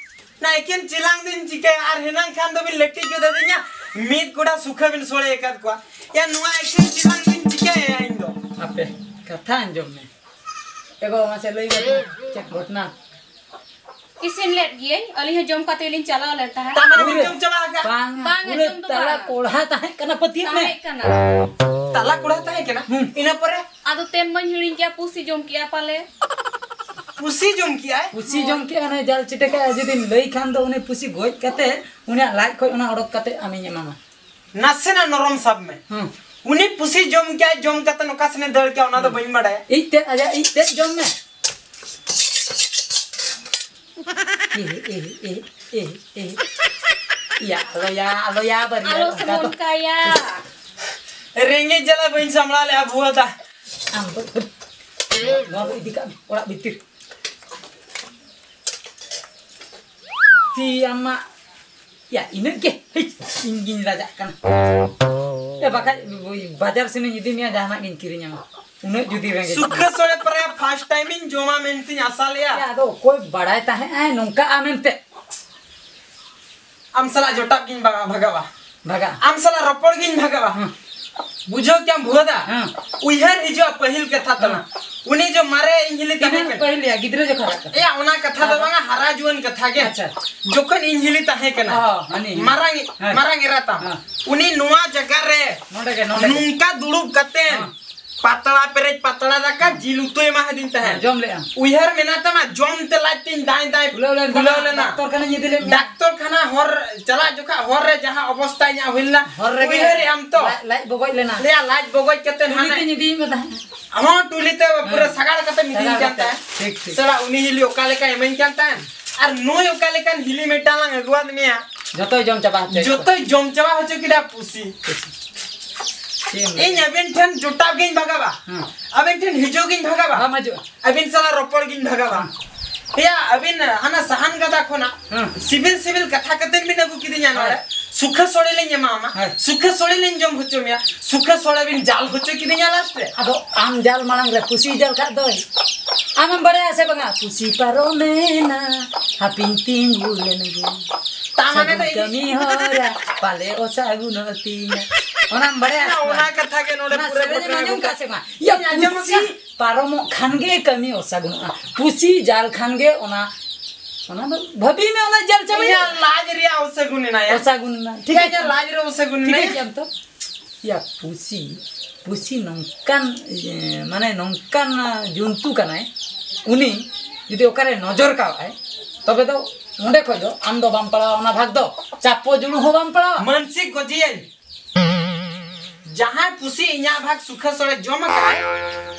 ᱱᱟ ᱮᱠᱮᱱ ᱪᱮᱞᱟᱝ ᱫᱤᱧ ᱪᱤᱠᱟᱹᱭᱟ? ᱟᱨ ᱦᱮᱱᱟᱝ ᱠᱷᱟᱱ ᱫᱚᱵᱤᱱ ᱞᱟᱹᱴᱤᱡ ᱜᱚᱫ ᱟᱹᱫᱤᱧᱟ, ᱢᱤᱫ ᱠᱚᱲᱟ ᱥᱩᱠᱷᱟᱹ ᱵᱤᱱ ᱥᱚᱲᱮ ᱟᱠᱟᱫ ᱠᱚᱣᱟ᱾ ᱭᱟ, ᱱᱚᱣᱟ ᱮᱠᱮᱱ ᱪᱮᱞᱟᱝ ᱫᱤᱧ ᱪᱤᱠᱟᱹᱭᱟ ᱤᱧ ᱫᱚ? ᱟᱯᱮ, ᱠᱟᱛᱷᱟ ᱟᱸᱡᱚᱢ ᱢᱮ᱾ ᱮ ᱜᱚ, ᱢᱟᱥᱮ ᱞᱟᱹᱭ ᱢᱮ, ᱪᱮᱫ ᱜᱷᱚᱴᱱᱟ? ᱤᱥᱤᱱ ᱞᱮᱫ ᱜᱤᱭᱟᱹᱧ, ᱟᱹᱞᱤᱧ ᱦᱚᱸ ᱡᱚᱢ ᱠᱟᱛᱮ ᱞᱤᱧ ᱪᱟᱞᱟᱣ ᱞᱮᱱ ᱛᱟᱦᱮᱸᱫ᱾ ᱛᱟᱨ ᱢᱟᱱᱮ ᱵᱤᱱ ᱯᱩᱨᱟᱹ ᱡᱚᱢ ᱪᱟᱵᱟ ᱟᱠᱟᱫ? ᱵᱟᱝᱟ, ᱵᱟᱝᱟ, ᱯᱩᱨᱟᱹ ᱡᱚᱢ ᱫᱚ ᱛᱟᱞᱟ ᱵᱟᱝ᱾ ᱠᱚᱲᱦᱟ ᱛᱟᱦᱮᱸ ᱠᱟᱱᱟ, ᱯᱟᱹᱛᱭᱟᱹᱜ ᱢᱮ᱾ ᱛᱟᱦᱮᱸ ᱠᱟᱱᱟ᱾ ᱛᱟᱞᱟ ᱠᱚᱲᱦᱟ ᱛᱟᱦᱮᱸ ᱠᱟᱱᱟ? ᱦᱩᱸ᱾ ᱤᱱᱟᱹ ᱯᱚᱨᱮ? ᱟᱫᱚ ᱛᱮᱱ ᱢᱟᱧ ᱦᱤᱲᱤᱧ ᱠᱮᱜᱼᱟ, ᱯᱩᱥᱤ ᱡᱚᱢ ᱠᱮᱜᱼᱟ ᱯᱟᱞᱮ᱾ ᱯᱩᱥᱤ ᱡᱚᱢ ᱠᱮᱜᱼᱟᱭ? ᱯᱩᱥᱤ ᱦᱳᱭ᱾ ᱡᱚᱢ ᱠᱮᱜᱼᱟ, ᱚᱱᱮ ᱡᱟᱞ ᱪᱤᱴᱟᱹ ᱠᱟᱜᱼᱟ, ᱡᱩᱫᱤᱢ ᱞᱟᱹᱭ ᱠᱷᱟᱱ ᱫᱚ ᱩᱱᱤ ᱯᱩᱥᱤ ᱜᱚᱡ ᱠᱟᱛᱮ, ᱩᱱᱤᱭᱟᱜ ᱞᱟᱡ ᱠᱷᱚᱡ ᱚᱱᱟ ᱚᱰᱚᱠ ᱠᱟᱛᱮ ᱟᱢᱤᱧ ᱮᱢᱟᱢᱟ᱾ ᱱᱟᱥᱮᱱᱟᱜ ᱱᱚᱨᱚᱢ ᱥᱟᱵ ᱢᱮ᱾ ᱦᱩᱸ᱾ ᱩᱱᱤ ᱯᱩᱥᱤ ᱡᱚᱢ ᱠᱮᱜᱼᱟᱭ, ᱡᱚᱢ ᱠᱟᱛᱮ ᱚᱠᱟ ᱥᱮᱱᱮ ᱫᱟᱹᱲ ᱠᱮᱜᱼᱟ, ᱚᱱᱟ ᱫᱚ ᱦᱩᱸ᱾ ᱵᱟᱹᱧ ᱵᱟᱰᱟᱭᱟ᱾ ᱤᱡ ᱛᱮᱫ, ᱟᱡᱟᱜ ᱤᱡ ᱛᱮᱫ ᱡᱚᱢ ᱢᱮ᱾ ᱮ, ᱮ, ᱮ, ᱮ, ᱮ᱾ ᱭᱟ, ᱟᱞᱚ ᱭᱟ, ᱟᱞᱚ ᱭᱟ, ᱵᱟᱹᱨᱭᱟ, ᱟᱞᱚ ᱚᱱᱠᱟ ᱥᱮᱢ ᱫᱚ᱾ ᱚᱱᱠᱟᱭᱟ᱾ ᱨᱮᱸᱜᱮᱡ ᱡᱟᱞᱟ ᱵᱟᱹᱧ ᱥᱟᱢᱵᱲᱟᱣ ᱞᱮᱜᱼᱟ, ᱵᱷᱩᱣᱟᱹ ᱫᱟ᱾ ᱟᱢ ᱫᱚ, ᱱᱚᱣᱟ ᱫᱚ ᱤᱫᱤ ᱠᱟᱜ ᱢᱮ ᱚᱲᱟᱜ ᱵᱷᱤᱛᱤᱨ᱾ ᱛᱤ ᱟᱢᱟᱜ ᱭᱟ, ᱤᱱᱟᱹᱜ ᱜᱮ? ᱦᱤᱪ, ᱤᱧ ᱜᱤᱧ ᱞᱟᱡᱟᱜ ᱠᱟᱱᱟ᱾ ᱮ, ᱵᱟᱠᱷᱟᱡ ᱵᱟᱡᱟᱨ ᱥᱮᱱᱤᱧ ᱤᱫᱤ ᱢᱮᱭᱟ, ᱡᱟᱦᱟᱱᱟᱜ ᱜᱤᱧ ᱠᱤᱨᱤᱧ ᱟᱢᱟ᱾ ᱩᱱᱟᱹᱜ ᱡᱩᱫᱤ ᱨᱮᱸᱜᱮᱡ ᱥᱩᱠᱷᱟᱹ ᱢᱮᱭᱟ᱾ ᱥᱚᱲᱮ ᱯᱨᱟᱭ first time ᱤᱧ ᱡᱚᱢᱟ ᱢᱮᱱᱛᱤᱧ ᱟᱥᱟ ᱞᱮᱜᱼᱟ᱾ ᱭᱟ, ᱟᱫᱚ ᱚᱠᱚᱭ ᱵᱟᱲᱟᱭ ᱛᱟᱦᱮᱸᱜ ᱟᱭ ᱱᱚᱝᱠᱟᱜᱼᱟ ᱢᱮᱱᱛᱮ? ᱟᱢ ᱥᱟᱞᱟᱜ ᱡᱚᱴᱟᱜ ᱜᱤᱧ ᱵᱟᱜᱟ-, ᱵᱷᱟᱜᱟᱣᱟ᱾ ᱵᱷᱟᱜᱟ᱾ ᱟᱢ ᱥᱟᱞᱟᱜ ᱨᱚᱯᱚᱲ ᱜᱤᱧ ᱵᱷᱟᱜᱟᱣᱟ᱾ ᱦᱩᱸ᱾ ᱵᱩᱡᱷᱟᱹᱣ ᱠᱮᱜᱼᱟᱢ ᱵᱷᱩᱣᱟᱹ ᱫᱟ? ᱦᱩᱸ᱾ ᱩᱭᱦᱟᱹᱨ ᱦᱤᱡᱩᱜᱼᱟ ᱯᱟᱹᱦᱤᱞ ᱠᱟᱛᱷᱟ ᱛᱟᱞᱟᱝ᱾ ᱦᱩᱸ᱾ ᱩᱱᱤ ᱡᱚ ᱢᱟᱨᱮ ᱤᱧ ᱦᱤᱞᱤ ᱛᱟᱦᱮᱸ ᱛᱤᱱᱟᱹᱜ ᱠᱟᱱᱟ᱾ ᱯᱟᱹᱦᱤᱞ ᱭᱟ, ᱜᱤᱫᱽᱨᱟᱹ ᱡᱚᱠᱷᱚᱱ? ᱮᱭᱟ, ᱚᱱᱟ ᱠᱟᱛᱷᱟ ᱫᱚ ᱟᱫᱚ? ᱵᱟᱝᱟ, ᱦᱟᱨᱟ ᱡᱩᱣᱟᱹᱱ ᱠᱟᱛᱷᱟ ᱜᱮ᱾ ᱟᱪᱪᱷᱟ᱾ ᱡᱚᱠᱷᱚᱱ ᱤᱧ ᱦᱤᱞᱤ ᱛᱟᱦᱮᱸ ᱠᱟᱱᱟ᱾ ᱚ, ᱦᱟᱹᱱᱤ, ᱦᱟᱹᱱᱤ᱾ ᱢᱟᱨᱟᱝ, ᱦᱮᱸ᱾ ᱢᱟᱨᱟᱝ ᱮᱨᱟ ᱛᱟᱢ᱾ ᱦᱮᱸ᱾ ᱩᱱᱤ ᱱᱚᱣᱟ ᱡᱟᱭᱜᱟ ᱨᱮ ᱱᱚᱰᱮ ᱜᱮ, ᱱᱚᱰᱮ ᱜᱮ᱾ ᱱᱚᱝᱠᱟ ᱫᱩᱲᱩᱵ ᱠᱟᱛᱮ ᱦᱮᱸ᱾ ᱯᱟᱛᱲᱟ ᱯᱮᱨᱮᱡ ᱯᱟᱛᱲᱟ ᱫᱟᱠᱟ, ᱡᱤᱞ ᱩᱛᱩᱭ ᱮᱢᱟ ᱦᱟᱹᱫᱤᱧ ᱛᱟᱦᱮᱸᱫ᱾ ᱡᱚᱢ ᱞᱮᱜᱼᱟᱢ? ᱩᱭᱦᱟᱹᱨ ᱢᱮᱱᱟᱜ ᱛᱟᱢᱟ, ᱡᱚᱢ ᱛᱮ ᱞᱟᱡ ᱛᱤᱧ ᱫᱟᱭ ᱫᱟᱭ ᱯᱷᱩᱞᱟᱹᱣ ᱞᱮᱱ ᱯᱷᱩᱞᱟᱹᱣ ᱛᱟᱢᱟ, ᱞᱮᱱᱟ᱾ ᱰᱟᱠᱛᱚᱨ ᱠᱷᱟᱱᱟᱧ ᱤᱫᱤ ᱞᱮᱫ ᱢᱮᱭᱟ᱾ ᱰᱟᱠᱛᱚᱨ ᱠᱷᱟᱱᱟ ᱦᱚᱨ ᱪᱟᱞᱟᱜ ᱡᱚᱠᱷᱟ ᱦᱚᱨ ᱨᱮ ᱡᱟᱦᱟᱸ ᱚᱵᱚᱥᱛᱟ ᱤᱧᱟᱜ ᱦᱩᱭ ᱞᱮᱱᱟ, ᱦᱚᱨ ᱨᱮᱜᱮ ᱩᱭᱦᱟᱹᱨᱮᱜᱼᱟᱢ ᱛᱚ? ᱞᱟᱡ, ᱞᱟᱡ ᱵᱚᱜᱚᱡ ᱞᱮᱱᱟ᱾ ᱞᱟᱹᱭᱟ ᱞᱟᱡ ᱵᱚᱜᱚᱡ ᱠᱟᱛᱮ ᱴᱩᱞᱤ ᱦᱟᱱᱮ ᱛᱮᱧ ᱤᱫᱤᱭᱮᱫ ᱢᱮ ᱛᱟᱦᱮᱸᱫ᱾ ᱦᱚᱸ, ᱴᱩᱞᱤ ᱛᱮ ᱯᱩᱨᱟᱹ ᱦᱮᱸ᱾ ᱥᱟᱜᱟᱲ ᱠᱟᱛᱮ ᱤᱫᱤᱧ ᱥᱟᱜᱟᱲ ᱠᱟᱱ ᱠᱟᱛᱮ᱾ ᱛᱟᱦᱮᱸᱫ᱾ ᱴᱷᱤᱠ, ᱴᱷᱤᱠ᱾ ᱥᱟᱞᱟ ᱩᱱᱤ ᱦᱤᱞᱤ ᱚᱠᱟ ᱞᱮᱠᱟᱭ ᱤᱢᱟᱹᱧ ᱠᱟᱱ ᱛᱟᱦᱮᱸᱫ, ᱟᱨ ᱱᱩᱭ ᱚᱠᱟ ᱞᱮᱠᱟᱱ ᱦᱤᱞᱤ ᱢᱤᱫᱴᱟᱝ ᱞᱟᱝ ᱟᱹᱜᱩᱣᱟᱫ ᱢᱮᱭᱟ᱾ ᱡᱚᱛᱚᱭ ᱡᱚᱢ ᱪᱟᱵᱟ ᱦᱚᱪᱚᱭᱮᱫ ᱠᱚᱣᱟ᱾ ᱡᱚᱛᱚᱭ ᱡᱚᱢ ᱪᱟᱵᱟ ᱦᱚᱪᱚ ᱠᱮᱫᱟ ᱯᱩᱥᱤ᱾ ᱪᱮᱫ ᱮᱢ ᱞᱟᱹᱭᱟ? ᱤᱧ ᱟᱹᱵᱤᱱ ᱴᱷᱮᱱ ᱡᱚᱴᱟᱣ ᱜᱤᱧ ᱵᱷᱟᱜᱟᱣᱟ᱾ ᱦᱮᱸ᱾ ᱟᱹᱵᱤᱱ ᱴᱷᱮᱱ ᱦᱤᱡᱩᱜ ᱜᱤᱧ ᱵᱷᱟᱜᱟᱣᱟ᱾ ᱵᱟᱢ ᱦᱤᱡᱩᱜᱼᱟ᱾ ᱟᱹᱵᱤᱱ ᱥᱟᱞᱟᱜ ᱨᱚᱯᱚᱲ ᱜᱤᱧ ᱵᱷᱟᱜᱟᱣᱟ᱾ ᱦᱮᱸ᱾ ᱮᱭᱟ, ᱟᱹᱵᱤᱱ ᱦᱟᱱᱟ ᱥᱟᱦᱟᱱ ᱜᱟᱫᱟ ᱠᱷᱚᱱᱟᱜ ᱦᱮᱸ᱾ ᱥᱤᱵᱤᱞ ᱥᱤᱵᱤᱞ ᱠᱟᱛᱷᱟ ᱠᱟᱛᱮ ᱵᱤᱱ ᱟᱹᱜᱩ ᱠᱤᱫᱤᱧᱟ ᱱᱚᱰᱮ᱾ ᱦᱮᱸ᱾ ᱥᱩᱠᱷᱟᱹ ᱥᱚᱲᱮ ᱞᱤᱧ ᱮᱢᱟᱢᱟ᱾ ᱦᱮᱸ᱾ ᱥᱩᱠᱷᱟᱹ ᱥᱚᱲᱮ ᱞᱤᱧ ᱡᱚᱢ ᱦᱚᱪᱚ ᱢᱮᱭᱟ᱾ ᱥᱩᱠᱷᱟᱹ ᱥᱚᱲᱮ ᱵᱤᱱ ᱡᱟᱞ ᱦᱚᱪᱚ ᱠᱤᱫᱤᱧᱟ ᱞᱟᱥᱴ ᱨᱮ᱾ ᱟᱫᱚ ᱟᱢ ᱡᱟᱞ ᱢᱟᱲᱟᱝ ᱨᱮ ᱯᱩᱥᱤ ᱡᱟᱞ ᱠᱟᱜ ᱫᱚᱭ᱾ ᱟᱢᱮᱢ ᱵᱟᱲᱟᱭᱟ ᱥᱮ ᱵᱟᱝᱟ? ᱯᱩᱥᱤ ᱯᱟᱨᱚᱢᱮᱱᱟ, ᱦᱟᱹᱯᱤᱧ ᱛᱤᱸᱜᱩ ᱞᱮᱱ ᱜᱮ᱾ ᱛᱟ ᱢᱟᱱᱮ ᱫᱚ ᱥᱟᱹᱜᱩᱱ ᱤᱧ ᱠᱟᱹᱢᱤ ᱦᱚᱨᱟ, ᱯᱟᱞᱮ ᱚᱥᱟᱹᱜᱩᱱᱚᱜ ᱛᱤᱧᱟ᱾ ᱚᱱᱟᱢ ᱵᱟᱲᱟᱭᱟ ᱥᱮ ᱚᱱᱟ ᱵᱟᱝ? ᱠᱟᱛᱷᱟ ᱜᱮ ᱱᱚᱰᱮ ᱚᱱᱟ ᱯᱩᱨᱟᱹ ᱥᱮᱨᱮᱧ ᱮᱢ ᱜᱷᱚᱴᱚᱱᱟ ᱟᱸᱡᱚᱢ ᱜᱷᱚᱴᱟᱣ᱾ ᱠᱟᱜ ᱥᱮ ᱵᱟᱝ? ᱭᱟ, ᱤᱧ ᱟᱸᱡᱚᱢ ᱯᱩᱥᱤ ᱠᱟᱜ᱾ ᱯᱟᱨᱚᱢᱚᱜ ᱠᱷᱟᱱ ᱜᱮ ᱠᱟᱹᱢᱤ ᱚᱥᱟᱹᱜᱩᱱᱚᱜᱼᱟ᱾ ᱯᱩᱥᱤ ᱡᱟᱞ ᱠᱷᱟᱱ ᱜᱮ ᱚᱱᱟ, ᱚᱱᱟ ᱫᱚ ᱵᱷᱟᱹᱵᱤ ᱢᱮ, ᱚᱱᱟ ᱡᱟᱞ ᱪᱟᱵᱟᱭᱟ᱾ ᱤᱧᱟᱹᱜ ᱞᱟᱡ ᱨᱮᱭᱟᱜ ᱚᱥᱟᱹᱜᱩᱱ ᱮᱱᱟ ᱭᱟ᱾ ᱚᱥᱟᱹᱜᱩᱱ ᱮᱱᱟ᱾ ᱴᱷᱤᱠ ᱤᱧᱟᱹᱜ ᱟᱪᱷᱮ? ᱞᱟᱡ ᱨᱮ ᱚᱥᱟᱹᱜᱩᱱ ᱴᱷᱤᱠ ᱮᱱᱟ᱾ ᱟᱪᱷᱮ ᱟᱢ ᱛᱚ? ᱭᱟ, ᱯᱩᱥᱤ, ᱯᱩᱥᱤ ᱱᱚᱝᱠᱟᱱ, ᱮ, ᱢᱟᱱᱮ ᱱᱚᱝᱠᱟᱱ, ᱟ, ᱡᱚᱱᱛᱩ ᱠᱟᱱᱟᱭ᱾ ᱩᱱᱤ ᱡᱩᱫᱤ ᱚᱠᱟᱨᱮ ᱱᱚᱡᱚᱨ ᱠᱟᱜᱼᱟᱭ, ᱛᱚᱵᱮ ᱫᱚ ᱚᱸᱰᱮ ᱠᱷᱚᱡ ᱫᱚ ᱟᱢ ᱫᱚ ᱵᱟᱢ ᱯᱟᱲᱟᱣᱟ ᱚᱱᱟ ᱵᱷᱟᱜᱽ ᱫᱚ᱾ ᱪᱟᱯᱚ ᱡᱩᱲᱩ ᱦᱚᱸ ᱵᱟᱢ ᱯᱟᱲᱟᱣᱟ᱾ ᱢᱟᱱᱥᱤᱠ ᱜᱚᱡᱤᱭᱟᱹᱧ᱾ ᱡᱟᱦᱟᱸᱭ ᱯᱩᱥᱤ ᱤᱧᱟᱜ ᱵᱷᱟᱜᱽ ᱥᱩᱠᱷᱟᱹ ᱥᱚᱲᱮ ᱡᱚᱢ ᱟᱠᱟᱫᱟᱭ,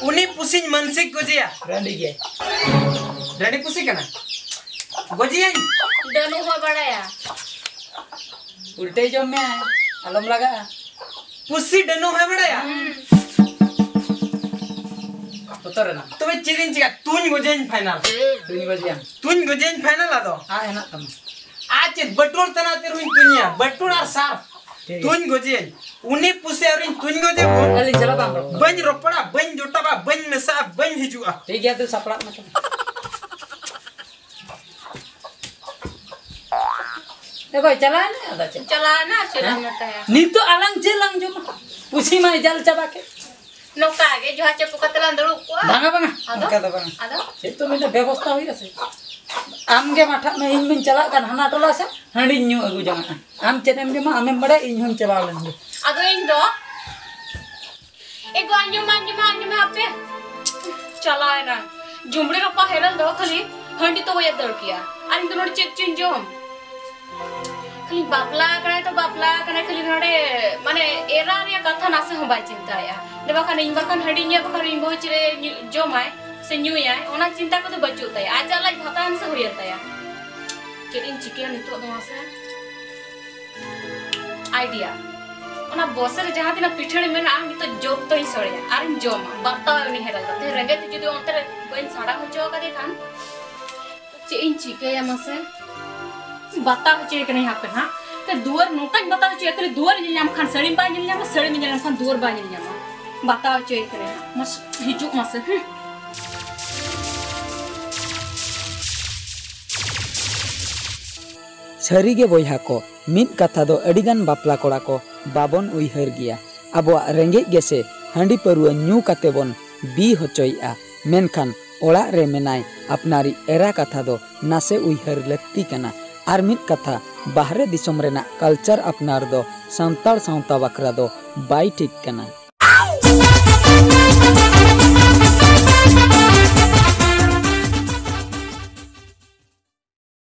ᱩᱱᱤ ᱯᱩᱥᱤᱧ ᱢᱟᱱᱥᱤᱠ ᱜᱚᱡᱮᱭᱟ᱾ ᱨᱟᱺᱰᱤ ᱜᱮᱭᱟᱭ᱾ ᱨᱟᱺᱰᱤ ᱯᱩᱥᱤ ᱠᱟᱱᱟᱭ᱾ ᱜᱚᱡᱮᱭᱟᱹᱧ᱾ ᱰᱟᱹᱱᱩ ᱦᱚᱸ ᱵᱟᱲᱟᱭᱟ᱾ ᱩᱞᱴᱟᱹᱭ ᱡᱚᱢ ᱢᱮ, ᱟᱞᱚᱢ ᱞᱟᱜᱟᱜᱼᱟ᱾ ᱯᱩᱥᱤ ᱰᱟᱹᱱᱩ ᱦᱚᱸᱭ ᱵᱟᱲᱟᱭᱟ᱾ ᱦᱩᱸ᱾ ᱵᱚᱛᱚᱨ ᱮᱱᱟ᱾ ᱛᱚᱵᱮ ᱪᱮᱫ ᱤᱧ ᱪᱤᱠᱟ? ᱛᱩᱧ ᱜᱚᱡᱮᱭᱟᱹᱧ ᱯᱷᱟᱭᱱᱟᱞ᱾ ᱛᱩᱧ ᱜᱚᱡᱮᱭᱟᱢ᱾ ᱛᱩᱧ ᱜᱚᱡᱮᱭᱟᱹᱧ ᱯᱷᱟᱭᱱᱟᱞ ᱟᱫᱚ᱾ ᱟᱜ ᱦᱮᱱᱟᱜ ᱛᱟᱢᱟ᱾ ᱟᱨ ᱪᱮᱫ, ᱵᱟᱹᱴᱩᱞ ᱛᱟᱱᱟ ᱛᱮ ᱨᱮᱦᱚᱸᱧ ᱛᱩᱧᱮᱭᱟ, ᱵᱟᱹᱴᱩᱞ ᱟᱨ ᱥᱟᱨ᱾ ᱴᱷᱤᱠ ᱜᱮᱭᱟ᱾ ᱛᱩᱧ ᱜᱚᱡᱮᱭᱟᱹᱧ᱾ ᱩᱱᱤ ᱯᱩᱥᱤ ᱟᱹᱣᱨᱤᱧ ᱛᱩᱧ ᱜᱚᱡᱮ ᱵᱷᱳᱨ ᱟᱹᱞᱤᱧ ᱥᱟᱞᱟᱜ ᱵᱟᱢ ᱨᱚᱯᱚᱲ᱾ ᱵᱟᱹᱧ ᱨᱚᱯᱚᱲᱟ, ᱵᱟᱹᱧ ᱡᱚᱴᱟᱣᱟ, ᱵᱟᱹᱧ ᱢᱮᱥᱟᱜᱼᱟ, ᱵᱟᱹᱧ ᱦᱤᱡᱩᱜᱼᱟ᱾ ᱴᱷᱤᱠ ᱜᱮᱭᱟ, ᱛᱚ ᱥᱟᱯᱲᱟᱜ ᱢᱮ ᱛᱚᱵᱮ᱾ ᱮ ᱜᱚᱭ, ᱪᱟᱞᱟᱣ ᱮᱱᱟ, ᱟᱫᱚ ᱪᱮᱫ? ᱪᱟᱞᱟᱣ ᱮᱱᱟ, ᱪᱮᱫ ᱮᱢ ᱦᱮᱸ? ᱢᱮᱛᱟᱭᱟ? ᱱᱤᱛᱚᱜ ᱟᱞᱟᱝ ᱪᱮᱫ ᱞᱟᱝ ᱡᱚᱢᱟ? ᱯᱩᱥᱤ ᱢᱟᱭ ᱡᱟᱞ ᱪᱟᱵᱟ ᱠᱮᱫ᱾ ᱱᱚᱝᱠᱟ ᱜᱮ ᱡᱚᱦᱟ ᱪᱟᱯᱚ ᱠᱟᱛᱮ ᱞᱟᱝ ᱫᱩᱲᱩᱵ ᱠᱚᱜᱼᱟ᱾ ᱵᱟᱝᱟ, ᱵᱟᱝᱟ, ᱟᱫᱚ? ᱚᱱᱠᱟ ᱫᱚ ᱵᱟᱝᱟ᱾ ᱟᱫᱚ? ᱪᱮᱫ ᱛᱚ ᱢᱤᱫᱴᱮᱱ ᱵᱮᱵᱚᱥᱛᱷᱟ ᱦᱩᱭᱩᱜᱼᱟ ᱥᱮ? ᱟᱢ ᱜᱮ ᱢᱟᱴᱷᱟᱜ ᱢᱮ, ᱤᱧ ᱢᱟᱧ ᱪᱟᱞᱟᱜ ᱠᱟᱱ ᱦᱟᱱᱟ ᱴᱚᱞᱟ ᱥᱮᱫ, ᱦᱟᱺᱰᱤᱧ ᱧᱩ ᱟᱹᱜᱩ ᱡᱚᱝᱟᱜᱼᱟ᱾ ᱟᱢ ᱪᱮᱫ ᱮᱢ ᱡᱚᱢᱟ, ᱟᱢᱮᱢ ᱵᱟᱲᱟᱭᱟ, ᱤᱧ ᱦᱚᱸᱧ ᱪᱟᱞᱟᱣ ᱞᱮᱱ ᱜᱮ᱾ ᱟᱫᱚ ᱤᱧ ᱫᱚ ᱮ ᱜᱚ, ᱟᱸᱡᱚᱢ ᱢᱮ, ᱟᱸᱡᱚᱢ ᱢᱮ, ᱟᱸᱡᱚᱢ ᱢᱮ, ᱦᱟᱯᱮ᱾ ᱪᱟᱞᱟᱣᱮᱱᱟ᱾ ᱡᱩᱢᱲᱤ ᱨᱟᱯᱟ ᱦᱮᱨᱮᱞ ᱫᱚ ᱠᱷᱟᱹᱞᱤ ᱦᱟᱺᱰᱤ ᱛᱚᱣᱟᱭ ᱫᱟᱹᱲ ᱠᱮᱭᱟ᱾ ᱟᱨ ᱤᱧ ᱫᱚ ᱱᱚᱰᱮ ᱪᱮᱫ ᱪᱚᱧ ᱡᱚᱢ? ᱠᱷᱟᱹᱞᱤ ᱵᱟᱯᱞᱟ ᱠᱟᱱᱟᱭ ᱛᱚ ᱵᱟᱯᱞᱟ ᱠᱟᱱᱟᱭ, ᱠᱷᱟᱹᱞᱤ ᱱᱚᱰᱮ, ᱢᱟᱱᱮ, ᱮᱨᱟ ᱨᱮᱭᱟᱜ ᱠᱟᱛᱷᱟ ᱱᱟᱥᱮ ᱦᱚᱸ ᱵᱟᱭ ᱪᱤᱱᱛᱟᱹᱭᱟ᱾ ᱫᱮ ᱵᱟᱠᱷᱟᱱ ᱤᱧ ᱵᱟᱠᱷᱟᱱ ᱦᱟᱺᱰᱤ ᱧᱩᱭᱟ, ᱵᱟᱠᱷᱟᱱ ᱤᱧ ᱵᱟᱹᱦᱩ ᱪᱮᱫ ᱮ ᱧᱩ-, ᱡᱚᱢᱟᱭ ᱥᱮ ᱧᱩᱭᱟᱭ, ᱚᱱᱟ ᱪᱤᱱᱛᱟ ᱠᱚᱫᱚ ᱵᱟᱹᱪᱩᱜ ᱛᱟᱭᱟ᱾ ᱟᱡᱟᱜ ᱞᱟᱡ ᱵᱷᱟᱛᱟᱣᱮᱱ ᱥᱮ ᱦᱩᱭᱮᱱ ᱛᱟᱭᱟ᱾ ᱪᱮᱫ ᱤᱧ ᱪᱤᱠᱟᱹᱭᱟ ᱱᱤᱛᱚᱜ ᱫᱚ ᱢᱟᱥᱮ? ᱟᱭᱰᱤᱭᱟ᱾ ᱚᱱᱟ ᱵᱚᱥᱮ ᱨᱮ ᱡᱟᱦᱟᱸ ᱛᱤᱱᱟᱹᱜ ᱯᱤᱴᱷᱟᱹᱲᱤ ᱢᱮᱱᱟᱜᱼᱟ, ᱱᱤᱛᱚᱜ ᱡᱚᱛᱚᱧ ᱥᱚᱲᱮᱭᱟ ᱟᱨᱤᱧ ᱡᱚᱢᱟ᱾ ᱵᱟᱛᱟᱣ ᱩᱱᱤ ᱦᱮᱨᱮᱞ ᱫᱚ᱾ ᱛᱮᱦᱮᱧ ᱨᱮᱸᱜᱮᱡ ᱛᱮ ᱡᱩᱫᱤ ᱚᱱᱛᱮ ᱨᱮ ᱵᱟᱹᱧ ᱥᱟᱲᱟ ᱦᱚᱪᱚ ᱟᱠᱟᱫᱮ ᱠᱷᱟᱱ, ᱪᱮᱫ ᱤᱧ ᱪᱤᱠᱟᱹᱭᱟ ᱢᱟᱥᱮ? ᱵᱟᱛᱟᱣ ᱦᱚᱪᱚᱭᱮ ᱠᱟᱹᱱᱟᱹᱧ ᱦᱟᱯᱮ ᱦᱟᱸᱜ᱾ ᱛᱮ ᱫᱩᱣᱟᱹᱨ ᱱᱚᱝᱠᱟᱧ ᱵᱟᱛᱟᱣ ᱦᱚᱪᱚᱭᱟ, ᱠᱷᱟᱹᱞᱤ ᱫᱩᱣᱟᱹᱨ ᱧᱮᱞ ᱧᱟᱢ ᱠᱷᱟᱱ ᱥᱟᱹᱲᱤᱢ ᱵᱟᱭ ᱧᱮᱞ ᱧᱟᱢᱟ, ᱥᱟᱹᱲᱤᱢ ᱧᱮᱞ ᱧᱟᱢ ᱠᱷᱟᱱ ᱫᱩᱣᱟᱹᱨ ᱵᱟᱭ ᱧᱮᱞ ᱧᱟᱢᱟ᱾ ᱵᱟᱛᱟᱣ ᱦᱚᱪᱚᱭᱮ ᱠᱟᱹᱱᱟᱹᱧ ᱦᱟᱸᱜ᱾ ᱢᱟᱥᱮ ᱦᱤᱡᱩᱜ ᱢᱟᱥᱮ᱾ ᱦᱩᱸ᱾ ᱥᱟᱹᱨᱤᱜᱮ ᱵᱚᱭᱦᱟ ᱠᱚ, ᱢᱤᱫ ᱠᱟᱛᱷᱟ ᱫᱚ ᱟᱹᱰᱤᱜᱟᱱ ᱵᱟᱯᱞᱟ ᱠᱚᱲᱟ ᱠᱚ ᱵᱟᱵᱚᱱ ᱩᱭᱦᱟᱹᱨ ᱜᱮᱭᱟ᱾ ᱟᱵᱚᱣᱟᱜ ᱨᱮᱸᱜᱮᱡ ᱜᱮᱥᱮ ᱦᱟᱺᱰᱤ ᱯᱟᱹᱨᱩᱣᱟᱹ ᱧᱩ ᱠᱟᱛᱮ ᱵᱚᱱ ᱵᱤ ᱦᱚᱪᱚᱭᱮᱫᱼᱟ, ᱢᱮᱱᱠᱷᱟᱱ ᱚᱲᱟᱜ ᱨᱮ ᱢᱮᱱᱟᱭ ᱟᱯᱱᱟᱨᱤᱡ ᱮᱨᱟ ᱠᱟᱛᱷᱟ ᱫᱚ ᱱᱟᱥᱮ ᱩᱭᱦᱟᱹᱨ ᱞᱟᱹᱠᱛᱤ ᱠᱟᱱᱟ᱾ ᱟᱨ ᱢᱤᱫ ᱠᱟᱛᱷᱟ, ᱵᱟᱦᱨᱮ ᱫᱤᱥᱚᱢ ᱨᱮᱱᱟᱜ ᱠᱟᱞᱪᱟᱨ ᱟᱯᱱᱟᱨ ᱫᱚ ᱥᱟᱱᱛᱟᱲ ᱥᱟᱶᱛᱟ ᱵᱟᱠᱷᱨᱟ ᱫᱚ ᱵᱟᱭ ᱴᱷᱤᱠ ᱠᱟᱱᱟ᱾